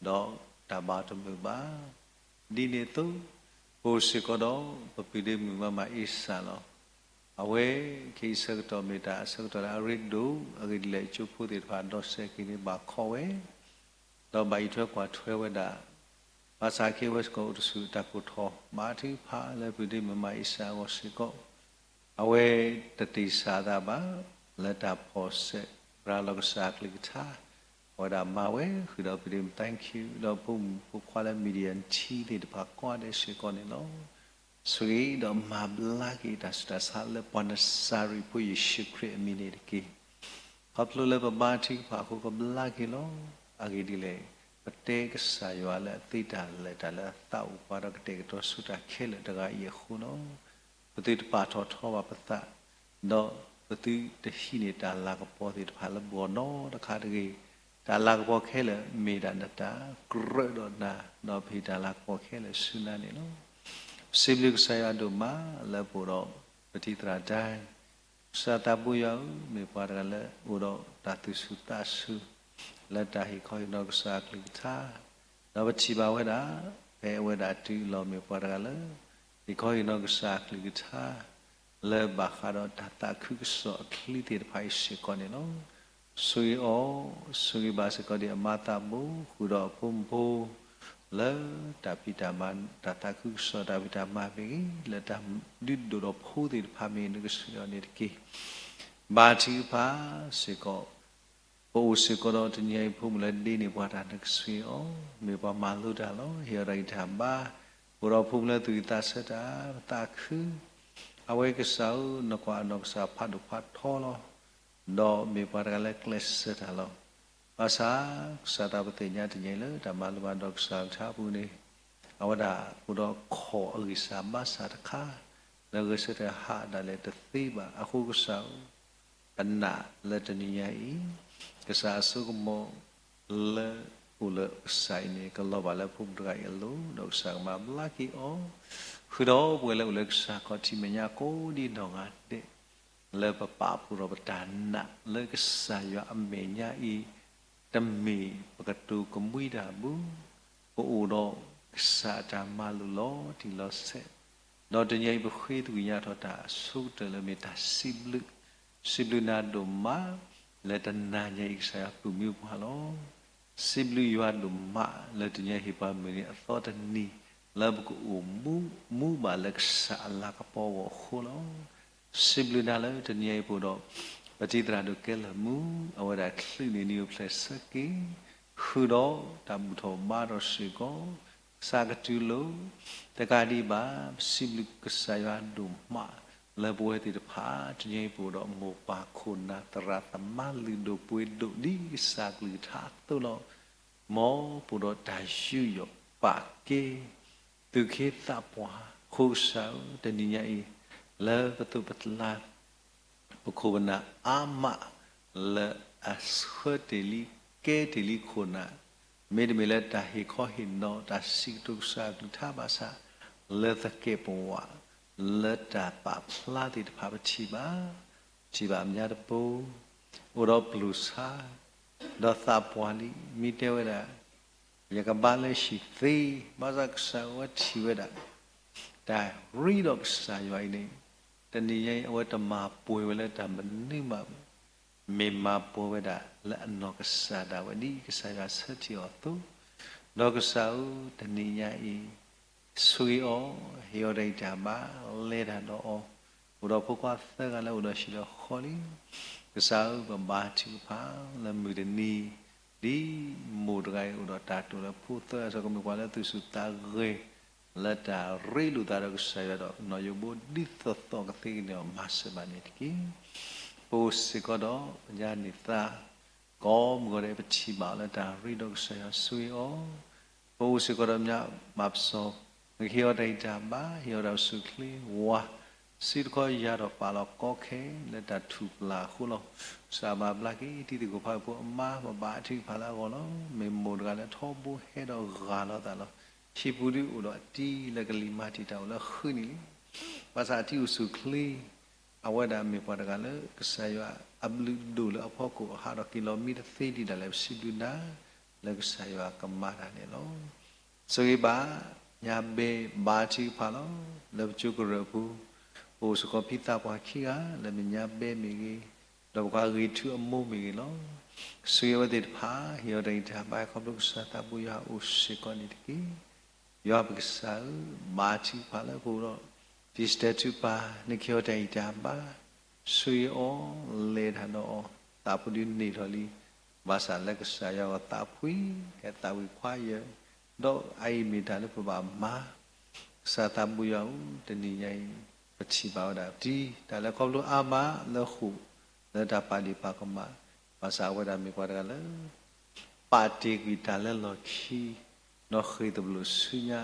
ဒီးတၢ်ဘါတမုာ်ဘၣ်. ဒ်န့ၣ်အသိး ပအိၣ်စ့ၢ်ကီးဒီး ပပုၢ်ဒ့မုၣ်မၤမၤအ့စၢ်လီၤ. အဝဲခဲအံၤဆၢကတီၢ်မ့ၢ်တၢ်ဆၢကတီၢ်လၢအရ့ဒိၣ် အဂ့ၢ်ဒ်လဲၣ် ကၠိဖိသ့ၣ်တဖၣ်ဒီးစဲးက့ၤန့ၣ်ဘၣ်ခီဝဲ ဒီးဘၣ်အံးထွဲကွၢ်ထွဲဝဲဒၣ်, ဘၣ်ဆၣ်ခဲအံၤဝဲစ့ၢ်ကီးအိၣ်တဆူၣ်တၢ်ကိၢ်ထီၣ် ဘါထုကဖၣ်လၢပုၢ်ဒ့မုၣ်မၤအ့စၢ်အဂီၢ်စ့ၢ်ကီး, အဝဲတတ့ၢ်ဆၢအသးဘၣ် လၢတၢ်ဖီၣ်ဆဲးရၤလီၤကစၢ်အကလုၢ်ကထါ, အဝဲဒၣ်မၤဝဲဃုာ်ဒီးပုၢ်ဒ့မုၣ် thank you ဒီးဖိမုၣ်ဖိခွါလၢ media team သ့ၣ်တဖၣ်ကိးဂၤဒဲးစ့ၢ်ကီးန့ၣ်လီၤ. ဆိၣ်ဂ့ၤဒီးမၤဘျါက့ၤတၢ်ဆူးတၢ်ဆါလၢပှၤနစၤရ့းဖိယ့ၣ်ၡူးခရံာ်အမံၤန့ၣ်တက့ၢ်. ခီဖျိလၢပဘါထုကဖၣ်အဃိကဘျါက့ၤလီၤ. အဂ့ၢ်ဒ်လဲၣ်, ပတဲကစၢ်ယွၤလၢအသ့တၢ်လၢာ်တၢ်လၢအသးအိၣ်ပှၤဒီးကတဲာ်ကတီၤဆူတၢ်ခဲလၢာ်တဂၤအံၤအဃိလီၤ. ပသုတပာ်ထီၣ်ထီဘၣ်ပသး, ဒီးပသုတဟံးန့ၢ်တၢ်လၤကပီၤသ့ၣ်တဖၣ်လၢပဂီၢ်နီတခါတဂ့ၤ. တၢ်လၤကပီၤခဲလၢာ်မ့ၢ်ဒၣ်နတၢ်ကြၢးဒီးနၤ, ဒီးပဟ့ၣ်တၢ်လၤကပီၤခဲလၢာ်ဆူနၤန့ၣ်လီၤ. ပစံးဘျုးကစၢ်ယွၤဒိၣ်မးလၢပအိၣ်ဒီးပတံၤသရၣ်ဒဲ ကစၢ်သးဘိယွၤဧၢ, မ့ၢ်ပှၤတဂၤလၢအိၣ်ဒီးတၢ်သူၣ်ဆူၣ်သးဆူၣ် လၢတၢ်ဟ့ၣ်ခီဟ့ၣ်နီၤကစၢ်အကလုၢ်ကထါ, ဒီးပထံၣ်ဘၣ်ဝဲဒၣ် ဖဲအဝဲဒၣ်တုၤအလီၢ်မ့ၢ်ပှၤတဂၤလၢ ဟ့ၣ်ခီဟ့ၣ်နီၤကစၢ်အကလုၢ်ကထါ လၢဘၣ်ဃးဒီးတၢ်သးခုကစီၣ်အချံသ့ၣ်တဖၣ်အံၤစ့ၢ်ကီးန့ၣ်လီၤ. ဆိၣ်ဂ့ၤအီၤ, ဆိၣ်ဂ့ၤဘၣ်စ့ၢ်ကီးဒံးအမါသးဘိ ဃုာ်ဒီးအဖိမုၣ်ဖိ လၢတၢ်ဖံးတၢ်မၤ တၢ်သးခုကစီၣ်တၢ်ဖံးတၢ်မၤမ့ၢ်ဂ့ၤ, လၢတၢ်ဒုးဒိၣ်ထီၣ်ဖိသ့ၣ်တဖၣ်မ့ၢ်ဂ့ၤ နကဆိၣ်ဂ့ၤအီၤန့ၣ်တက့ၢ်. ဘါထုကဖၣ်စ့ၢ်ကီး ပအိၣ်စ့ၢ်ကီးဒီးတနံၤအံၤဖိမုၣ်လၢဒ့န့ၢ်ပှၤတၢ် နကဆိၣ်ဂ့ၤအီၤ, မ့ၢ်ပှၤမၤလိတၢ်လီၤ. ဟ့ၣ်အီၤတၢ်ဂံၢ်တၢ်ဘါ, အိၣ်ဒီးဖိမုၣ်လၢသူၣ်ဝံၣ်သးဆၢတၢ်သးခု, အဝဲကစၢ်ဧၢ, နကွၢ်အနီၢ်ကစၢ်ဖးဒိၣ်ဖးထီလီၤ. ဒီးမ့ၢ်ပှၤတဂၤလၢကျဲးစၢးတၢ်လီၤ. ဘၣ်ဆၣ် ကစၢ်သးပသ့ၣ်ညါတနံၤအံၤလၢတၢ်မၤလိမၤဒိးကစၢ်အကလုၢ်ကထါအပူၤန့ၣ်, အဝဲဒၣ်အိၣ်ဒီးခီၣ်အဂံၢ်စၢ်ဘါစၢ်တခါ လၢဂဲၤဆၢထၢၣ်ဟးဒၣ်လဲာ်တသ့ဘၣ်. အဃိကစၢ်ဧၢ, ပနာ်လၢတနံၤညါအံၤ ကစၢ်အစိကမီၤလၢအိၣ်လၢကစၢ်အံၤန့ၣ် ကလီၤဘၣ်လၢဖိမုၣ်တဂၤအံၤအလိၤ, ဒီးကစၢ်ကမၤဘျါက့ၤအီၤ, ဃုာ်ဒီးပဝဲလၢအိၣ်လၢကစၢ်ခီၣ်ထံးမဲာ်ညါကိးဒံးနီၢ်ဂၤဒဲး လၢပပာ်ဖှိၣ်ဒီးပတၢ်နာ်လၢကစၢ်ယွၤအမဲာ်ညါအံၤ, တမ့ၢ်ပကတိၤကမှံတၢ်ဘၣ်, ပအိၣ်ဒီးကစၢ်အတၢ်မၤလိာ်လီၤတံၢ်လီၤဆဲး, ဒီးတနံၤအံၤပဃ့သကွံၢ်ညါထီၣ်တၢ်အဆိကတၢၢ်လၢမ့ၢ်တၢ်စံးဘျုး, စံးဘျုးနၤဒိၣ်မး လၢတနၤညါအံၤကစၢ်ယွၤပာ်မူပှၤလီၤ. စံးဘျုးယွၤဒိၣ်မးလၢတနံၤအံၤဟ့ၣ်ပှၤမုၢ်နံၤအသီတနံၤ လၢပကအိၣ်မူ, မူဘၣ်လၢကစၢ်အလၤကပီၤအဂီၢ်အဃိလီၤ. စံးဘျုးနၤလၢတနံၤအံၤပအိၣ်ဒီး ပတံၤသရၣ်ဒိၣ်ကဲလၢာ်မူ, အဝဲဒၣ်ချုးန့ၢ်နံၤအိၣ်ဖျဲၣ်ဆၢက့ၤ, ဃုာ်ဒီးတၢ်ဘူၣ်ထီၣ်ဘါထီၣ်စ့ၢ်ကီး ကစၢ်ကတုၤလိာ်, တကးဒံးဘၣ် ပစံးဘျုးကစၢ်ယွၤဒိၣ်မး လၢပဝဲသ့ၣ်တဖၣ် တနံၤအံၤပအိၣ်ဒီးမိၢ်ပၢ်ခိၣ်နၢ်သရၣ်သမါလုၢ်ဒိၣ်ပှ့ၤဒိၣ်ဒ်ကစၢ်ကလုၢ်ကထါအသိးလီၤ. မ်ပအိၣ်ဒီးတၢ်ယူးယီၣ်ပာ်ကဲ သူၣ်က့သးပှၢ်အဃိကစၢ်ဧၢ, တနံၤညါအံၤ လၢပသိးပတလါ ပခိၣ်ပနၢ်အါမး လၢအဆှၢတ့ၢ်လံကဲတ့ၢ်လံခိၣ်နၢ်, မ့တမ့ၢ်လၢတၢ်ဟ့ၣ်ခီဟ့ၣ်နီၤတၢ်စံးကတိၤကစၢ်အကလုၢ်ကထါဘၣ်ဆၣ်, လၢသကဲာ်ပဝး လၢတၢ်ပာ်ဖျါသ့ၣ်တဖၣ်ပထံၣ်ဘၣ်, ထံၣ်ဘၣ်အမါတပူၤ အိၣ်ဒီးပျိၢ်ဆါ ဒီးသးပှၢ်လံ, မ့ၢ်တဲဝဲဒၣ် ယကဘါလၢဟံၣ်သ့, ဘၣ်ဆၣ်ကစၢ်အဝဲထံၣ်ဝဲဒၣ် တၢ်ရ့ဒီးကစၢ်ယွၤအံၤန့ၣ်, တနံၤညါအံၤ အဝဲတမၤပှဲၤဝဲလၢတၢ်မနုၤမးဘၣ်, မ့ၢ်မၤပှဲၤဝဲဒၣ်လၢအနီၢ်ကစၢ်ဒၣ်ဝဲဒ်ကစၢ်ယွၤဆၢထံၣ်အီၤအသိး, ဒီးကစၢ်ဧၢ, တနံၤညါအံၤ ဆိၣ်ဂ့ၤအီၤ, ဟ့ၣ်အီၤတၢ်ဂံၢ်တၢ်ဘါ, လဲၤတၢ်ဒီးအီၤ, အိၣ်ဒီးဖိခွါသၢဂၤလၢအိၣ်ဒီးဟံၣ်ဒီးဃီလံ. ကစၢ်ဧၢ, ပဘါထုကဖၣ်လၢမုၢ်တနံၤ ဒ်မိၢ်တဂၤအံၤအိၣ်ဒီးတၢ်တိာ်လၢဖိသၢဂၤအသိး ကမ့ၢ်ပှၤလၢသူၣ်ဆူၣ်သးဂဲၤ လၢတၢ်ရ့လိာ်သးဒီးကစၢ်ယွၤဒီး နီၢ်ယိၤဘိဒ်သိးသိးကသ့ကန့ၢ်အီၤ မၤစၢၤဘၣ်န့ၣ်တက့ၢ်. ပအိၣ်စ့ၢ်ကီးဒီးပညါန့ၢ်သါ ကိးမုၢ်ဂီၤဒဲး ပထံၣ်ဘၣ်အီၤလၢတၢ်ရ့ဒီးကစၢ်ယွၤဆိၣ်ဂ့ၤအီၤ, ပအိၣ်စ့ၢ်ကီးဒီးမၠးမၤပစီ, နကဟ့ၣ်အီၤတၢ်ဂံၢ်တၢ်ဘါ, ဟ့ၣ်အီၤတၢ်အိၣ်ဆူၣ်အိၣ်ချ့, ဝၤ, စံးတခီယၤဒီးပာ်လီၤကီခဲလၢာ်တၢ်ထူၣ်ပျၢ်အဃိလီၤ. ကစၢ်မၤဘျါက့ၤတံၤသကိးဖးအုၣ်ဖိအမါ, ပဘါထုကဖၣ်လၢအဂီၢ်လီၤ. မ့ၢ်မိၢ်တဂၤလၢထီဘိဟဲဒီးဂၢ်လီၤအသးလီၤ. ဟံၣ်ပူၤဒုးအိၣ်ဒီးအတံၤလၢကလံၤမၤတံာ်တာ်အိၣ်လၢဃုနံၣ်လံ. ဘၣ်ဆၣ်အတံၤအိၣ်ဆူၣ်အိၣ်ချ့, အဝဲဒၣ်မ့ၢ်ပှၤတဂၤလၢ ကစၢ်ယွၤအဘျုးဒိၣ်လၢအဖီခိၣ် ဟးထီၣ်က့ၤလီၤမံတသ့ဒံးဒၣ်လဲာ် ပစံးဘျုးနၤ လၢကစၢ်ယွၤကမၤတၢ်န့ၣ်လီၤ. ဆိၣ်ဂ့ၤဘၣ်, ညါဘဲဘါထုကဖၣ်လီၤ. လၢပကၠိကရၢၢ်ပူၤ, ပအိၣ်စ့ၢ်ကီးဖံသးပှၢ်ခံဂၤ လၢမ့ၢ်ညါဘဲမ့ၢ်ဂ့ၤ, ဒီးပှၤဂ့ၤထူအမိၢ်မ့ၢ်ဂ့ၤလီၤ. ဆိၣ်ဂ့ၤအဝဲသ့ၣ်တဖၣ်, ဟ့ၣ်အီၤတၢ်ဂံၢ်တၢ်ဘါ ခီဖျိကစၢ်သးဘိယွၤအိၣ်စ့ၢ်ကီးန့ၣ်တက့ၢ်. ယွၤပကစၢ်ဧၢ, ဘါထုကဖၣ်လၢပအိၣ်ဒီး ဖံစတဲထုကဖၣ်, နကဟ့ၣ်အီၤတၢ်ဂံၢ်တၢ်ဘါ, ဆိၣ်ဂ့ၤအီၤ, လဲၤတၢ်ဒီးအီၤ, သးပူၤဒုးန့ၢ်ထီၣ်လံ. ဘၣ်ဆၣ်လၢကစၢ်ယွၤအသးဖှံ, ဟဲသးဝံၣ်ခွါယၢၢ်, ဒီးအအံၤမ့ၢ်တၢ်လၢပဘၣ်မၤ ကစၢ်သးဘိယွၤဧၢ, တနံၤညါအံၤ ပထံၣ်ဘၣ်ဝဲဒၣ်တံၤ, တၢ်လဲၤခီဖျိအါမးလၢဃိာ်, လၢတၢ်ပာ်ဒ့ၣ်ပာ်ကမၣ်, ဘၣ်ဆၣ်အဝဲဒၣ်မ့ၢ်ပှၤတဂၤလၢ ပာ်တ့ၢ်ကွံာ်တၢ်လၢလီၢ်ခံ, ဒီးဃ့ၢ်သဘျိးဆူညါ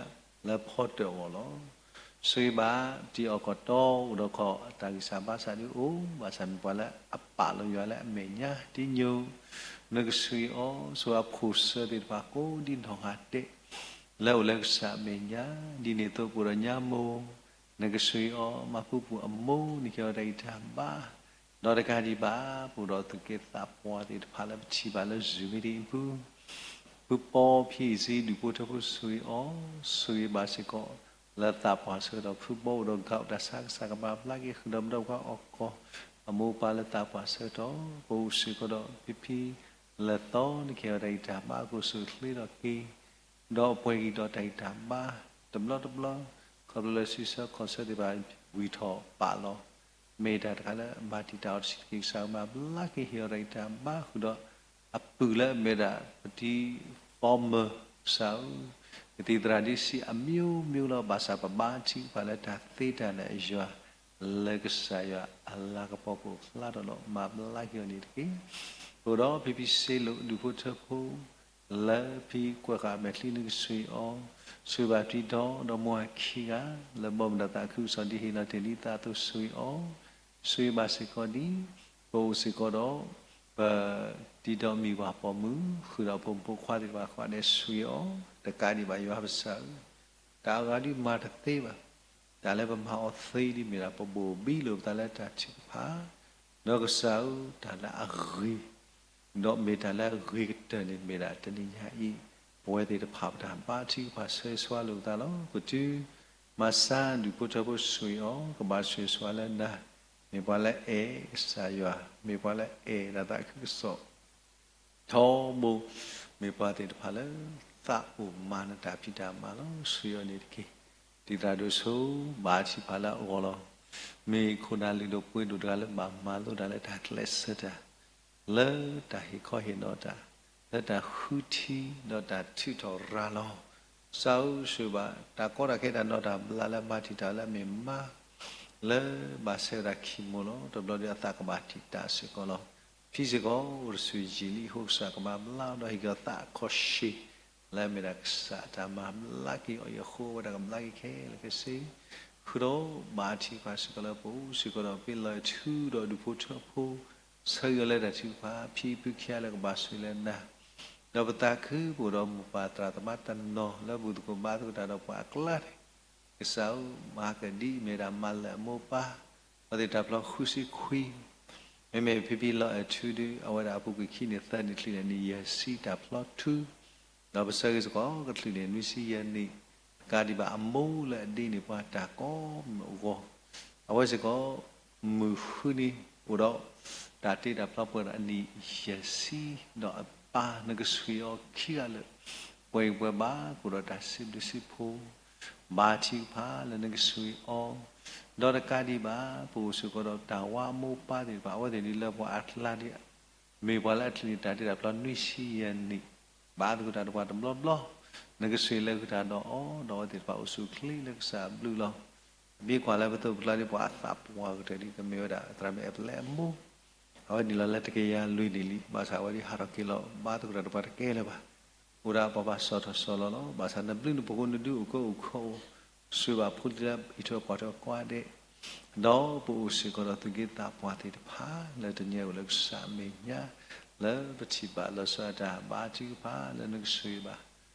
လၢဖီတၢၣ်အဂီၢ်လီၤ. ဆိၣ်ဂ့ၤဘၣ်တံၤအီၣ်ကီၢ်တီအိၣ်ဒီးခီၣ် တၢ်ဂံၢ်စၢ်ဘါစၢ်ဒုးအိၣ်, ဘၣ်ဆၣ်မ့ၢ်ပှၤလၢအပာ်လီၤယွၤလၢအမဲာ်ညါတံၤညိၣ်, နကဆိၣ်ဂ့ၤအီၤ, ဆိၣ်ဂ့ၤအဖိၣ်စၢၤသ့ၣ်တဖၣ်ကိးဒံနီၢ်ဂၤဒဲး လၢအအိၣ်လၢကစၢ်အမဲာ်ညါ, ဒ်န့ၣ်အသိးပအိၣ်ဒီးညါမိၢ်, နကဆိၣ်ဂ့ၤအီၤ, မၤဖုပူၤအမိၢ် နကဟ့ၣ်အီၤတၢ်ဂံၢ်တၢ်ဘါ, ဒီးတကးဒံးဘၣ် ပအိၣ်ဒီးသုးက့သးပှၢ်သ့ၣ်တဖၣ်လၢပထံၣ်ဘၣ်လၢ Zoom meeting အပူၤ, ဖုပီဖံအံၤစံ ဒူၣ်ဖိထၢဖိဆိၣ်ဂ့ၤအီၤ, ဆိၣ်ဂ့ၤဘၣ်စ့ၢ်ကီး လၢသးပှၢ်ဆၢကတီၢ် ဖုဘီအိၣ်ဒီး ကး တၢ်ဆါကစၢ်ကမၤဘျါက့ၤ ဃုာ်ဒီးပဒီပှၤအီၣ်ကီၢ် အမိၢ်ပၢ်လၢသးပှၢ်ဆၢကတီၢ်, ပအိၣ်စ့ၢ်ကီးဒီးဖံဖံ လၢသီ နကဟ့ၣ်အီၤတၢ်ဂံၢ်တၢ်ဘါ ကအိၣ်ဆူၣ်အိၣ်ချ့ထီၣ်က့ၤ ဒီးပှဲၤက့ၤဒီးတၢ်ဂံၢ်တၢ်ဘါ တဘျီတဘျီ, ခီဖျိလၢဆံဆၢခီၣ်ဆၢသ့ၣ်တဖၣ် ဝံၢ်ထီၣ်ပာ်လီၤ, မ့ၢ်တၢ်တခါလၢမၤတံာ်တာ်အီၤတဆံးတက့ၢ်. ကစၢ်မၤဘျါက့ၤ ဟ့ၣ်အီၤတၢ်ဂံၢ်တၢ်ဘါဃုာ်ဒီး အပုၢ်လၢအမ့ၢ်ဝဲဒၣ် ပတံၤ former ကစၢ်ဧၢ, ကသံၣ်သရၣ်ဒ်စံး အမျိုးမျိုးလီၤ. ဘၣ်ဆၣ်ပဘါထုကဖၣ်လၢတၢ်သ့တၢ်န့ၣ်အယွၤ လၢကစၢ်ယွၤအလၤကပီၤကအိၣ်ဖျါထီၣ်ဒီး မၤဘျါက့ၤအီၤန့ၣ်တက့ၢ်. ပအိၣ်ဒီးဖံဖံစ့လိာ် ဒူၣ်ဖိထၢဖိ လၢဖံကွဲးဃာ်မဲာ်ချံ နကဆိၣ်ဂ့ၤအီၤ, ဆိၣ်ဂ့ၤဘၣ်ဖံဒီဒီမိၢ်အခံဂၤ လၢဘီမုၢ်ဒီးသးခုကစီၣ်ဒ်ဟ့ၣ်လီၤတ့ၢ်လံသးအသိးဆိၣ်ဂ့ၤအီၤ, ဆိၣ်ဂ့ၤဘၣ်စ့ၢ်ကီးဒ် ပအိၣ်စ့ၢ်ကီးဒီး ပတံၤဒီးမံၤပှၢ်ပိာ်မုၣ် ဃုာ်ဒီးဖိမုၣ်ဖိခွါသ့ၣ်တဖၣ်ကိးဂၤဒဲးဆိၣ်ဂ့ၤအီၤ, တကးဒံးဘၣ်ယွၤပကစၢ်ဧၢ, တၢ်အဂၤဒုးမၤတသ့ဘၣ်. တၢ်လၢပမၤအီၤသ့ဒ်မ့ၢ်ဒၣ် ပဘိၣ်ဘံလိာ်ပသးလၢတၢ်ထုကဖၣ်, ဒီးကစၢ်ဧၢ တၢ်လၢအဂ့ၤ ဒီးမ့ၢ်တၢ်လၢအဂ့ၤကတၢၢ်န့ၣ်မ့ၢ်ဒၣ်တနံၤညါအံၤ, ပဝဲသ့ၣ်တဖၣ်ပတၢ်ဘါထုကဖၣ်ဆၢဂ့ၤဆၢဝါလိာ်ပသးလီၤ. ပတုၤမၤစၢ်ဒူၣ်ဖိထၢဖိဆိၣ်ဂ့ၤအီၤ, ကဘၣ်ဆိၣ်ဂ့ၤဆၢဝါလၢနၤ, မ့ၢ်ပှၤလၢအဲၣ်ကစၢ်ယွၤ, မ့ၢ်ပှၤလၢအဲၣ်ဒီးသးခုကစီၣ် ထီဘိ, မ့ၢ်ပှၤသ့ၣ်တဖၣ်လၢ သးအိၣ်မၤနတၢ်ဖံးတၢ်မၤလီၤ. ဆိၣ်ဂ့ၤအီၤန့ၣ်တက့ၢ်. တံၤသရၣ်ဒိၣ်စိ ဘါထုကဖၣ်လၢအဂီၢ်လီၤ. မ့ၢ်ခိၣ်နၢ်လုၢ်ဒိၣ်ပှ့ၤဒိၣ်တဂၤလၢဘၣ်မၤလိတၢ်လၢတၢ်ကျဲးစၢးတၢ် လၢတၢ်ဟ့ၣ်ခီဟ့ၣ်နီၤတၢ်, လၢတၢ်ဃုထံဒီးတၢ်ထုးထီၣ်ရၤလီၤ. ကစၢ်ဧၢ ဆိၣ်ဂ့ၤဘၣ် တၢ်ကီတၢ်ခဲတၢ်နီၢ်တၢ်ဘျးလၢမၤတံာ်တာ်လၢအမ့ၢ်မါ လၢဘၣ်ဆဲးဝဲဒၣ်ခံမိၢ်လီၤ. တဘျီဒီးအသးကဘၣ်တံာ်တာ်စ့ၢ်ကီးလီၤ. ဖံစ့ၢ်ကီးအိၣ်တဆူၣ်ယံာ်လံအဃိ ကစၢ်ကမၤဘျါဒီးဟ့ၣ်က့ၤအီၤသးအခီၣ်ရှ့ၣ် လၢအမ့ၢ်ဒၣ်ကစၢ်တၢ်မၤဘျါက့ၤအီၤအံၤအဃိ အဝဲဒၣ်ကဘျါက့ၤခဲလၢာ်ခဲဆ့ ဃုာ်ဒီးဘါထုကဖၣ်စ့ၢ်ကီးလၢပအိၣ်စ့ၢ်ကီးဒီးပလီၢ်အထူဒီးဒူၣ်ဖိထၢဖိ ဆၢဂ့ၤအီၤလၢတၢ်ထုကဖၣ် ဖံဖုခံဂၤလၢကဘၣ်ဆိၣ်ဂ့ၤလၢနၤ ဒီးပသးခုပအိၣ်ဒီးမိၢ်ပၢ်သရၣ်သမါတနီၤလၢဘူၣ်သကိးဘါသကိးတၢ်ဒီးပှၤအကျါန့ၣ် ကစၢ်ဧၢ မၤကဒံးမ့ၢ်ဒၣ်မၤလၢအမိၢ်ပၢ် အဝဲသ့ၣ်တၢ်ဖျီဃုဆံခွံ မ့မ့ၢ်ဖံဖံလီၤအဲၣ်ထူဒုး အဝဲဒၣ်အပူၤကွံာ်ခံနံၣ်သၢနံၣ်တချုးန့ၣ် နံၣ်ယဲၢ်ဆံတၢ်ဖျီထူ ဒီးပဆၢဂ့ၤစ့ၢ်ကီး ကချုးန့ၣ်နွံဆံယဲၢ်နံၣ် တကးဒံးဘၣ်အမိၢ်လၢအဒ့န့ၢ်ပှၤတၢ်ကိးမုၢ်အဂီၢ် အဝဲစ့ၢ်ကီး မုၢ်ဃုနံၤ အိၣ်ဒီး တၢ်တ့တၢ်ဖျီပှဲၤဒီးအနံၣ်ယဲၢ်ဆံ ဒီးအပၢ်နကဆှံအီၤခံဂၤလၢာ် ပှဲၤဂံၢ်ပှဲၤဘါ ကအိၣ်ဒီးတၢ်စံးဘျုးစံးဖှိၣ် ဘါထုကဖၣ်လၢနကဆှံအီၤ ဒီးတကးဒံးဘၣ် ပအိၣ်စ့ၢ်ကီးဒီးတၢ်ဝါအမိၢ်ပၢ်သ့ၣ်တဖၣ် အဝဲသ့ၣ်ဒ်လၢပှၤအကျါဒ် မ့ၢ်ပှၤလၢအချုးန့ၢ်တၢ်တ့တၢ်ဖျီနွံဆံယဲၢ်နံၣ် ဘါသကိးတၢ်ဒီးပှၤတဘျီဘျီ နကဆှံလၢဃုာ်တၢ်ဒီးအီၤ ဒီးအဝဲသ့ၣ်တဖၣ်အိၣ်ဆူၣ်အိၣ်ချ့လၢကစၢ်အဘျုးလီၤ. ပမ့ၢ်ကွၢ်လၢပသိးပကျါဒ်ပှၤအသးပှၢ်ကတၢၢ်ဒ် ကမ့ၢ်ဝဲဒၣ်သရၣ်မုၣ်အဲၣ်ပလဲအမိၢ် အဝဲန့ၣ်လီၤလၢတကယၤလွံၢ်နံၣ်လံ, ဘၣ်ဆၣ်အဝဲဒၣ်ဟးထီၣ်က့ၤလီၤ ဘါသကိးတၢ်ဒီးပှၤတကဲလၢၤဘၣ်. အိၣ်ဒၣ်ပှၤဘၣ်စီၣ်ထီၣ်စီၣ်လီၤလီၤ. ဘၣ်ဆၣ်နဘျုးနဖှိၣ်ဖိနဒုးအိၣ်ကၢအိၣ်ခီအိၣ်, ဆိၣ်ဂ့ၤဘၣ်ဖိလံၤလၢဟံၣ်ထွဲကွၢ်ထွဲကိးဂၤဒဲး, ဒီးပအိၣ်စ့ၢ်ကီးဒီးသူၣ်က့သးပှၢ်သ့ၣ်တဖၣ် လၢတနံၤအံၤအိၣ်လၢကစၢ်အမဲာ်ညါ, လၢပထံၣ်ဘၣ်လီၤဆီဒၣ်တၢ် ဘါထုကဖၣ်လၢနကဆိၣ်ဂ့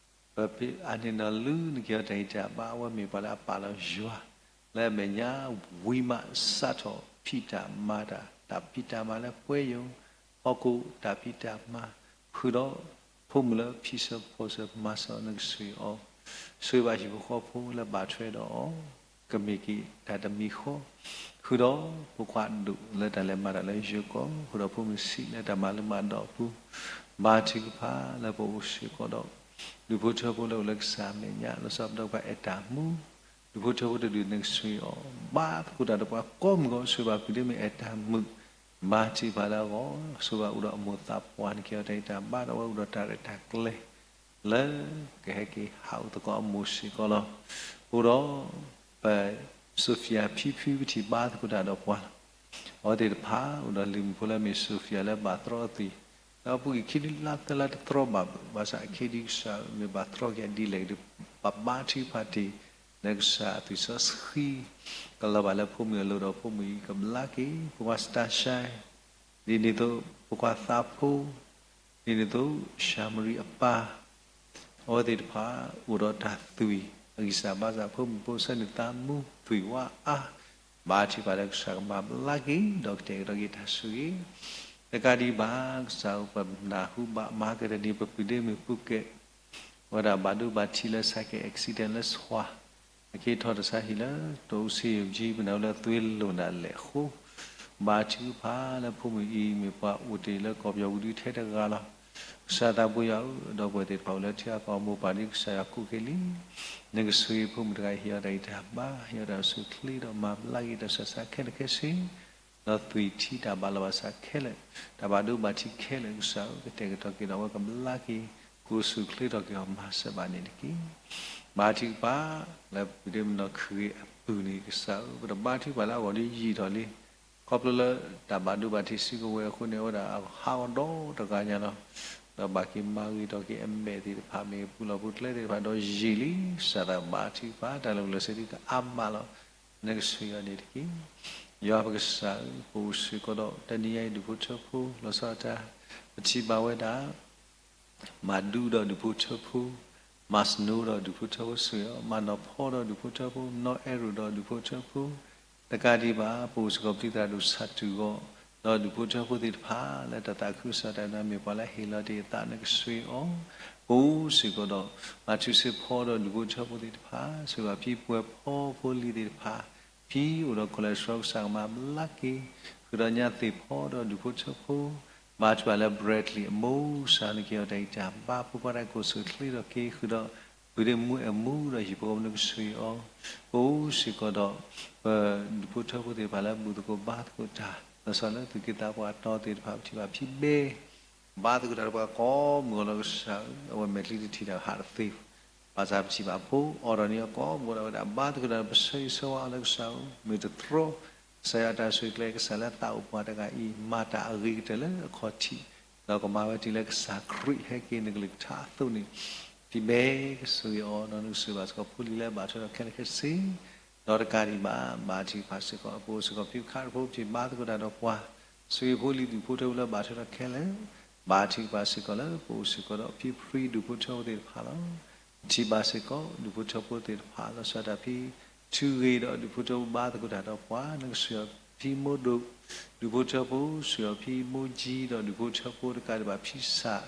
ၤဘၣ် ပဖံးအန့ၣ်နီၢ်လူနက့ၤအီၤတၢ်ဂံၢ်တၢ်ဘါ အဝဲမ့ၢ်ပှၤလၢအပာ်လီၤယွၤ လၢအမဲာ်ညါ ဝံၤမးစးထီၣ်ဖံးတၢ်မၤတၢ်, တၢ်ဖံးတၢ်မၤလၢပှဲၤယိာ်, ဟီၣ်ခိၣ်တၢ်ဖံးတၢ်မၤ, ဃုာ်ဒီးဖိမုၣ်လၢဖံးစၢၤဖီၣ်စၢၤမၤစၢၤနကဆိၣ်ဂ့ၤအီၤ, ဆိၣ်ဂ့ၤဘၣ်ဟံၣ်ဖိဃီဖိလၢဘၣ်ထွဲဒီးအီၤ, ကမ့ၢ်က့ၤတၢ်တမံၤဃီ, ဃုာ်ဒီးဖိခွါဒိၣ်လၢတၢ်လဲၤမၤတၢ်လၢယိၤကီၢ်, ဃုာ်ဒီးဖိမုၣ်ဆံးလၢတၢ်မၤလၢမၤဒီးအပူၤ, ဘါထုကဖၣ်လၢပအိၣ်စ့ၢ်ကီးဒီး ဒူၣ်ဖိထၢဖိလၢအိၣ်လၢကစၢ်အမဲာ်ညါ လီၤဆီဒၣ်တၢ်ဒီးပှၤအဲၣ်တၢ်မုာ်, ဒူၣ်ဖိထၢဖိတဒူၣ်နကဆိၣ်ဂ့ၤအီၤ, ဘါသကိးတၢ်ဒီးပှၤကိးမုၢ်ဂီၤ ဆိၣ်ဂ့ၤဘၣ်ဖုဒ့မုၣ်အဲၣ်တၢ်မုာ်, ဘါထုကဖၣ်လၢအဂီၢ်, ဆိၣ်ဂ့ၤဘၣ်အိၣ်ဒီးအမိၢ်သးပှၢ်နက့ၤအီၤတၢ်ဂံၢ်တၢ်ဘါဒီးအဝဲအိၣ်ဒီးတၢ်ရဲၣ်တၢ်ကျဲၤ လၢကဟဲက့ၤဟးအိၣ်သကိးအမိၢ်စ့ၢ်ကီးလီၤ. အိၣ်ဒီး ပ Sophia ဖံဖု ပထံၣ်ဘါသကိးတၢ်ဒီးပှၤလီၤ. အဝဲသ့ၣ်တဖၣ်အိၣ်ဒီးလံၤမုၣ်ဖိလၢအမ့ၢ် Sophia လၢဘၣ်သရီအသွံၣ်, ဒီးအပူၤကွံာ်ခံနံၣ်လါသၢလါတသရီဘၣ်ဘၣ်, ဘၣ်ဆၣ်အခ့ဒံကစၢ်မ့ၢ်ဘၣ်သရီက့ၤဒ်လဲၣ်ဒီး ပဘါထုကဖၣ်တ့ၢ် လၢကစၢ်အသွံၣ်စီဆှံ ကလီၤဘၣ်လၢဖိမုၣ်အလိၤဒီးဖိမုၣ်အံၤကဘျါက့ၤ ဖိခွါ Stasha ဒ်န့ၣ်အသိး ဖိခွါသးဖိ ဒ်န့ၣ်အသိး ရှၤမရံအပၢ် အဝဲသ့ၣ်တဖၣ်အိၣ်ဒီးတၢ်သွံၣ်အဂံၢ်စၢ်ဘါစၢ် ဖိမုၣ်ဖိဆၢန့ၣ်သးမူသွံၣ်ဝါအါ, ဘါထုကဖၣ်လၢကစၢ်ကမၤဘျါက့ၤ ဒီးကတဲာ်ကတီၤက့ၤတၢ်ဆိၣ်ဂ့ၤ, တကးဒံးဘၣ် ကစၢ်ဧၢ ပနၢ်ဟူဘၣ်မၤကတၢၢ်တနံၤ ပပုၢ်ဒ့မုၣ်ပူၤကဲး အဝဲဒၣ်ဘၣ်ဒိဘၣ်ထံးလၢ cycle accident လၢဆှၣ် အက့ၤထီၣ်တၢ်ဆါဟံၣ်လၢ တအိၣ်ဆံးယိၣ်ကၠံ ပနၢ်ဟူလၢသွ့လိာ်နၤလဲၣ်အဃိ, ဘါထုကဖၣ်လၢဖိမုၣ်အံၤ မ့ၢ်ပှၤအိၣ်တ့ၢ်လၢကီၢ်ပယီၤပူၤဒုထဲတဂၤလီၤ. ကစၢ်သးဘိယွၤဧၢ, ဒီပုၢ်ဝဲၢ်သ့ၣ်တဖၣ်အိၣ်လၢထံဂၤကီၢ်ဂၤ မိၢ်ပၢ်ဒ်ကစၢ်ယွၤကိးက့ၤလံ, နကဆိၣ်ဂ့ၤဖိမုၣ်တဂၤအံၤ ဟ့ၣ်အီၤတၢ်ဂံၢ်တၢ်ဘါ, ဟ့ၣ်အီၤတၢ်အိၣ်ဆူၣ်အိၣ်ချ့ဒီးမၤဘျါက့ၤတၢ်ဆူးတၢ်ဆါခဲလၢာ်ခဲဆ့ ဒီးသွံၣ်ထံတၢ်ဘၣ်လီၤဘၣ်စးခဲလၢာ်, တၢ်ဘၣ်ဒိဘၣ်ထံးခဲလၢာ် ကစၢ်ဧၢ ကတဲာ်ကတီၤက့ၤဒီးအဝဲကဘျါက့ၤ ကအိၣ်ဆူၣ်အိၣ်ချ့ထီၣ်က့ၤအီၤမၤစၢၤဘၣ်န့ၣ်တက့ၢ်. ဘါထုကဖၣ်လၢပဒ့မုၣ်နီၢ်ခုၣ်ဂ့ၤအပုၢ်န့ၣ် ကစၢ်ဧၢ ပတဘါထုကဖၣ်လၢအဂီၢ်ဒ်ယံာ်ထီၣ်လံ, ခီဖျိလၢတၢ်ဘၣ်ဒိဘၣ်ထံးစုကဝဲၤအဃိန့ၣ် အဝဲဒၣ်ဟးဂီၤဒီတဂၤညါလီၤ. ဒီးဘၣ်က့ၤမၤဂ့ၤထီၣ်က့ၤအမဲာ်သ့ၣ်တဖၣ် မ့ၢ်ပူၤလီၢ်ပူၤကျဲသ့ၣ်တဖၣ်ဒီးယံာ်လံ, ကစၢ်သးဘါထုကဖၣ်တၢ်လၢပလီၢ်စ့ၢ်ကီးကအါမးလီၤ. နကဆိၣ်ဂ့ၤအီၤန့ၣ်တက့ၢ်. ယွၤပကစၢ်ဧၢ, ပအိၣ်စ့ၢ်ကီးဒီးတနံၤညါအံၤဒူၣ်ဖိထၢဖိ လီၤဆီဒၣ်တၢ် ပထံၣ်ဘၣ်ဝဲဒၣ် မၤဒူဒီးဒူၣ်ဖိထၢဖိ, မၤစနိဒီးဒူၣ်ဖိထၢဖိဆိၣ်ဂ့ၤအီၤ, မၤနီၢ်ဖီဒီးဒူၣ်ဖိထၢဖိ, နီၢ်အဲၣ်ရိၣ်ဒီးဒူၣ်ဖိထၢဖိ, တကးဒံးဘၣ် ပအိၣ်စ့ၢ်ကီးပတုၤသရၣ်ဒိၣ်ဆၣ်တူၢ်ဂီၢ် ဒီးဒူၣ်ဖိထၢဖိသ့ၣ်တဖၣ် လၢတၢ်သးခုကစီၣ်တၢ်ဒၣ်မ့ၢ်ပှၤလၢဟ့ၣ်လီၤတ့ၢ်အသး နကဆိၣ်ဂ့ၤအီၤ, ပအိၣ်စ့ၢ်ကီးဒီး မၤထူးစ့ဖီဒီးဒူၣ်ဖိထၢဖိသ့ၣ်တဖၣ်, ဆိၣ်ဂ့ၤဘၣ်ဖံပှဲၤဖီဖိလံၤသ့ၣ်တဖၣ် ဖံအိၣ်ဒီး cholesterol ကစၢ်ကမၤဘျါက့ၤ, ဃုာ်ဒီးညါသ့ၣ်ဖီဒီးဒူၣ်ဖိထၢဖိ, ဘါထုကဖၣ်လၢ Bradley အမိၢ် ကစၢ်နက့ၤအီၤတၢ်ဂံၢ်တၢ်ဘါ ဖိခွါတၢ်ကိၢ်ဆူၣ်ချ့ထီၣ်က့ၤ ဃုာ်ဒီး ပုၢ်ဒ့မုၣ်အဲၣ်မူဒီးဟံၣ်ဖိဃီဖိ နကဆိၣ်ဂ့ၤအီၤ, ပအိၣ်စ့ၢ်ကီးဒီး ပဒူၣ်ဖိထၢဖိသ့ၣ်တဖၣ်လၢဘူၣ်သကိးဘါသကိးတၢ် လီၤဆီလၢသူၣ်က့သးပှၢ်တီသ့ၣ်တဖၣ် ပထံၣ်ဘၣ်ဖံဘဲ ဘါသကိးတၢ်ဒီးပှၤကိးမုၢ်ဂီၤလီၤ ကစၢ်ဧၢ, အဝဲမဲာ်ချံတထံၣ်တၢ်ဟးတသ့, ဘၣ်ဆၣ်ပထံၣ်ဘၣ်ဖိ အိၣ်ဒီးန့ၣ်အကိးမုၢ်ဂီၤဒီးဝဲဒၣ် ဘါသကိးတၢ်ဒီးပဆၢဂ့ၤဆၢဝါအီၤလၢကစၢ်ဧၢ, မ့ၢ်တသြီ ကစၢ်ယွၤတၢ်ဆိၣ်ဂ့ၤကျဲ ကစၢ်လၢသးအိၣ်ပှၤတဂၤအံၤ မၤတၢ်အဂ့ၤကတၢၢ်လၢအခီၣ်ထံး, ဒီးကမၤဝဲတုၤလၢကစၢ်ခရံာ်ဟဲက့ၤနကလုၢ်ကထါအသိးန့ၣ်, ဖံဘဲကဆိၣ်ဂ့ၤအီၤ ဒီးနကဆိၣ်ဂ့ၤဘၣ်စ့ၢ်ကီးဖိလံၤလၢဘၣ်ထွဲဒီးခဲလၢာ်ခဲဆ့ ဒီးတကးဒံးဘၣ် ဘါထုကဖၣ်စ့ၢ်ကီး ပအိၣ်စ့ၢ်ကီးဖံခါတဖိ ပထံၣ်ဘါသကိးတၢ်ဒီးပှၤ, ဆိၣ်ဂ့ၤဖိလံၤဒူၣ်ဖိထၢဖိလၢဘၣ်ထွဲဒီးခဲလၢာ်, ဘါထုကဖၣ်စ့ၢ်ကီးလၢပအိၣ်စ့ၢ်ကီးဒီးဖံဖရံဒူၣ်ဖိထၢဖိသ့ၣ်တဖၣ်လီၤ. ပထံၣ်ဘၣ်စ့ၢ်ကီးဒူၣ်ဖိထၢဖိသ့ၣ်တဖၣ် လီၤဆီဒၣ်တၢ်ဖံထုဂ့ၤဒီးဒူၣ်ဖိထၢဖိဘါသကိးတၢ်ဒီးပှၤ နကဆိၣ်ဂ့ၤအီၤဖံမိၢ်ဒိၣ်, ဒူၣ်ဖိထၢဖိ ဆိၣ်ဂ့ၤအီၤဖံမိၢ်ကၠံဒီးဒူၣ်ဖိထၢဖိတကးဒံးဘၣ် ဖံစၢ်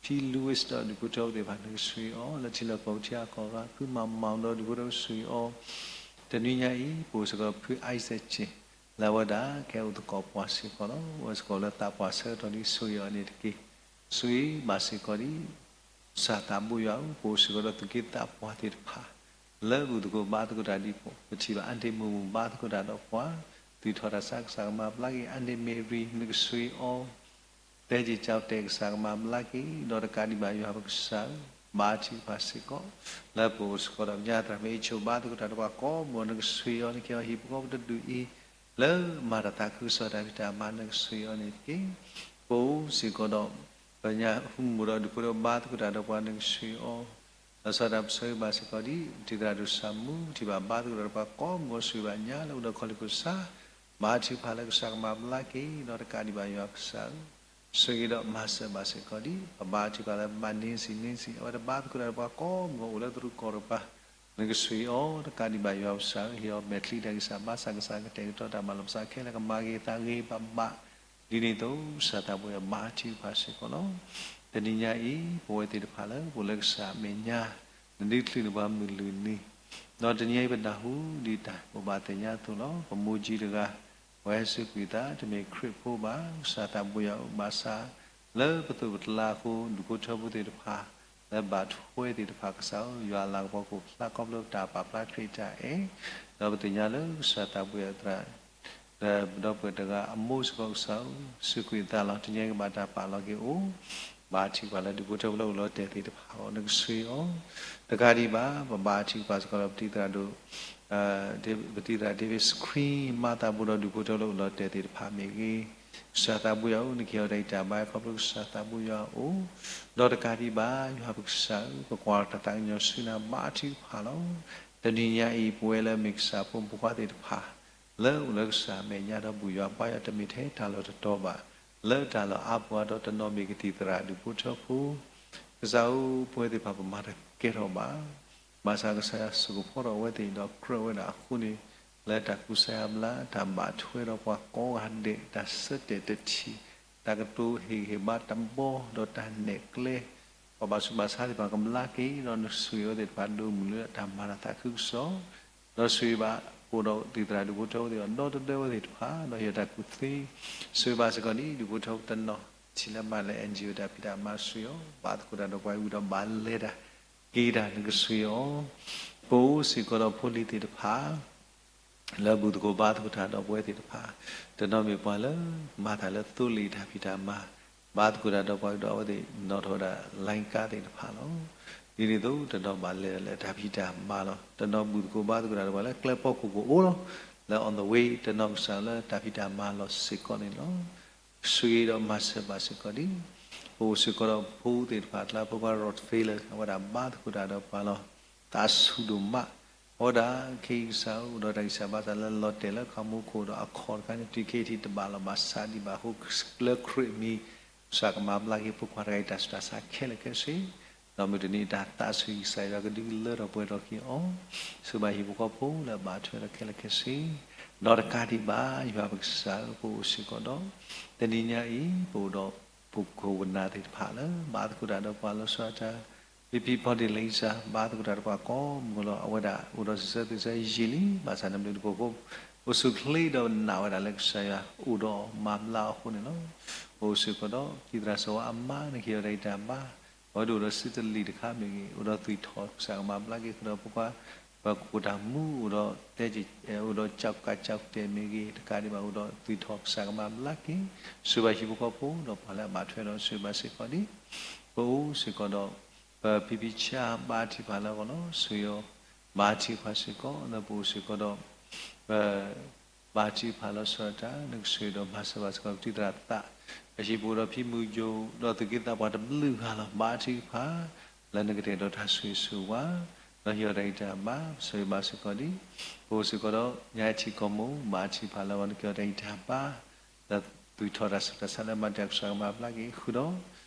ဖံ Louis ဒီးဒူၣ်ဖိထၢဖိသ့ၣ်တဖၣ် နကဆိၣ်ဂ့ၤအီၤ လၢထံလီၢ်ကီၢ်ပူၤထံဂၤကီၢ်ဂၤ ဖုမၤမီၣ်ဒီးဒူၣ်ဖိထၢဖိဆိၣ်ဂ့ၤအီၤ, တနွံညါအံၤ ပအိၣ်စ့ၢ်ကီးဖု Isaac က့ၢ် လၢအဝဲဒၣ်ကဟဲအိၣ်သကိးပှၤစ့ၢ်ကီးလီၤ. အိၣ်စ့ၢ်ကီးလၢသးပှၢ်ဆၢကတီၢ်လံ ဆိၣ်ဂ့ၤအီၤန့ၣ်တက့ၢ်. ဆိၣ်ဂ့ၤဘၣ်စ့ၢ်ကီးဒ် ကစၢ်သးဘိယွၤဧၢ, ပအိၣ်စ့ၢ်ကီးဒီးသူၣ်က့သးပှၢ်သ့ၣ်တဖၣ် လၢဘူၣ်သကိးဘါသကိးတၢ်ဒ်အံၤ ပထံၣ်ဘၣ်အါန့ၢ်မုၢ်မုၢ်ဘါသကိးတၢ်ဒီးပှၤ, သူၣ်ထီၣ်တၢ်ဆါ ကစၢ်ကမၤဘျါက့ၤ အါန့ၢ် Mary နကဆိၣ်ဂ့ၤအီၤ တဲက့ၤကၠီတဲာ် ကစၢ်ကမၤဘျါက့ၤ ဒီးတကးဒံးဘၣ်ယွၤပကစၢ်ဧၢ, ဘါထုကဖၣ်စ့ၢ်ကီး လၢပအိၣ်စ့ၢ်ကီးဒီးကညီသရၣ်မ့ၢ်အ့ၣ်ဆိၣ် ဘါသကိးတၢ်ဒီးပှၤကိးမုၢ်ဂီၤ နကဆိၣ်ဂ့ၤအီၤ နကဟ့ၣ်အီၤဟံၣ်ဖိဃီဖိတဒူၣ်အံၤ, လၢမၤတၢ်သးခုကစီၣ်တၢ်ဖံးတၢ်မၤနကဆှံအီၤန့ၣ်တက့ၢ်. ပအိၣ်စ့ၢ်ကီးဒီး ပညၣ်ဟူမူဒီးဒူၣ်ဖိထၢဖိဘါသကိးတၢ်ဒီးပှၤနကဆှံအီၤ, လီၤဆီဒၣ်တၢ်ပဆၢဂ့ၤဘၣ်စ့ၢ်ကီးဒ် ပတံၤသရၣ်ဒိၣ်ဆၣ်မူ ပထံၣ်ဘၣ်ဘါသကိးတၢ်ဒီးပှၤကိးမုၢ်ဂီၤဆှံဘၣ်ညါလၢအိၣ်ဒီးခီလ့ၣ်ဖိစါ, ဘါထုကဖၣ်လၢကစၢ်ကမၤဘျါက့ၤ ဒီးတကးဒံးဘၣ်ယွၤပကစၢ်ဧၢ ဆှံဂ့ၤဒီးမၤစၢၤဘၣ်စ့ၢ်ကီးဒ် ပဘါထုကဖၣ်လၢပဘၣ် Nancy Nancy အဝဲတဘါသကိးတၢ်ဒီးပှၤကိးမုၢ်ဂီၤအိၣ်လၢသရူးကီၢ်တကပၤ နကဆှံအီၤ တကးဒံးဘၣ်ယွၤပကစၢ်ဧၢ ဟ့ၣ်အီၤမဲာ်ချံတၢ်ဂံၢ်စၢ်ဘါစၢ် ကစၢ်ကတဲာ်ကတီၤတၢ်မၤလီၤ ပစၢ်ခဲလၢာ်ကမၤဂ့ၤသးဂ့ၤဘၣ်ဘၣ် ဒ်န့ၣ်အသိး ကစၢ်သးဘိယွၤဘါထုကဖၣ်စ့ၢ်ကီးလီၤ. တနံၤညါအံၤ ပဝဲသ့ၣ်တဖၣ်လၢပအိၣ်လၢကစၢ်အမဲာ်ညါ နဒုးချုးန့ၢ်ပှၤမုၢ်လုၢ်နံၤ, ဒီးတနံၤညါအံၤပနၢ်ဟူဒ်တၢ်ဘိးဘၣ်သ့ၣ်ညါအသိးလီၤ. ပမိၢ်ကၠံတဂၤ ပှၤဟဲစူးကွံာ်သး တမ့ၢ်ခရံာ်ဖိဘၣ်, ကစၢ်သးဘိယွၤအိၣ်ဘၣ်ဆၣ် လၢပသိးပတလါအဃိ ဒူၣ်ဖိထၢဖိသ့ၣ်တဖၣ် လၢဘၣ်ထွဲသ့ၣ်တဖၣ်ကစၢ်ဧၢ ယွၤအလၤကပီၤကအိၣ်ဖျါခီဖျိတၢ်ပာ်ဖျါခရံာ်တၢ်အဲၣ်, ဒီးပသ့ၣ်ညါလၢကစၢ်သးဘိယွၤသရၣ် ဒီးပဒီပုၢ်ဝဲၢ်တဂၤအမိၢ်စ့ၢ်ကီးကစၢ်ဧၢ စူးကွံာ်သးလီၤ. တနံၤညါအံၤကဘၣ်တၢ်ပာ်လီၤက့ၤအိၣ် ဘါထုကဖၣ်လၢဒူၣ်ဖိထၢဖိလၢအိၣ်လီၤတဲာ်သ့ၣ်တဖၣ်အဂီၢ် နကဆှံအီၤ တကးဒံးဘၣ် ပဘါထုကဖၣ်စ့ၢ်ကီးလၢပတံၤသရၣ်ဒိၣ် ပတံၤသရၣ် David Screen မၤသးဘိဒီးဒူၣ်ဖိထၢဖိလၢအိၣ်လီၤတဲာ်သ့ၣ်တဖၣ်မ့ၢ်ဂ့ၤ, ကစၢ်သးဘိယွၤဧၢ နကဟ့ၣ်အီၤတၢ်ဂံၢ်တၢ်ဘါ ခီဖျိကစၢ်သးဘိယွၤအအိၣ်, ဒီးတကးဒံးဘၣ် ယွၤပကစၢ်ဧၢ ပကွၢ်တၢ်သးကညီၤဆူနၤ ဘါထုကဖၣ်လီၤ. တနံၤညါအံၤ ပဝဲလၢမ့ၢ်ကစၢ်ဖိမုၣ်ဖိခွါသ့ၣ်တဖၣ် လၢအိၣ်လၢကစၢ်အမဲာ်ညါဒီးဘူၣ်ယွၤဘါယွၤ တမ့ၢ်ထဲတၢ်လီၢ်တတီၤဘၣ်, လၢတၢ်လီၢ်အါပူၤအါဒီးတနီၤမ့ၢ်ကသံၣ်သရၣ်ဒူၣ်ဖိထၢဖိ ကစၢ်ဧၢ ပဝဲသ့ၣ်တဖၣ်ပမၤတၢ်ကဲထီၣ်ဘၣ်, ဘၣ်ဆၣ်ကစၢ်ယွၤဆိၣ်ဂ့ၤဖီဒီးအဝဲသ့ၣ်ဒီးကြၢးဝဲဒၣ်အဃိန့ၣ်, လၢတၢ်ကူစါယါဘျါ တၢ်ဘၣ်ထွဲဒီးပှၤကိးဂၤဒဲး တၢ်ဆၢတဲာ်တထံၣ် တၢ်ကတိၤဟ့ၣ်ဂံၢ်ဟ့ၣ်ဘါတဘီ ဒီးတၢ်နဲၣ်ကျဲ ပှၤဘၣ်ဆူးဘၣ်ဆါသ့ၣ်တဖၣ်ကဘျါက့ၤ ဒီးနကဆှံအဝဲသ့ၣ်တဖၣ်ဒိၣ်မုၢ်လၢတၢ်မၤတၢ်သးခုကစီၣ်, ဒီးဆှံဘၣ် အိၣ်ဒီးသံၣ်သရၣ်ဒူၣ်ဖိထၢဖိသ့ၣ်အီၤဒီတဒၢဝဲသ့ၣ်တဖၣ် ဒီးဟ့ၣ်တၢ်ကူၣ်သ့, ဆှံဘၣ်စ့ၢ်ကီးဒ်ဒူၣ်ဖိထၢဖိတနီၤ ထံၣ်လၢမၤလၢ NGO တၢ်ဖံးတၢ်မၤဆှံအီၤ ဘၣ်သကိးတၢ်ဒီးပှၤဝံၤဒီးဘၣ်လဲၤတၢ် က့ၤတၢ်နကဆှံအီၤ, ပအိၣ်စ့ၢ်ကီးဒီးဖိလံၤသ့ၣ်တဖၣ် လၢဘူၣ်သကိးဘါသကိးတၢ်ဒီးပဝဲသ့ၣ်တဖၣ်, တနီၤမ့ၢ်ပှၤလၢ မၤတၢ်လၢသိလ့ၣ်တၢ်ဖံးတၢ်မၤ, ဘါသကိးတၢ်ဒီးပှၤကဒီးအဝဲသ့ၣ် နီၣ်ထီၣ်ဝဲဒၣ် လိုင်းကား သ့ၣ်တဖၣ်လီၤ. ဒ်န့ၣ်အသိး တနီၤဘၣ်လဲၤလၢတၢ်ဖံးတၢ်မၤလီၤ. တနီၤဘူၣ်သကိးဘါသကိးတၢ်ဒီးပှၤလၢကျဲဖီခိၣ်ကအိၣ်လီၤ. လၢ on the way တနီၤကစၢ်လၢတၢ်ဖံးတၢ်မၤလီၤစ့ၢ်ကီးန့ၣ်လီၤ. ဆှံဒီးမၤစၢၤဘၣ်စ့ၢ်ကီးဒ် ပအိၣ်စ့ၢ်ကီးဒီးဖိသ့ၣ်တဖၣ် ကျါဖိခွါ Rotfeiler အဝဲဒၣ်ဘါသကိးတၢ်ဒီးပှၤလီၤ. သးဆူၣ်ဒိၣ်မး, အဝဲဒၣ်ခဲအံၤကစၢ်အိၣ်ဒီးတၢ်ဂံၢ်စၢ်ဘါစၢ်လၢလီၤတဲာ်လၢခီမူခိၣ်ဒီးအခီၣ်တခါန့ၣ် တုၤခဲအံၤထံးတဘၣ်လီၤဘၣ်ဆၣ်ဒံးဘၣ်အဃိ လၢခရံာ်အမံၤ ကစၢ်ကမၤဘျါက့ၤဖိခွါတဂၤအံၤတၢ်ဆူးတၢ်ဆါခဲလၢာ်ခဲဆ့ ဒီးမုၢ်တနံၤအတၢ်သးဆူၣ်ဂံၢ်စၢ်ယွၤကဒုးလၢထီၣ်ပှဲၤထီၣ်က့ၤအီၤ, ဆူဘၣ်ဟံၣ်ဖိဃီဖိလၢအဘၣ်ထွဲဒီးခဲလၢာ်ခဲဆ့, ဒီးတကးဒံးဘၣ် ယွၤပကစၢ်ဧၢ ပအိၣ်စ့ၢ်ကီးဒီး တနံၤညါအံၤ ပအိၣ်ဒီး ပခိၣ်ပနၢ်သ့ၣ်တဖၣ်လၢ ဘါသကိးတၢ်ဒီးပှၤလီၤဆီဒၣ်တၢ်, ဖံဖံ Body Laser ဘါသကိးတၢ်ဒီးပှၤကိးမုၢ်လီၤ အဝဲဒၣ်အိၣ်ဒီးစံးဆၢသ့ၣ်ဆၢယံာ်လံ ဘၣ်ဆၣ်နဘျုးနဖှိၣ်ဖိ အိၣ်ဆူၣ်ချ့ဒီးနာ်ဝဲဒၣ်လၢကစၢ်ယွၤအိၣ်ဒီးမၤဘျါအဃိန့ၣ်လီၤ. ပအိၣ်စ့ၢ်ကီးဒီး တံၤသရၣ်စီၤဝါအမါ နကဟ့ၣ်အီၤတၢ်ဂံၢ်တၢ်ဘါ, အဝဲဒၣ်အိၣ်ဒီးစံးတလံာ်တခါမ့ၢ်ဂ့ၤ, အိၣ်ဒီးသွံၣ်ထီၣ်ကစၢ်ကမၤဘျါက့ၤဃုာ်ဒီးဖိခွါ, ပှၤကိးတၢ်မူအိၣ်ဒီးတဲ, အိၣ်ဒီးကၠီကးကၠီကတဲာ်မ့ၢ်ဂ့ၤ, တကးဒံးဘၣ်အိၣ်ဒီးသွံၣ်ထီၣ်ကစၢ်ကမၤဘျါက့ၤ, ဆူဘၣ်ဟံၣ်ဖိဃီဖိဒီးပှၤလၢအဘၣ်ထွဲဒီးဆှံဘၣ်စ့ၢ်ကီးဒ် ပအိၣ်စ့ၢ်ကီးဒီး ပဖံဖံဆါဘါထုကဖၣ်လၢအဂီၢ်လီၤ. ဆှံအီၤ ဘါထုကဖၣ်စ့ၢ်ကီး လၢပအိၣ်စ့ၢ်ကီးဒီး ပ ဘါထုကဖၣ်လီၤဆီဒၣ်တၢ် နကဆှံဒီးမၤစၢၤဘၣ်စ့ၢ်ကီးပတံၤသရၣ်သး, အဟံၣ်ပအိၣ်ဒီးဖံမုၢ်ယိၣ် ဒီးသူၣ်က့သးပှၢ်တဘျုးဂၤလီၤ. ဘါထုကဖၣ် လၢနကတဲာ်ကတီၤတၢ်ဆိၣ်ဂ့ၤဆိၣ်ဝါ ဒီးဟ့ၣ်အီၤတၢ်ဂံၢ်တၢ်ဘါ ဆှံဘၣ်စ့ၢ်ကီးဒ် ပအိၣ်စ့ၢ်ကီးဒီး ညါထံကီၢ်မိၢ် ဘါထုကဖၣ်လၢအဂီၢ် နကဟ့ၣ်အီၤတၢ်ဂံၢ်တၢ်ဘါ ဒီးသူၣ်ထီၣ်တၢ်ဆူးတၢ်ဆါလၢမၤတၢ်ကစၢ်ကမၤဘျါက့ၤဃုာ်ဒီး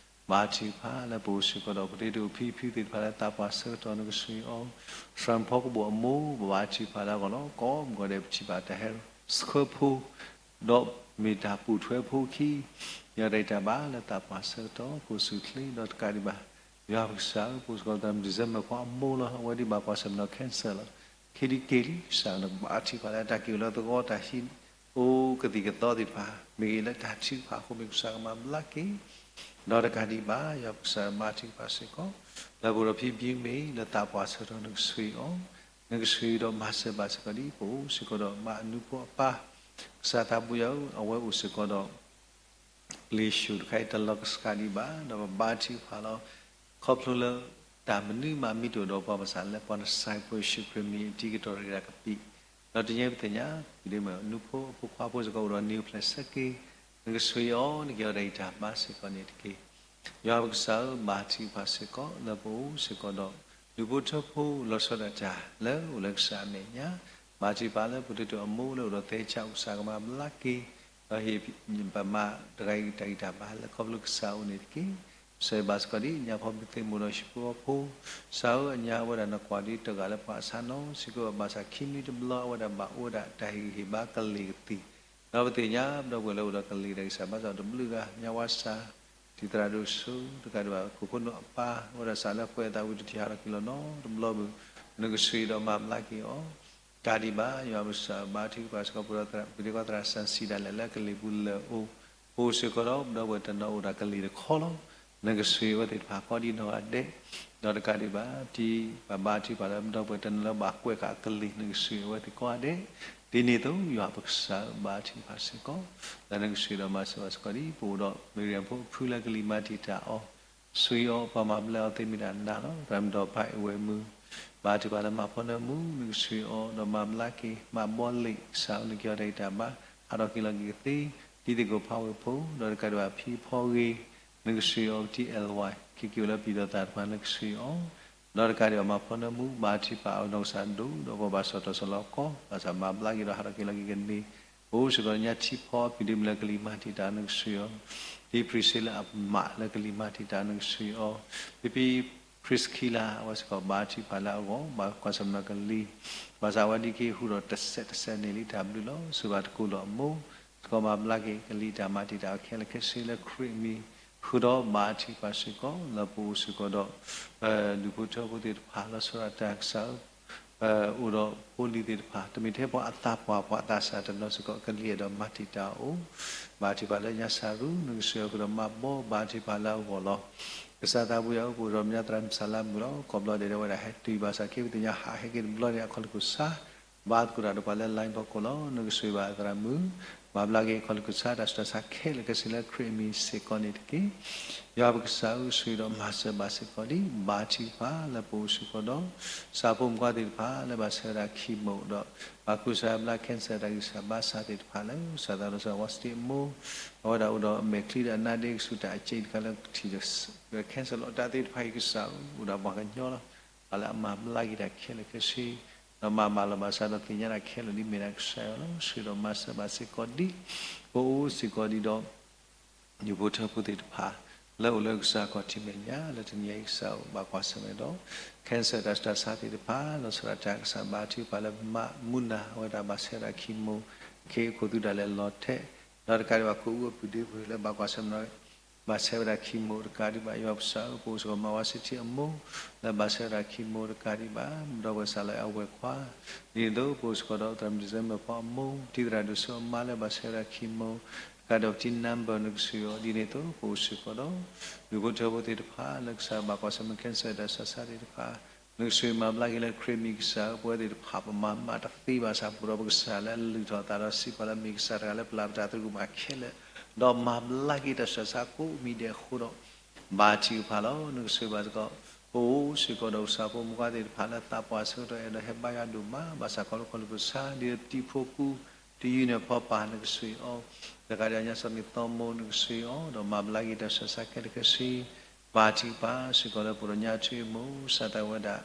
ဘါထုကဖၣ်လၢပအိၣ်စ့ၢ်ကီးဒီး ပတံၤဒိၣ်ဖံဖုသ့ၣ်တဖၣ်လၢသးပှၢ်ဆၢကတီၢ် နကဆှံအီၤ သရၣ်ဖီကဘိၣ်အမိၢ် ပဘါထုကဖၣ်လၢအဂီၢ်လီၤ. ကိးမုၢ်ဂီၤဒဲး ပထံၣ်ဘၣ်တၢ်ဟဲဆှၢဖိ ဒီးမ့ၢ်တၢ်ပိာ်ထွဲဖိအခံ ယွၤတၢ်ဂံၢ်တၢ်ဘါလၢသးပှၢ်ဆၢကတီၢ် ပအိၣ်ဆူၣ်ချ့ဒီးတကးဒံးဘၣ် ယွၤပကစၢ်ဧၢ ပအိၣ်စ့ၢ်ကီးသရၣ် December ခွါအမိၢ်လီၤ. အဝဲဒံးဘၣ်ကွၢ်ဆၢၣ်မဲာ်ဒီး cancer လီၤ. ခဲဒံးက့ၤလံ ကစၢ်နကဘါထုကဖၣ်လၢတၢ်က့ၤအိၣ်လၢသဝီတၢ်ဟံး အိၣ်ကသံၣ်ကသီသ့ၣ်တဖၣ် မ့ၢ်ဂ့ၤလၢတၢ်ထုကဖၣ်အဃိ မ့ၢ်ကစၢ်ကမၤဘျါက့ၤ ဒီးတကးဒံးဘၣ် ယွၤပကစၢ်ဘါထုကဖၣ်စ့ၢ်ကီး လၢပအိၣ်ဒီးဖံဘံမ့ၢ် လၢသးပှၢ်ဆၢကတီၢ် နကဆှံအီၤ, နကဆှံဒီးမၤစၢၤဘၣ်စ့ၢ်ကီးဒ် ပအိၣ်စ့ၢ်ကီးဒီးမါအနူဖိအပၢ် ကစၢ်သးဘိယွၤဧၢ အဝဲအိၣ်စ့ၢ်ကီးဒီး ပျ့ၤဆူၣ်တခါအံၤတလီၢ်ကဆှးဒံးဘၣ် ဒီးပဘါထုကဖၣ်လီၤ. ခီဖျိလၢ တၢ်မနုၤမးမ့ၢ်တအိၣ်ဒီးပှၤဘၣ်ဆၣ်လၢပှၤနစၢ်ဖိယ့ၣ်ၡူးခရံာ်မံၤအတံၤကတီၢ်ရ့ၣ်ဒၣ်ကပံာ် ဒီးတနံၤအံၤပသ့ၣ်ညါ ဒ်မ့ၢ်နူဖိအဖိခွါဖိစ့ၢ်ကီးအိၣ်ဒီးနံၤအိၣ်ဖျဲၣ်ဆၢက့ၤ, နကဆှံအီၤ နက့ၤအီၤတၢ်ဂံၢ်တၢ်ဘါစ့ၢ်ကီးန့ၣ်တက့ၢ်. ယွၤပကစၢ်ဧၢ, ဘါထုကဖၣ်စ့ၢ်ကီး လၢပအိၣ်စ့ၢ်ကီးဒီး ဒူၣ်ဖိထၢဖိလီၤဆီဒၣ်တၢ်လၢအိၣ်လၢကစၢ်အမဲာ်ညါ, ဘါထုကဖၣ်လၢပဒိၣ်တုာ်အမိၢ်လၢအိၣ်ဒီးသဲစးအိၣ်ကစၢ်ကမၤဘျါက့ၤ, ဒီးဟ့ၣ်ပမါတဂၤအံၤတၢ်ဂံၢ်တၢ်ဘါလၢခီဖျိကစၢ်အအိၣ်န့ၣ်တက့ၢ်. ဆၢဘၣ်စ့ၢ်ကီးဒ်ညါဖီမုၢ်သ့ၣ်မူဒီးဟံၣ်ဖိဃီဖိ, ကစၢ်ဧၢ အညါအဝဲဒၣ်နကွၢ်ဒ်တဂၤလၢပှၤအဆါနီၤ စ့ၢ်ကီးဘၣ်ဆၣ်ခံနွံတဘျီအဝဲဒၣ်ဘၣ်အိၣ်ဝဲဒၣ်တၢ်ဟ့ၣ်ဂံၢ်ဟ့ၣ်ဘါကလံၤကသံၣ်, ဒီးပသ့ၣ်ညါပဒီပုၢ်ဝဲၢ်လၢအိၣ်ဒီးကလံၤတၢ်ဂံၢ်စၢ်ဘါစၢ်တဘျုးဂၤ ညါဝါစၢ် တံၤသရၣ်ဒိၣ်စိ တကးဒံးဘၣ် ခိၣ်ဖိနူအပၢ် အဝဲဒၣ်စးလၢကွဲးအသးဝံၤတထံၣ်ဟးထီၣ်က့ၤလီၤနီတဘျီဘၣ်, နကဆှံဒီးမၤဘျါက့ၤအီၤ တကးဒံးဘၣ် ယွၤပကစၢ်ဘါထုကဖၣ်စ့ၢ်ကီး ပဒီးပှၤသရၣ်စၢ်ဆံးဒၣ်လဲာ်လၢကလံၤပူၤလၢအိၣ်, အိၣ်စ့ၢ်ကီးဒီးပဒီပုၢ်ဝဲၢ်တနီၤအိၣ်ဒီးကလံၤတခီလီၤ. နကဆှံအဝဲသ့ၣ်တဖၣ်ကိးဒ်နီၢ်ဂၤဒဲး, ဒီးတကးဒံးဘၣ် ဒ်ပဘါထုကဖၣ်လၢပဒီပုၢ်ဝဲၢ်တနီၤလၢဘၣ်ကွဲးဃာ်အကလံၤ နကဆှံအဝဲသ့ၣ်ကိးဂၤဒဲး, ဒ်န့ၣ်အသိး ယွၤပကစၢ်ဘါထုကဖၣ်စ့ၢ်ကီး, လၢနကဆှံဒီးမၤစၢၤဘၣ်စ့ၢ်ကီးဒ် ပအိၣ်ဒီးမ့ၢ်ရၣ်ဖိအဖုလၢကလံၤမၤတံာ်တာ်အီၤ ဆှံအီၤ ပှၤမၤဘျါအီၤသ့မ့ၢ်ဒၣ်နၤလီၤ. သရၣ်မုၣ်ဒီးဖးအံၤဝဲမုၢ် ဘါထုကဖၣ်လၢမၤဖီနၢမူ နကဆှံအီၤ ဒီးမၤဘျါက့ၤ မၤဘီလ့ၣ် ကစၢ်ဧၢ နက့ၤအီၤတၢ်ဂံၢ်တၢ်ဘါ ဟးထီၣ်က့ၤလီၤက့ၤကသ့, ဒ်သ့ၣ်ကိးဖးဝဲဖိ ဒီးတကးဒံးဘၣ်ဖံဖီဂ့ၤ နကဆှံအီၤ ပတံၤအဲၣ်ဝါ က့ၤက့ၤဝဲလၢပျံၤဒီးသးတဖၣ် နကဆှံအီၤ ဒီးတကးဒံးဘၣ်မၤဖီနၢမူ ဘါထုကဖၣ်အီၤ နီၢ်ကစၢ်ဒိၣ်ဒီးပှၤဘၣ်စီၣ်တၢ်စီၣ်လီၤကီး ဘၣ်ဆၣ်မၤဘျါက့ၤဒီးဟးထီၣ်က့ၤလီၤက့ၤကန့ၢ် ပအိၣ်စ့ၢ်ကီးညါထံဖီအပျံၤဒ့မုၣ်လၢကလံၤမၤတံာ်တာ် နကဆှံအီၤ, ဖံဖံစ့လၢအမးလၢကလံၤမၤတံာ်တာ် နကဆှံအီၤ, ဖံဖံ ဖရံးစကံလၤ အဝဲစ့ၢ်ကီးဘါထုကဖၣ်လၢအဂီၢ် ဘၣ်ကွၢ်ဆၢၣ်မဲာ်ကလံၤ, ဘၣ်ဆၣ်အဝဲဒ်က့ၤဟူးဒီးတစဲးတစဲးန့ၣ်လံတၢ်ဘျုးလီၤ. စူၢ်ဘၣ်တကိးလီၤအမိၢ် စ့ၢ်ကီးမၤဘျါက့ၤကလံၤတၢ်မၤတံာ်တာ်အီၤခဲလၢာ်ခဲဆ့လၢခရံာ်အမံၤ, ဃုာ်ဒီးဘါထုကဖၣ်စ့ၢ်ကီး လၢပအိၣ်စ့ၢ်ကီးဒီး ဒူၣ်ဖိထၢဖိသ့ၣ်တဖၣ် လီၤဆီဒၣ်တၢ်ကစၢ်ဧၢ အိၣ်ဒီးဖိလံၤသ့ၣ်တဖၣ် တမ့ၢ်ထဲပှၤအသးပှၢ် ပှၤသးစၢ်တနီၤစ့ၢ်ကီး ကလံၤအဲၣ်ဒိးမၤတံာ်တာ်အီၤ, ဘါထုကဖၣ်လၢညါစၢ်ရူ နကဆှံအီၤဃုာ်ဒီးမၤဘီဘါထုကဖၣ်လၢအဂီၢ်လီၤ. ကစၢ်သးဘိယွၤဧၢ ပအိၣ်ဒီးမၠါသရၣ်မုၣ်စၢ်လါမုၣ်လီၤ. ကိးဘျီဒဲးဒဲးဝဲဒၣ်ဟဲတုၤဘၣ်ဆၣ်က့ ပသ့ၣ်ညါဟးဟဲက့ၤတဘျီန့ၣ် အခီၣ်လၢကစၢ် ဘါသကိးတၢ်ဒီးပှၤလၢ line ဖီခိၣ်လီၤ. နကဆှံဘၣ်သရၣ်မုၣ် မၤဘျါက့ၤအခီၣ်လၢကစၢ် တၢ်ဆူးတၢ်ဆါခဲလၢာ်ခဲဆ့လၢခရံာ်အမံၤစ့ၢ်ကီးန့ၣ်တက့ၢ်. ယွၤပကစၢ်ဧၢ ဆှံဒီးမၤစၢၤဘၣ်စ့ၢ်ကီးဒ် ဘါထုကဖၣ်လၢပအိၣ်စ့ၢ်ကီးဒီး ဆၣ်ဖိမုၣ်ခွါသ့ၣ်တဖၣ်လၢဘၣ်ဆဲးဝဲဒၣ် chemo ဒီး ဘၣ်ကူစါဘျါ cancer တၢ်ဂံၢ်စၢ်ဘါစၢ်သ့ၣ်တဖၣ်လၢ စၢ်သးဒီးစၢ်ဝါစတ့အမိၢ် အဝဲဒၣ်အိၣ်ဒီးအမဲာ်ချံဒီးအနါဒ့ကဆူးတၢ်အက့တခါလၢထံၣ်ဒီး cancer လီၤတၢ်သ့ၣ်တဖၣ်အံၤကစၢ် အိၣ်ဒီးပှၤကညီလီၤ. ပှၤလၢအမၤဘျါက့ၤတၢ်ခဲလၢာ်ခဲဆ့ ဒီးမၤမၤလီၤဘၣ်စၢ်ဒီးသ့ၣ်ညါတၢ်ခဲလၢာ်ဒ်မ့ၢ်ဒၣ်ကစၢ်ယွၤလီၤ. ဆှံဒီးမၤစၢၤဘၣ်စ့ၢ်ကီးဒ် ပအိၣ်စ့ၢ်ကီးဒ်ဒီး ဒူၣ်ဖိထၢဖိသ့ၣ်တဖၣ် လၢအိၣ်လၢကစၢ်ခီၣ်ထံးမဲာ်ညါ လၢတနံၤအံၤကစၢ်အိၣ်ဘၣ်ကွၢ်ဆၢၣ်မဲာ်ဒီး cancer တၢ်ဆူးတၢ်ဆါသ့ၣ်တဖၣ် လီၤဆီဒၣ်တၢ်ကစၢ်ဘါထုကဖၣ်လၢမးမူနၤ အဝဲဒၣ်ဘၣ်ဆဲးဝဲဒၣ် chemo ခ့အခိၣ်သူဒၣ်လဲာ်လီၤထဲး ဒီးတကးဒံးဘၣ်ခိၣ်အူအပုၢ်ဒ့မုၣ်လၢဘၣ်ကွၢ်ဆၢၣ်မဲာ် ဘၣ်ဆဲးဝဲဒၣ် chemo တကးဒံးဘၣ် ယွၤပကစၢ်ဧၢပအိၣ်စ့ၢ်ကီးမၤဝါစ့ထံအမိၢ် လၢဘၣ်ဆဲးဝဲဒၣ် chemo တကးဒံးဘၣ် ဒီပုၢ်ဝဲၢ်စၢ်လၢအဝဲၢ်ခွါ ဒ်န့ၣ်အသိးပအိၣ်စ့ၢ်ကီးဒီးသရၣ်မုၣ် December ဖီအမိၢ် တံၤသရၣ်ဒိၣ်စိအမါလၢဘၣ်ဆဲးဝဲဒၣ် chemo တကးဒံးဘၣ်ပတံၤ number နကဆှံအီၤ ဒ်န့ၣ်အသိးပအိၣ်စ့ၢ်ကီးဒီး ဒူၣ်ဖိထၢဖိသ့ၣ်တဖၣ်လၢကစၢ်ဘၣ်ကွၢ်ဆၢၣ်မဲာ် cancer တၢ်ဆူးတၢ်ဆါသ့ၣ်တဖၣ် နကဆှံမၤဘျါက့ၤလၢခရံာ်မံၤကစၢ်ဧၢ ပဝဲသ့ၣ်တဖၣ် ပမၤမးတသ့ဘၣ်ဆၣ် ပအိၣ်ဒီးပကစၢ်လၢအလုၢ်ထီၣ်အသးဒီးစံးပာ်လၢမ့ၢ်ကစၢ်တဂၤလၢပျၢ်ပတၢ်သရူးကမၣ်ခဲလၢာ် ဒီးမၤဘျါက့ၤတၢ်ဆူးတၢ်ဆါကိးမံၤဒဲးအဃိဒီး ဘါထုကဖၣ်လီၤ. နကဆှံဘၣ်စ့ၢ်ကီး ပအိၣ်စ့ၢ်ကီးဒီးကစၢ်ဖိမုၣ်ခွါသ့ၣ်တဖၣ်လၢသးပှၢ်ဆၢကတီၢ်အဲၣ်ဒိးဟဲဘါယွၤဒိၣ်မး ဘၣ်ဆၣ်ခီဖျိခီဖျိကစၢ် ဒ်တံၤဖိကူ တယုၢ်န့ၣ်ဖီပာ် နကဆှံအီၤ တကးဒံးဘၣ်ညါစီၤမ့ၤသီမိၢ် နကဆှံအီၤ ဒီးမၤဘျါက့ၤတၢ်ဆူးတၢ်ဆါခဲလၢာ်ခဲဆ့ ဘါထုကဖၣ်စ့ၢ်ကီးလၢပအိၣ်ဒီးညါထွံၣ်အမိၢ် စၢ်သးဝဲဒၣ်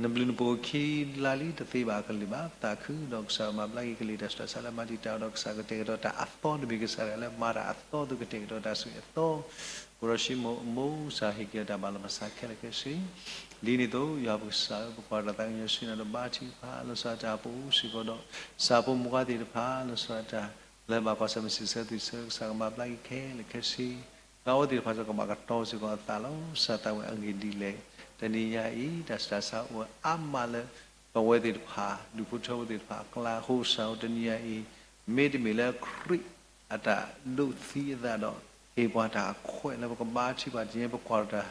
နဘျုးနဖှိၣ်ခံလါလံ တသ့ဘၣ်အကလုာ်ဘၣ် ပသးခုဒီးကစၢ်မၤဘျါက့ၤကလံၤတၢ်ဆူးတၢ်ဆါလၢမၤတံာ်တာ်ဒီးကစၢ်ကတဲာ်ကတီၤတၢ်အသီ တမ့ၢ်ကစၢ်တဂၤလၢမၤတၢ်အသီ သုကတဲာ်ကတီၤတၢ်ဆူးအသီ ပအိၣ်ဒီးၡံမိၣ်အမိၢ် စၢ်ဟ့ၣ်က့ၤအီၤတၢ်ဘၣ်လီၤပဆါခဲလၢာ်ခဲဆ့ ဒ်န့ၣ်အသိး ယွၤပကစၢ်ဧၢ ပကွၢ်တၢ်သးကညီၤဆှံနၤဒီးဘါထုကဖၣ် လီၤဆီဒၣ်တၢ်ပအိၣ်စ့ၢ်ကီးဒီး စၢ်ဖိမုၣ်ခွါသ့ၣ်တဖၣ် လီၤဆီဒၣ်တၢ် လၢဘၣ်ကွၢ်ဆၢၣ်မဲာ်စံးဆၢသွံၣ်ဆၢ ကစၢ်ကမၤဘျါက့ၤခဲလၢာ်ခဲဆ့ ဒီးအဝဲသ့ၣ်တဖၣ်စ့ၢ်ကီးဘၣ်ကတီၤစ့ၢ်ကီးအသးလီၤ. စၢ်သးဝဲအဂ့ၢ်ဒ်လဲၣ် တနံၤညါအံၤ တၢ်ဆူးတၢ်ဆါအိၣ်ဝဲအါမးလၢ ပဝဲသ့ၣ်တဖၣ် ဒူၣ်ဖိထၢဖိသ့ၣ်တဖၣ်အကျါ အဃိကစၢ်ဧၢ တနံၤညါအံၤ မ့တမ့ၢ်လၢခရံာ်အတၢ်ဒိးသံအသးဒီး ဟ့ၣ်ပှၤတၢ်အခွဲးလၢပကဘါထုကဖၣ်တနံၤ ပကွၢ်တၢ်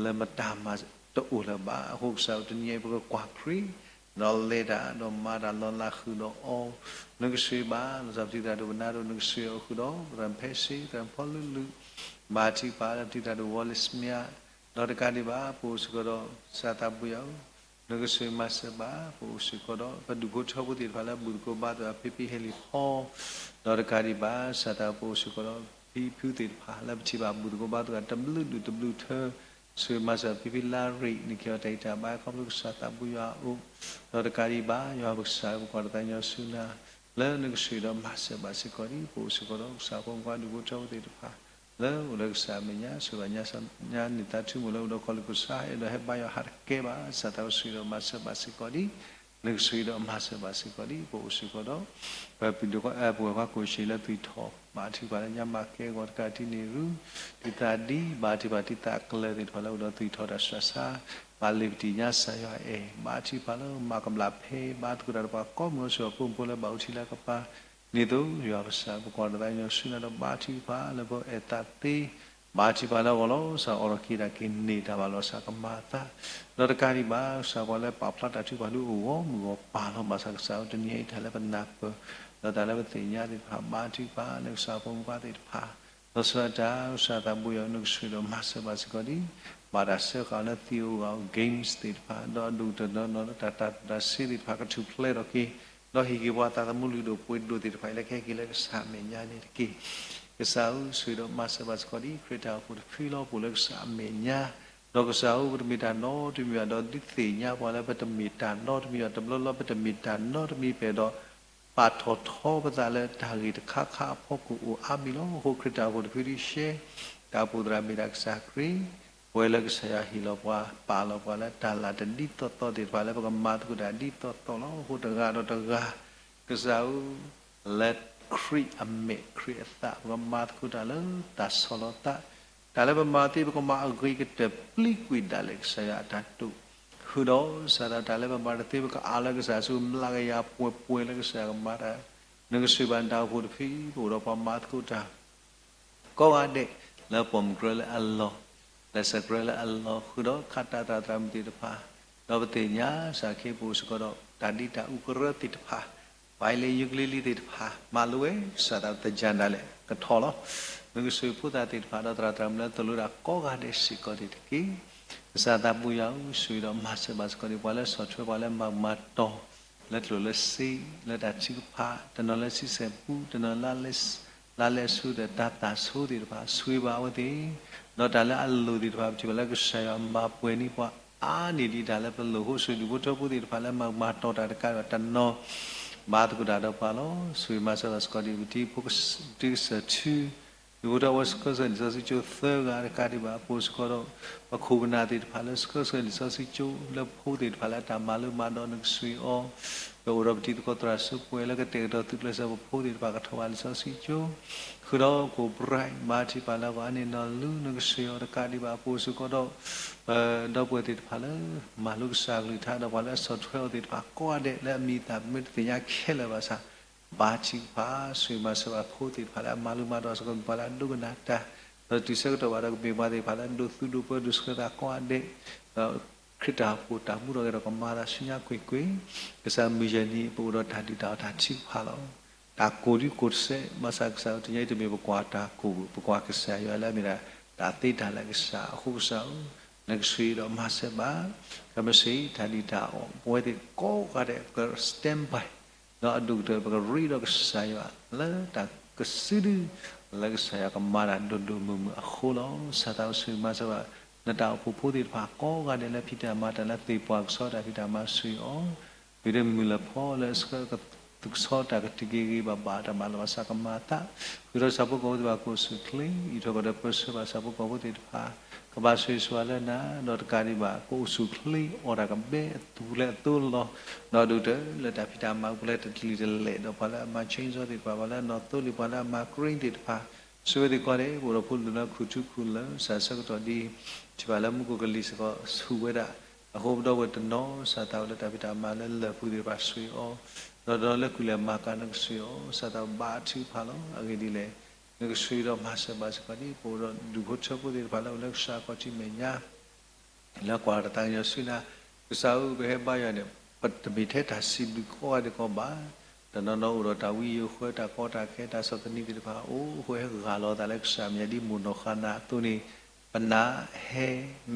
လၢမတၤမၤတအိၣ်လၢၤဘၣ်. အဃိကစၢ်ဧၢ တနံၤညါအံၤ ပကကွၢ်ခရံာ် ဒီးလဲၤတၢ် ဒီးမၤတၢ်လီၤလးဃုာ်ဒီးအီၤ နကဆှံဘၣ် လီၤဆီဒၣ်ပတံၤသရၣ်ဒိၣ်ကနၣ်ဒိၣ် နကဆှံအီၤဃုာ်ဒီး သရၣ်ဖဲဆ့ သရၣ်ဖီလုလု ဘါထုကဖၣ်လၢပတံၤသရၣ်ဒိၣ်ဝီလ့ၣ်စမံး ဒီးတကးဒံးဘၣ် ပအိၣ်စ့ၢ်ကီးဒီး စၢ်သးဘိယွၤဧၢ နကဆိၣ်ဂ့ၤမၤစၢၤဘၣ် ပအိၣ်စ့ၢ်ကီးဒီး ပဒူၣ်ဖိထၢဖိသ့ၣ်တဖၣ်လၢဘူၣ်သကိးဘါသကိး ဖံဖံဟ့ၣ်လံၣ်ဖီ ဒီးတကးဒံးဘၣ် စၢ်သးပအိၣ်စ့ၢ်ကီးဒီး ဖံဖုသ့ၣ်တဖၣ် လၢပထံၣ်ဘၣ်ဘူၣ်သကိးဘါသကိးတၢ်တဘျုးဒူၣ်တဘျုးထၢ ဆိၣ်ဂ့ၤမၤစၢၤဖံဖံလါရံၣ် နက့ၤအီၤတၢ်အံၤတၢ်ဘါ ခီဖျိကစၢ်သးပူၤယွၤအအိၣ် ဒီးတကးဒံးဘၣ် ယွၤပကစၢ်ဧၢ ပကွၢ်တၢ်သးကညီၤဆူနၤ လၢနကဆိၣ်ဂ့ၤဒီးမၤစၢၤဘၣ်စ့ၢ်ကီးဒံး ပအိၣ်စ့ၢ်ကီးဒီး ကစၢ်ဖိမုၣ်ဖိဒူၣ်ဖိထၢဖိသ့ၣ်တဖၣ် လၢအိၣ်လၢကစၢ်အမဲာ်ညါ ဆိၣ်ဂ့ၤဘၣ်ညါန့ၢ်သး ထူမိၣ်လၢအိၣ်ဒီးကီၢ်လၢကစၢ် အဲၣ်ဒိးဟဲဘါယွၤဟးတကဲဘၣ် စၢ်သးကဆိၣ်ဂ့ၤဒီးမၤစၢၤဘၣ်စ့ၢ်ကီးဒံး နကဆိၣ်ဂ့ၤဒီးမၤစၢၤဘၣ်စ့ၢ်ကီးဒံး ပအိၣ်စ့ၢ်ကီးဒီး ပပှၤကိးဆ့လၢသွံၣ်ထီၣ် ဘၣ်ထံပှၤလၢညါမၤကဲဂီၤတကးထံန့ၣ်ရူ ဒ်သးဒံး ဘၣ်ထံပှၤတံၤသးကျၢၤသ့ၣ်တဖၣ်လၢအိၣ်ဒီးသွံၣ်ထီၣ်တၢ်ဆှးဆါ ဘၣ်လ့ၤပတံၢ်ညါစၢ်ယွၤအဲၣ် ဘၣ်ထံပှၤလၢမၤကဘျၣ်ဖဲ ဘါသကိးတၢ်ဒီးပှၤကိးမုၢ်အီၤဆူအဖိမုၣ်ဖိလၢဘၣ်အိၣ်ထံလၢအကပၤ ဒ်သိးယွၤပကစၢ် ပကွၢ်တၢ်သးကညီၤဆူနၤဒီး ဘါထံပှၤလၢပအဲၣ်သးသ့ ဘၣ်ထံပှၤလၢအဂီၢ်လီၤ စၢ်အီၣ်လီၤက့ၤတၢ်က့ၤန့ၢ်တၢ်ဘၣ်လီၤ စၢ်ကမၤအသး ဒီးတကးဒံးဘၣ် ကစၢ်ပှၤလၢပာ်ဖျါတၢ်ထုကဖၣ်ဒုးအိၣ်ဂီၢ်မုၢ်ဂီၢ်ပၤလီၤ ဘၣ်ဆၣ်ကစၢ်ဧၢ တနံၤအံၤတၢ်လၢပနၢ်ပၢၢ် ဒီးတၢ်လၢပသ့ၣ်ညါသ့ၣ်တဖၣ် ဘါထံပှၤလၢကစၢ်ဖိမုၣ်ဖိသ့ၣ်တဖၣ် လီၤဆီဒၣ်တၢ် ကစၢ်သးဘိယွၤ နကဆိၣ်ဂ့ၤဒီးမၤစၢၤဘၣ်စ့ၢ်ကီးဒံး ဘၣ်တၢ်စၢဃာ်အီၤလၢသံၣ်ဧိၤဂီၢ် games သ့ၣ်တဖၣ် ဒီးအဒိၣ်ကတၢၢ်ဒီးနီၢ်နီၢ်လၢတၢ်တၢ်တၢ်စ့သ့ၣ်တဖၣ် ကထူၣ်ဖျဲးထီၣ်က့ၤ ဒီးဟ့ၣ်က့ၤပှၤသးသမူလုၢ်ဒိၣ်ပှ့ၤဒိၣ်သ့ၣ်တဖၣ်အံၤလၢကဟဲက့ၤလၢကစၢ်အမဲာ်ညါန့ၣ်တက့ၢ်. ကစၢ်ဧၢ ဆိၣ်ဂ့ၤဒီးမၤစၢၤဘၣ်စ့ၢ်ကီးဒံး ခရံာ်တၢ်အိၣ်ဖှိၣ်တဖုလီၤ ပအိၣ်လၢကစၢ်အမဲာ်ညါ ဒီးကစၢ်ဧၢ ပတမ့ၢ်တၢ်နီတမံၤဘၣ် ဒီးဒုးသ့ၣ်ညါပှၤလၢပတမ့ၢ်တၢ်နီတမံၤဘၣ် တဘျီလီၤ ပတမ့ၢ်တၢ်နီတမံၤ ပအဲၣ်ဒိး ပာ်ထီၣ်ထီပသးလၢတၢ်ဂ့ၢ်တခါခါအဖီခိၣ်အိၣ်အါမံၤလီၤ. အဃိခရံာ်တၢ်အိၣ်ဖှိၣ်တဖုဒုးရှဲ တၢ်အိၣ်ဖှိၣ်သရၣ်မ့ၢ်ဒၣ်ကစၢ်ခရံာ် ပဝဲလၢကစၢ်ယွၤဟ့ၣ်လီၤပှၤ ပာ်လီၤပှၤလၢတၢ်လၤတဒ်သိးသိးသ့ၣ်တဖၣ်လၢပကမၤသကိးတၢ်ဒ်သိးသိးလီၤ. အဃိတဂၤဒီးတဂၤ ကစၢ်ဧၢ လၢခရံာ်အမဲာ်ခရံာ်အသး ပကမၤသကိးတၢ်လၢတၢ်ဆီၣ်လီၤသး တၢ်လၢပမၤသ့ ပကမၤအဂ့ၤကတၢၢ်ပျံၤကွံာ်ဒၣ်လဲာ်ကစၢ်ယွၤအတၢ်တိာ် ဃုာ်ဒီးစးထီၣ်တၢ်လၢပမၤတသ့ ပကအးလၢကစၢ်ဆူ မျးကယၤပှဲၤပှဲၤလၢကစၢ်ကမၤတၢ် နကဆိၣ်ဂ့ၤဘၣ်နတၢ်အိၣ်ဖှိၣ်တဖု ပအိၣ်ဒီးပှၤမၤသကိးတၢ် ကိးဂၤဒဲး လၢပိာ်မုၣ်ကရၢလၢအလီၢ် လၢစဲးကရၢလၢအလီၢ် ဃုာ်ဒီးခးတၢ်သရၣ်သရၣ်မုၣ်သ့ၣ်တဖၣ် ဒီးပသ့ၣ်ညါစၢ်ခ့ပအိၣ်စ့ၢ်ကီးဒီး တၢ်ဒ်တၢ်အူကရၢသ့ၣ်တဖၣ် ပှၤအံၤလၢယူကလံလံသ့ၣ်တဖၣ် မၤလိဝဲ စးထီၣ်သကၢ်ဒၣ်လဲာ် ကထီၣ်လီၤ. နကဆိၣ်ဂ့ၤဖိသၣ်သ့ၣ်တဖၣ် ဒီးသရၣ်သရၣ်မုၣ်လၢသိၣ်လိတၢ်ကိးဂၤဒဲးစ့ၢ်ကီးန့ၣ်တက့ၢ်. ကစၢ်သးပူၤယွၤဧၢ ဆိၣ်ဂ့ၤဒီးမၤစၢၤဘၣ်စ့ၢ်ကီးန့ၣ် ပှၤလၢဆီၣ်ထွဲပှၤလၢမၤကမၤတီၤ လၢကျိၣ်လၢစ့ လၢတၢ်ထုကဖၣ် တနီၤလၢဆံဆဲၣ်ပူ တနီၤလၢ လါလဲအစိၤဒီးတၢ်သၣ်ဆိသ့ၣ်တဖၣ် ဆိၣ်ဂ့ၤဘၣ်အဝဲသ့ၣ် ဒီးတၢ်လၢအလိၣ်သ့ၣ်တဖၣ် ပထံၣ်ဘၣ်လၢကစၢ်ယွၤမၤပှဲၤန့ၢ်ပှၤအါန့ၢ်ဒံးတၢ်လၢပလိၣ်အဃိ ဆိၣ်ဂ့ၤဒူၣ်ဖိထၢဖိသ့ၣ်တဖၣ်လၢမၤကမၤတီၤတၢ်တကးဒံးဘၣ်တနီၤ ဘါသကိးတၢ်ဒီးပှၤလီၤ. ဆိၣ်ဂ့ၤမၤစၢၤဘၣ်စ့ၢ်ကီးဒံး ပတံၤဖိကစၢၢ်ထူ ဒူၣ်ဖိထၢဖိဆှၢဆှၢလံာ်စီဆှံကၠိသၢဂၤတကးဒံးဘၣ် ပအိၣ်စ့ၢ်ကီးဒီး ပခိၣ်ပနၢ်သ့ၣ်တဖၣ်လၢဆှၢဆှၢလံာ်စီဆှံကၠိ လၢဖိသ့ၣ်တဖၣ်လၢတၢ်မၤလိမၤဒိး နကဆိၣ်ဂ့ၤအီၤ ဒီးအိၣ်ဒီးပတံၤသကိးသရၣ်စၢၤပှဲၤလၢကတဲာ်ကတီၤသုးကျဲးစၢးပဖိသ့ၣ်တဖၣ်ကထီၣ်ဘၣ်လံာ်စီဆှံကၠိ ဃုာ်ဒီးကိၣ်ဘြဲး မၤထံပၢ်လၢအဂီၢ်အါန့ၢ်နီၢ်လူ နကဆိၣ်ဂ့ၤအီၤတကးဒံးဘၣ် ပအိၣ်စ့ၢ်ကီးဒီး ပဒီပုၢ်ဝဲၢ်သ့ၣ်တဖၣ်လၢ မၤလိကစၢ်အကလုၢ်ကထါ ဒီးပှၤလၢအဆီၣ်ထွဲအီၤသ့ၣ်တဖၣ်ကိးဂၤဒဲး လၢအမံၤအသၣ်ပမ့ၢ်တသ့ၣ်ညါခဲလၢာ်ဘၣ်ဆၣ် ဘါထုကဖၣ် ဆိၣ်ဂ့ၤမၤစၢၤဘၣ်ဖိသ့ၣ်တဖၣ်လၢအမၤလိမၤဒိးစ့ၢ်ကီး မ့ၢ်ပှၤလၢအဒိကနၣ်တၢ် ဒီးတုၤဆၢကတီၢ်ဘၣ်ဒီးကမ့ၢ်ပှၤသ့ၣ်တဖၣ်လၢအဒိးသူဒိးပၢဒိးဆှၢသးကိးဂၤဒဲး ဒီးခရံာ်တၢ်အိၣ်ဖှိၣ်တၢ်မူထီၣ်ဂဲၤထီၣ်ကမၤသးဆူညါကွ့ၢ်ကွ့ၢ် ကစၢ်မုၢ်ယဲၢ်နံၤ ပအိၣ်ဒီးတၢ်ဒုၣ်တၢ်အီၣ်တၢ်ထုကဖၣ်လီၤ. တၢ်ကိၢ်ဒုကိၢ်တစဲး ဘၣ်ဆၣ်ကစၢ်ဧၢ တနံၤအံၤတမ့ၢ်ပကွၢ်တၢ်ကိၢ်ဘၣ် ပကွၢ်ကစၢ်ယွၤလၢအမ့ၢ်ဒၣ် တၢ်သ့တၢ်လၢကစၢ် အဃိကစၢ်ဧၢ နကဆိၣ်ဂ့ၤဒီးမၤစၢၤဘၣ် ကမ့ၢ်စ့ၢ်တၢ်ဒုၣ်တၢ်အီၣ် ပဝဲသ့ၣ်ကိးဂၤဒဲး ပက stand by ဒီးအဒိၣ်ကတၢၢ် ပကရ့ဒီးကစၢ်ယွၤ လၢတၢ်ကစုဒု လၢကစၢ်ယွၤကမၤတၢ်ဒိၣ်ဒိၣ်မုၢ်မုၢ်အဃိလီၤ. စၢ်သးဧၢ ဆိၣ်ဂ့ၤမၤစၢၤဘၣ် နတၢ်အိၣ်ဖှိၣ်ဖိသ့ၣ်တဖၣ်ကိးဂၤဒဲးလၢဖံးတၢ်မၤတၢ်လၢ သ့ၣ်ပှၢ်ကဆီတၢ်ဖံးတၢ်မၤ ဆိၣ်ဂ့ၤအီၤ ပှၤဒီးမုၢ်လၢ်ဖီလၢအဆှၢကသူၣ်ကဆီတၢ်ကတုၤက့ၤဂ့ၤဘၣ်ဘၣ်တၢ်မၤလီၤဘၣ်ဆၣ်ကမၤသး ဃုာ်ဒီးဆၣ်ဖိကီၢ်ဖိသ့ၣ်တဖၣ်ကိးဆူၣ်ချ့ အံးထွဲကွၢ်ဒီးပၢဆှၢဘၣ်ဆၣ်ဖိကီၢ်ဖိသ့ၣ်တဖၣ် ကဘၣ်ဆိၣ်ဂ့ၤဆိၣ်ဝါလၢနၤ ဒီးတကးဒံးဘၣ် ကအိၣ်ဆူၣ်ချ့အီၣ်တၢ်ကဘဲအသူၣ်လၢအသိလီၤ ဒီးဒိၣ်ကတၢၢ်လၢတၢ်ဖံးတၢ်မၤပူၤလၢတကလုာ်တလဲၣ် ဒီးပှၤလၢအမၤ chainsaw သ့ၣ်တဖၣ် ပှၤလၢအနီၣ်သိလံာ် ပှၤလၢအမၤ crane သ့ၣ်တဖၣ် ဆိၣ်ဂ့ၤသ့ၣ်ကိးဂၤဒဲး ပအိၣ်ဒီးဖိလံၤလၢခူၣ်ထူခူၣ်လၢာ် စၢ်ဆၢကတီၢ်ဒ် ထံၣ်ဘၣ်လၢမူခိၣ်ကလံၤစ့ၢ်ကီး ဆူၣ်ဝဲဒၣ် အဃိပဒီပုၢ်ဝဲၢ်တနီၤ စၢ်သးအိၣ်လၢတၢ်ဖံးတၢ်မၤလၢလၢၢ်ပူၤသ့ၣ်တဖၣ် ဆိၣ်ဂ့ၤအီၤ ဒီးဒီးလၢကုၢ်လဲၤမၤကၤ နကဆိၣ်ဂ့ၤအီၤ စၢ်သးဘါထုကဖၣ်လီၤ. အဂ့ၢ်ဒ်လဲၣ် နကဆိၣ်ဂ့ၤဒီးမၤစၢၤဘၣ်စ့ၢ်ကီးဒ် ပအိၣ်ဒီးဒူၣ်ဖိထၢဖိသ့ၣ်တဖၣ်လၢအိၣ်လၢကစၢ်အခီၣ်ထံးမဲာ်ညါ လၢကွၢ်တၢ်သးကညီၤဆူနၤ, ကစၢ်ဧၢ ပဟဲဘါယွၤန့ၣ် ပတမ့ၢ်ထဲတၢ်စံးဘျုးကိးဂၤဒဲးကီးဘၣ်. တနီၤနီၤအိၣ်ဒီးတၢ်ဝံယိၤဃၢ တၢ်ကီတၢ်ခဲ တၢ်ဆီၣ်သနံးသ့ၣ်တဖၣ် အိၣ်ဃိဟဲဂၢ်လီၤသးလၢကစၢ်မဲာ်ညါဒ်မိၢ်နီၢ်ဃါနၤအသိးန့ၣ်, ပနၢ်ဟဲ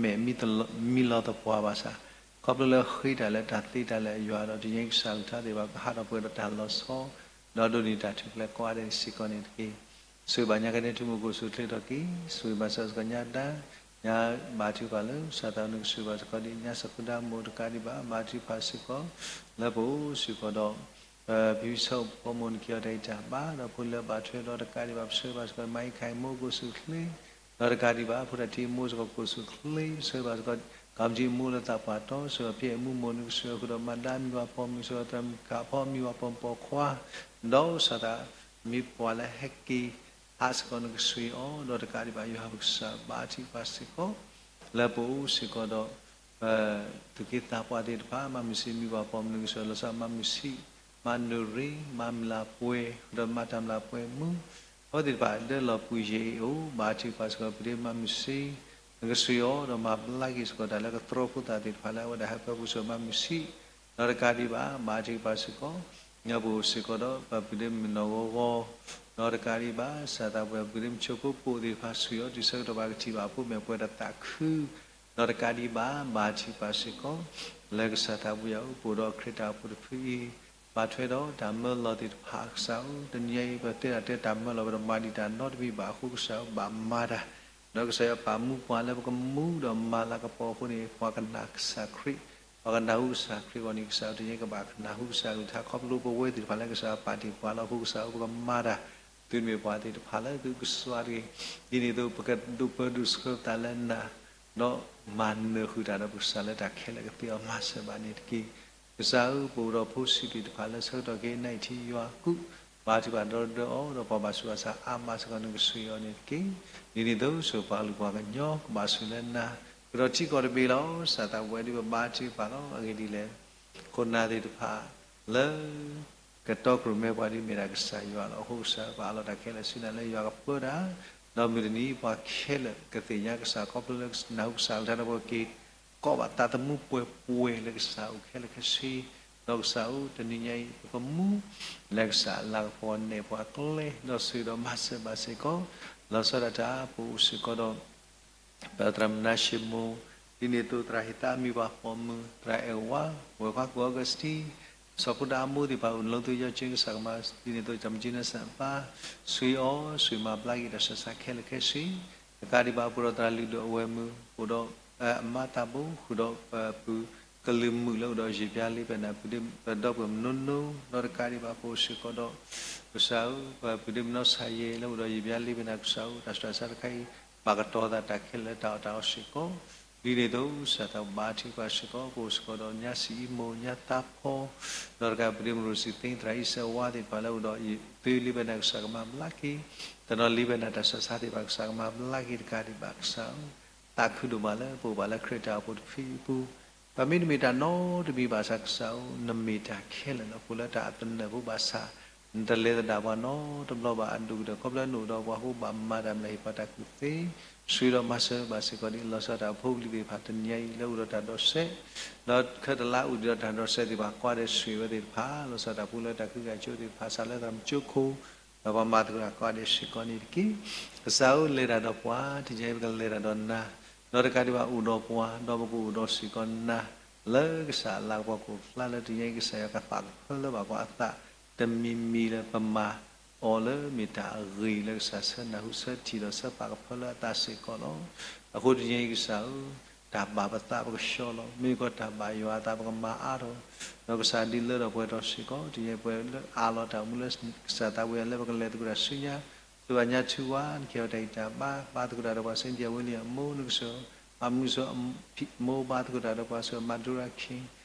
မဲာ်မံလီၤသပှၢ်ဘၣ်ဆၣ်, ခီဖျိလၢဃ့တၢ်လၢတၢ်သ့တၢ်လၢအယွၤဒီး တနံၤအံၤကစၢ်အကလုၢ်ကထါသ့ၣ်တဖၣ် ကဟးထီၣ်ပှဲၤဒီးတၢ်လီၤဆီ ဒီးဒိးန့ၢ်တၢ်ထူၣ်ဖျဲးကိးဂၤဒဲးစ့ၢ်ကီးန့ၣ်တက့ၢ်. ဆိၣ်ဂ့ၤဘၣ်ညါကန့ၢ်ထူၣ်မူကိၣ်ဆူၣ်ချ့ထီၣ်က့ၤ, ဆိၣ်ဂ့ၤဘၣ်စၢၤစ့ၢ်ကီးညါတၢ်, ညါဘါထုကဖၣ်လၢ ကစၢ်သးနကဆိၣ်ဂ့ၤဘၣ်စ့ၢ်ကီးဒ်ညါစၢၤဖိဒါမ့ၢ်တကးဒံးဘၣ်, ဘါထုကဖၣ်စ့ၢ်ကီး လၢပအိၣ်စ့ၢ်ကီးဒီး ပဖံဖုဆၣ်ဖိမုၣ်နက့ၤအီၤတၢ်အံၤတၢ်ဘါ, ဒီးဖိလၢဘၣ်ထွဲဒီးတကးဒံးဘၣ် ပဆိၣ်ဂ့ၤဘၣ်စ့ၢ်ကီး မၤအံခါအံၤမူကိၣ်ဆူၣ်ချ့, ဒီးတကးဒံးဘၣ် ဖိတၢ်ထံၣ်မူစ့ၢ်ကီးကိၣ်ဆူၣ်ချ့, ပဆိၣ်ဂ့ၤဘၣ်စ့ၢ်ကီး ကီၤမံၤမူလၢသးပှၢ်တီ စ့ၢ်ကီးဖံးအမူမိၢ်နကဆိၣ်ဂ့ၤအဃုာ်ဒီး မၤဒါမံၤပှၤပိာ်မုၣ်စ့ၢ်ကီး သရၣ်မုၣ်ကးဖီမံၤပှၤပိာ်မုၣ်ပိာ်ခွါ, ဒီးကစၢ်သး မ့ၢ်ပှၤလၢဟဲက့ၤ ဟးစ့ၢ်ကီးနကဆိၣ်ဂ့ၤအီၤ ဒီးတကးဒံးဘၣ် ယွၤပကစၢ်ဘါထုကဖၣ်စ့ၢ်ကီး လၢပအိၣ်စ့ၢ်ကီးဒီး သူၣ်က့သးပှၢ်သ့ၣ်တဖၣ် မၤမုာ်ဆံးမံၤပှၤပိာ်မုၣ်နကဆိၣ်ဂ့ၤ လီၤဆီမၤမုာ်ဆံး မၤနၢၤရ့မၤမုၢ်လၢ်ပှဲၤ ဒီးမၤတၢ်မုၢ်လၢ်ပှဲၤမုၢ် အဝဲသ့ၣ်တဖၣ်ဒၢလီၤပှံာ်ယဲအံၤအိၣ် ဘါထုကဖၣ်စ့ၢ်ကီး ပဒ့မၤမုာ်ဆံး နကဆိၣ်ဂ့ၤအီၤ ဒီးမၤဘျါက့ၤစ့ၢ်ကီးတၢ်လၢကတြီဖိသၣ်သ့ၣ်တဖၣ်လၢအဝဲဒၣ်ဟဲပၢဖှိၣ်စ့ၢ်ကီးမၤမုာ်ဆံး ဒီးတကးဒံးဘၣ် ဘါထုကဖၣ်စ့ၢ်ကီး ညါပအိၣ်စ့ၢ်ကီးဒီး ပပုၢ်ဒ့မုၣ်နီၢ်ဂီၤဂီၤ ဒီးတကးဒံးဘၣ် စၢ်သးပှၢ်ပုၢ်ဒ့မုၣ်ဆိဖိပိာ်သ့ၣ်တဖၣ်ဆိၣ်ဂ့ၤအီၤ တုၤဆၢကတီၢ်ဘၣ်ကထံၣ်ဘၣ်အဖိမ့ၢ်ပှဲၤဒီးသးခု ဒီးတကးဒံးဘၣ် ဘါထုကဖၣ်စ့ၢ်ကီး လၢကစၢ်သးပူၤယၤအိၣ် ပအိၣ်ဒီးခရံာ်တၢ်အိၣ်ဖှိၣ်တဖုအံၤ ဘၣ်ထွဲဒီးတၢ်မၢလီၤသ့ၣ်တဖၣ် ကစၢ်ဧၢ တနံၤညါအံၤ ပတဲဒၣ်တဲတၢ်မၢလီၤ ပတမၤဒံးတၢ်နီတမံၤဘၣ်အဃိ ကစၢ်ဧၢ ဘၣ်မၤတၢ် ဒီးကစၢ်ယွၤပာ်မူပှၤလၢပကမူဒီးမၤလၤကပီၤအဃိန့ၣ် ပှၤကနၣ်ကစၢ်ခရံာ် ပှၤကနၢ်ဟူကစၢ်ခရံာ်အဂီၢ်န့ၣ် ကစၢ်ဧၢ တနံၤညါအံၤ ကဘၣ်ကနၢ်ဟူကစၢ်အကလုၢ်ကထါ ခီဖျိပဝဲသ့ၣ်တဖၣ်လၢကစၢ်ယွၤပာ်တ့ၢ်ပှၤလီၤအဃိ ကစၢ်ဧၢ ပကမၤတၢ် သုမ့ၢ်ပှၤသ့ၣ်တဖၣ်လၢသုကစွါတဂ့ၤ ဒ်န့ၣ်အသိး ပကဒိးပၢဒိးဆှၢပသးလၢနၤ ဒီးမၤနၢၤဃုာ်တၢ်ဒီးပကစၢ်လၢတၢ်ခဲလၢာ်ကသ့အီၤမၤစၢၤဘၣ်န့ၣ်တက့ၢ်. ကစၢ်ဧၢ ပအိၣ်ဒီးဖိဆံးသ့ၣ်တဖၣ်လၢဆၢကတီၢ်ခဲအံၤ နံၣ်ထံယွၤကူး ဘါထုကဖၣ်ဒီသဒၢအီၤ ဒီးပှၤဘၣ်ဆူးဘၣ်ဆါအါမးစ့ၢ်ကီး နကဆိၣ်ဂ့ၤအီၤန့ၣ်တက့ၢ်. ဒ်န့ၣ်အသိး ဆိၣ်ပှၤကလုာ်ပှၤကညီ ကဘၣ်ဆိၣ်လၢနၤ ကဒီးထံကီၢ်တဘ့ၣ်လီၤ. ကစၢ်သးပှၢ်ဒ်ပဘါထုကဖၣ်လီၤ. အဂ့ၢ်ဒ်လဲၣ်, ခိၣ်နၢ်သ့ၣ်တဖၣ်လၢ ကတီခိၣ်ရိၣ်မဲပှၤဒ်မ့ၢ်ဒၣ်ကစၢ်ယွၤလီၤ. အဃိကစၢ်ပာ်လီၤတၢ်ခဲလၢာ်ဆူနၤလၢယွၤကပၢတၢ်, ဒီးမုၢ်တနံၤအံၤပှၤခဲလၢာ်ကသ့ၣ်ညါကစၢ် ခီဖျိလၢနၢ်ဟူကစၢ်အကလုၢ်ကထါဒီးပက့ၤ ကိးဘၣ်သးသမူပှဲၤပှဲၤလၢကစၢ်အိၣ်ခဲလၢာ်ခဲဆ့, ဒီးကစၢ်ဧၢ တနံၤညါအံၤ ပကမူလၢကစၢ်အလၤကပီၤနဲၣ်ပှၤကျဲ ဒီးဆိၣ်ဂ့ၤဒီးမၤစၢၤဘၣ်စ့ၢ်ကီး, လီၤဆီဒၣ်တၢ် ပအိၣ်စ့ၢ်ကီးဒီး ပသရၣ်မနၤၡ့မိၢ်, ဒ်န့ၣ်အသိးသရၣ်ဟ့ၣ်သးမံၤပှၤပိာ်မုၣ်, သရၣ်အဲၣ်ဝါ, ပဝဲခွါကူၣ်အီကူးစတံ, စီၤဖိဒါအမိၢ်သ့ၣ်တဖၣ်အိၣ်လီၤသုယီၤကၠ့ကစၢ်ကမၤ ဒ်န့ၣ်အသိး စီၤမကၠံနၢစၢ်ပၢ်, ဆိၣ်ဂ့ၤအီၤ ဆိၣ်ဂ့ၤမၤဘျါက့ၤတၢ်ဆူးတၢ်ဆါခဲလၢာ်ခဲဆ့, တကးဒံးဘၣ် ပအိၣ်ဒီးသရၣ်လုၢ်ဒိၣ်အဝဲၢ်မုၣ်, ပအိၣ်ဒီး အမါသးဘိ ဃုာ်ဒီးပပုၢ်ကလုာ်မုၣ်လၢအိၣ်ဒီးယံာ်ပျါလံ ပနၢ်ပူၤဒီးပဒီပုၢ်ဝဲၢ်မုၣ်နီၢ်နီၢ်, ဒီးတကးဒံးဘၣ်ပအိၣ်စ့ၢ်ကီးဒီး ကစၢ်ဧၢ ပပုၢ်ဒ့မုၣ်နီၢ်ဆၣ်ယဲၢ်လၢအိၣ်ဒီးယံာ်ပျါလံ ပနၢ်ကစၢ်ဧၢ တၢ်ဆူးတၢ်ဆါတခါအံၤ ဘၣ်ကတီၤသးတၢ်ခဲလၢာ်လၢတၢ်အီၣ်တၢ်အီစ့ၢ်ကီး, ဒ်န့ၣ်အသိး ကစၢ်သးဘါထုကဖၣ်စ့ၢ်ကီး ပအိၣ်စ့ၢ်ကီးဒီးညါစံးအံမိၢ် ညါသးဖီ ဒီးတကးပုၢ်ဒ့မုၣ်ရိၣ်စံးသ့ သရၣ်အံၣ်စၢဝါသ့ၣ်တဖၣ်လၢအိၣ်ဒီးသုလံ ပနၢ်ကစၢ်ကမၤဘျါက့ၤ, တနီၤလံ ပနၢ်တၢ်ဆူးတၢ်ဆါသ့ၣ်တဖၣ် ကစၢ်ကမၤဘျါက့ၤတကးဒံးဘၣ်ကစၢ်ဧၢ, သးခုဒိၣ်မးလၢပအိၣ်ဘၣ်လၢခရံာ်တၢ်အိၣ်ဖှိၣ်တဖုအံၤအပူၤ ပမ့တမ့ၢ်တၢ်နီတမံၤဘၣ်ဆၣ်ကစၢ်ဧၢ နမ့ၢ်တၢ်ခဲလၢာ်လီၤ. ပအိၣ်လၢတၢ်အသနၢၣ်ဖိဘၣ်ဆၣ် နတလဲၤသဒၣ်ပှၤနီတဘျီဘၣ်အဒိၣ်ကတၢၢ် ခီဖျိနအိၣ်ဒီးပှၤအဃိ ဘၣ်မၤတၢ်မနုၤဟ့ၣ်ပှၤတၢ်ကူၣ်သ့, ဆိၣ်ဂ့ၤဒီးမၤစၢၤဘၣ်စ့ၢ်ကီးန့ၣ် လီၤဆီဒၣ်တၢ်ဖိပလံၤသ့ၣ်တဖၣ်တနံၤညါအံၤလၢအိၣ်ဒီးတၢ်ဒိးစဲး, ဒီးခဲတလါအိၣ်ဒံးဒီးတၢ်ဒိးစဲးသ့ၣ်တဖၣ် ကိးဂၤဒဲးဆိၣ်ဂ့ၤဝဲသ့ၣ်တဖၣ် လီၤဆီဒၣ်တၢ်ဖိလၢတၢ်ခုကၢ်ကၠိသ့ၣ်တဖၣ် စးလၢသရၣ်မုၣ်ကၠိခိၣ် ဒီးပှၤမၤသကိးတၢ်ကိးဂၤဒဲးစ့ၢ်ကီးန့ၣ်တက့ၢ်. ကစၢ်ဧၢလဲၤတၢ်ဒီးပှၤ တနံၤညါအံၤပကလဲၤတၢ်ဒီးနၤ, ဒီးတကးဒံးဘၣ်အိၣ်ဒီးပှၤ ဒီးပကအိၣ်ဒီးစ့ၢ်ကီးနၤ လၢကစၢ်အလၤကပီၤကအိၣ်ဖျါလၢတနံၤညါအံၤ ကစၢ်ယွၤကပာ်ကဖၢလၢဘၣ်ပှၤအသး တမံၤမံၤလၢပမၤအီၤလၢမ့ၢ်တၢ်အဂ့ၤလၢကစၢ်ဆၢနၢ်ဟူဆၢထံၣ်ဒီးဆၢပာ်ကဖၢလၢအသးစ့ၢ်ကီးလီၤ. အဃိတနံၤညါအံၤကစၢ်ဧၢ တၢ်ဘၣ်ပသးပကဆှီလီၤ. မ့ၢ်ကီးတၢ်ဘၣ်ယွၤအသးပကမၤအါထီၣ်, ဒီးကစၢ်ဒုးလၢထီၣ်ပှဲၤထီၣ်စ့ၢ်ကီး တနံၤညါအံၤပဝဲလၢအးလီၤတၢ်အိၣ်မူလၢကစၢ်သးဝံၤအလၢပကလဲၤသကိးတၢ်ဆူညါ, ဆိၣ်ဂ့ၤညါထူဝါ နကဟ့ၣ်အီၤတၢ်ဂံၢ်တၢ်ဘါ ဘါသကိးတၢ်ဒီးပှၤ စ့ဒံယၤဝ့လံယၤမိၢ်နကစၢ် မၤမုာ်စီၤ မိၢ်ဘါသကိးတၢ်ဒီးပှၤစ့ၢ်ကီး မၤဒိရၣ်ခံ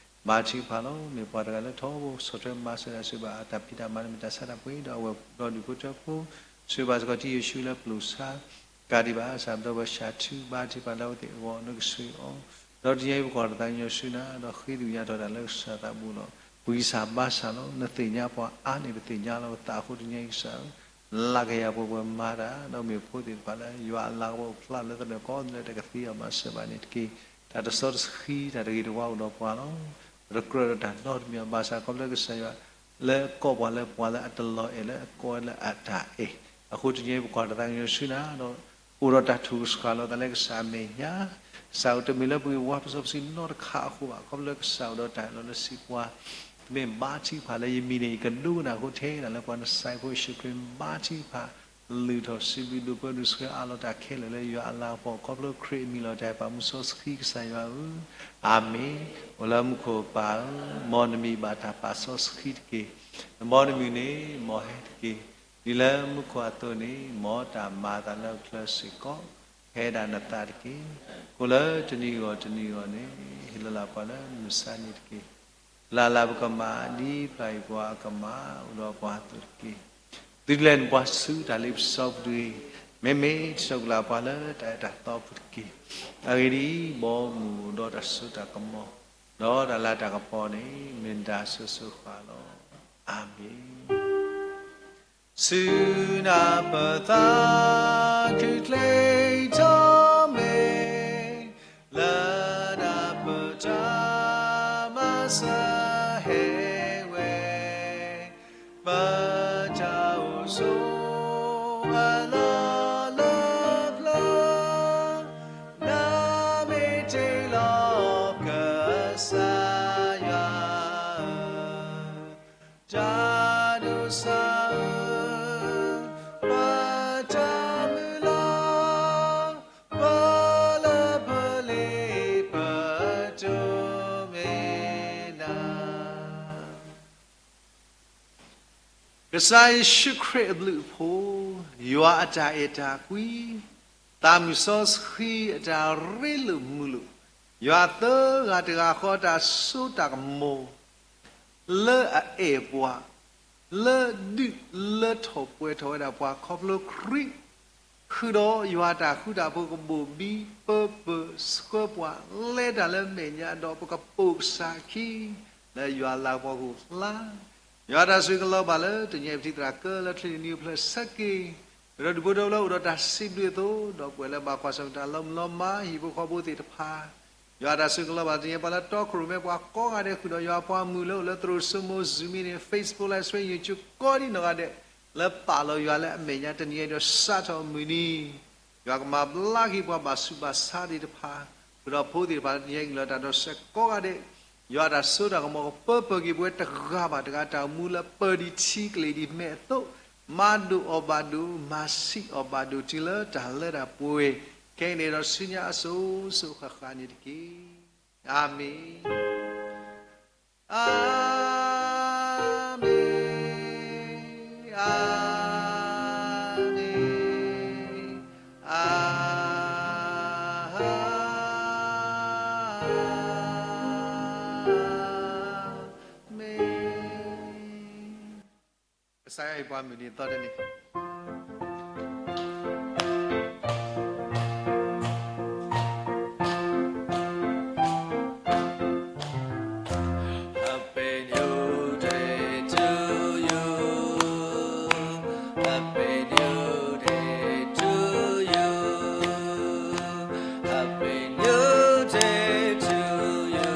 ဘါထုကဖၣ်လီၤ. မ့ၢ်ပှၤတဂၤလၢထီဘိဆီၣ်ထွဲမၤစၢၤတၢ်စံးဘၣ် အတၢ်ဖံးတၢ်မၤလၢမ့ၢ်တၢ်ဆါတၢ်ပှ့ၤ ဒီးအဝဲၢ်ဒီးဒူၣ်ဖိထၢဖိ ဆိၣ်ဂ့ၤဘၣ်စ့ၢ်ကီးထံယိၤၡူလၢပျိာ်ဆါ ကးဒံးဘၣ် စးထီၣ်ပှၤဆှၢထု ဘါထုကဖၣ်လၢအဝဲသ့ၣ်အဂီၢ် နကဆိၣ်ဂ့ၤအီၤ, ဒီးတနံၤညါအံၤပကွၢ်တၢ်သးကညီၤဆူနၤ ဒီးဃ့သကွံာ်ညါထီၣ်တၢ်လၢကစၢ်သးပူၤလီၤ. ပှံၤစၢ်ဘါစၢ်လီၤ. နသ့ၣ်ညါပှၤအါန့ၣ် ပသ့ၣ်ညါလီၤပသးအဃိတနံၤညါအံၤကစၢ်ဧၢ လၢကယၤပှဲၤပှဲၤမၤတၢ် ဒီးမ့ၢ်ဖိသ့ၣ်တဖၣ်လၢယွၤအလၤကပီၤအိၣ်ဖျါလၢသနၢၣ်ကီသနၢၣ်တကသ့အီၤမၤစၢၤဘၣ်န့ၣ်တက့ၢ်. တၢ်တစီတဆှံ တၢ်တဂ့ၤတဝါအိၣ်ဒီးပှၤလီၤ. ပတကြၢးဒီးတၢ်နီတမံၤအီၤ ဘၣ်ဆၣ်ခီဖျိကစၢ်ယွၤ လၢကိးပှၤလၢပှၤလၢအတလီၤအဲၣ်လၢအကိးလၢအတၢ်အဲၣ်, အဃိတနံၤညါအံၤပကွၢ်တၢ်သးကညီၤဆူနၤ ဒီးအိၣ်ဒီးတၢ်ထူၣ်ကဆှီလီၤသးလၢကစၢ်အမဲာ်ညါ ကစၢ်ဧၢ တမ့ၢ်လၢပဂ့ၢ်ဝီပစီပဆှံနီတခါအဃိဘၣ်, ခီဖျိလၢကစၢ်အိၣ်ဒီးတၢ်အၢၣ်လီၤလၢစံးပှၤ, မ့ၢ်ဘါထုကဖၣ်လၢယမံၤန့ၣ် ယကဒိကနၣ်ဃိထဲဒၣ်လၢပှၤနစဲးဖိယ့ၣ်ၡူးခရံာ် ဘါထုကဖၣ် လုၢ်ထီၣ်စံးဘျုးဒိၣ်ပၢဒိၣ်ဆှၢအးလီၤတၢ်ခဲလၢာ်လၢယွၤအလၤကပီၤ ခီဖျိခရံာ်အမံၤလီၤတၢ်ပာ်မူစီဆှံကစၢ်ယွၤဧၢ, အၤမ့ၣ်. အိၣ်လၢမူခိၣ်ပၢ်ဧၢ, မ်နမံၤဘၣ်တၢ်ပာ်စီဆှံတက့ၢ်. မ်နမုၢ်န့ၣ် မ်ဟဲတက့ၢ်. ဒ်လၢမူခိၣ်အသိးန့ၣ် မ်တၢ်မၤအသးလၢအချၢစ့ၢ်ကီး ဟဲဒၣ်နသးတက့ၢ်. ဃိလၢတနံၤဂီၢ်တနံၤဂီၢ်န့ၣ် ဟ့ၣ်လီၤလၢပှၤလၢမုၢ်ဆါနံၤတက့ၢ်. လၢ်လၢ်ပကမၤ ဒ်ဖျၢၣ်အံၤပှၤအကမၤ အိၣ်ဒီးပှၤအသိးတက့ၢ်. သုတလဲၤနပှၤဆူတၢ်လ့ပစီပူၤတဂ့ၤ. မ့မ့ၢ်တစိၢ်ကလၢ်ပှၤလၢတၢ်အဲၣ်တၢ်သီပူၤတက့ၢ်. အဂ့ၢ်ဒ်အံၤ, ဘီမုၢ်အိၣ်ဒီးတၢ်စိတၢ်ကမီၤ, ဒီးတၢ်လၤတၢ်ကပီၤန့ၣ် မ့ၢ်နတၢ်စိၤစိၤဃၣ်ဃၣ်လီၤ. အၤမ့ၣ်. ဆူနၢ်ပၢၢ်သးခုချ့ထီၣ်မ့ၢ်, လၢနၢ်ပၢၢ်တၢ်မၤစၢၤဟဲဝဲ, ပတၢ်အိၣ်ဆိးအလီၢ်လၢပျၢၤ, နမ့ၢ်တ့လီၤကစၢ်ယွၤ တၢ်ဒိးစၢ်ဧၢ, ပတၢ်မုၢ်လၢ်, ပလၢပလ့ပတိၢ်မ့ၢ်နၤ. ကစၢ်ယ့ၣ်ၡူးခရံာ်အဘျုးအဖှိၣ်, ယွၤအတၢ်အဲၣ်တၢ်ကွံ, သးမုၢ်စီဆှံအတၢ်ရ့လိာ်မုာ်လိာ်, ယွၤသၢဂၤတဂၤဃီတၢ်စိတၢ်ကမီၤ လၢအအဲၣ်ပှၤ, လၢဒုးလၢထီၣ်ပှဲၤထီၣ်ဝဲဒၣ်ပှၤခီဖျိခရံာ်, ဃုာ်ဒီးယွၤတၢ်ဃူတၢ်ဖိးကဘိၣ်ဘံ ပၢပၢၢ်ဆှၢပှၤ လဲၤတၢ်လၢမဲာ်ညါဒီးပကပိာ်ကစၢ်ခံ လၢယွၤလၤကပီၤကအိၣ်ဖျါ ယွၤတၢ်ဆိၣ်ဂ့ၤကလီၤဘၣ်လၢတနံၤအံၤဖျၢၣ်ဆၢက့ၤ, ဒီးဒူၣ်ဖိထၢဖိလၢအိၣ်ဒီးတၢ်စံးဘျုးအသိး, ဒီးကွဲးလၢဘၣ်ကွၢ်ဆၢၣ်မဲာ်တၢ်လီၤမုၢ်လီၤမၤ ဟံၣ်ဖိဃီဖိသ့ၣ်တဖၣ်, ယွၤတၢ်ဆိၣ်ဂ့ၤကလီၤဘၣ်တနံၤအံၤ ပှၤလၢတီခိၣ်ရိၣ်မဲ ပှၤကိးဂၤဒဲး ဃုာ်ဒီးယွၤပှၤမုၢ်လၢအိၣ်လၢသရိာ်စိမိၤ Zoom meeting, Facebook Live Stream, YouTube ကိးဒံနီၢ်ဂၤဒဲး လၢပာ်လီၤယွၤလၢအမဲာ်ညါတနံၤအံၤဒီးစးထီၣ်မုၢ်နံၤ ယွၤကမၤဘျါက့ၤပှၤဘၣ်ဆူးဘၣ်ဆါသ့ၣ်တဖၣ်, ဃုာ်ဒီးဖိသ့ၣ်တဖၣ်လၢတနံၤအံၤ ကလၢၤတၢ်ဒီးစဲးကိးဂၤဒဲး, ယွၤတၢ်စိတၢ်ကမီၤကပၢပၢၢ်က့ၤပဝဲတဂၤဘၣ်တဂၤ တၢ်အိၣ်မူလၢပၢၤဒံးထံကလ့ၤဒံးမဲာ်အသိး, မၤဒိၣ်အီၣ်ဘၣ်ဒိၣ် မၤဆံးအီၣ်ဘၣ်ဒိၣ်တုၤလၢတၢ်လၢတၢ်ပှဲၤ, ခဲအံၤန့ၣ်ဒီးဆူညါအစိၤစိၤဃၣ်ဃၣ်န့ၣ်တက့ၢ်. အၤမ့ၣ်. အၤမ့ၣ်, အၤမ့ၣ်, အၤမ့ၣ်. ကစၢ်ယွၤဟ့ၣ်ပှၤမုၢ်နံၤအသီတနံၤ. Happy New Day to you. Happy New Day to you. Happy New Day to you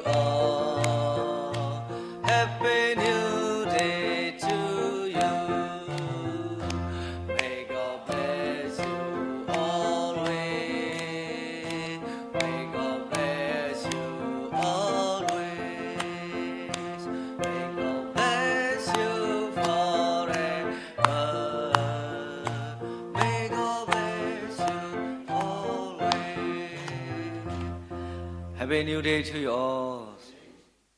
all. Happy New Day to you. May God bless you always. May God bless you always. May God bless you forever. May God bless you always. Happy New Day to you all.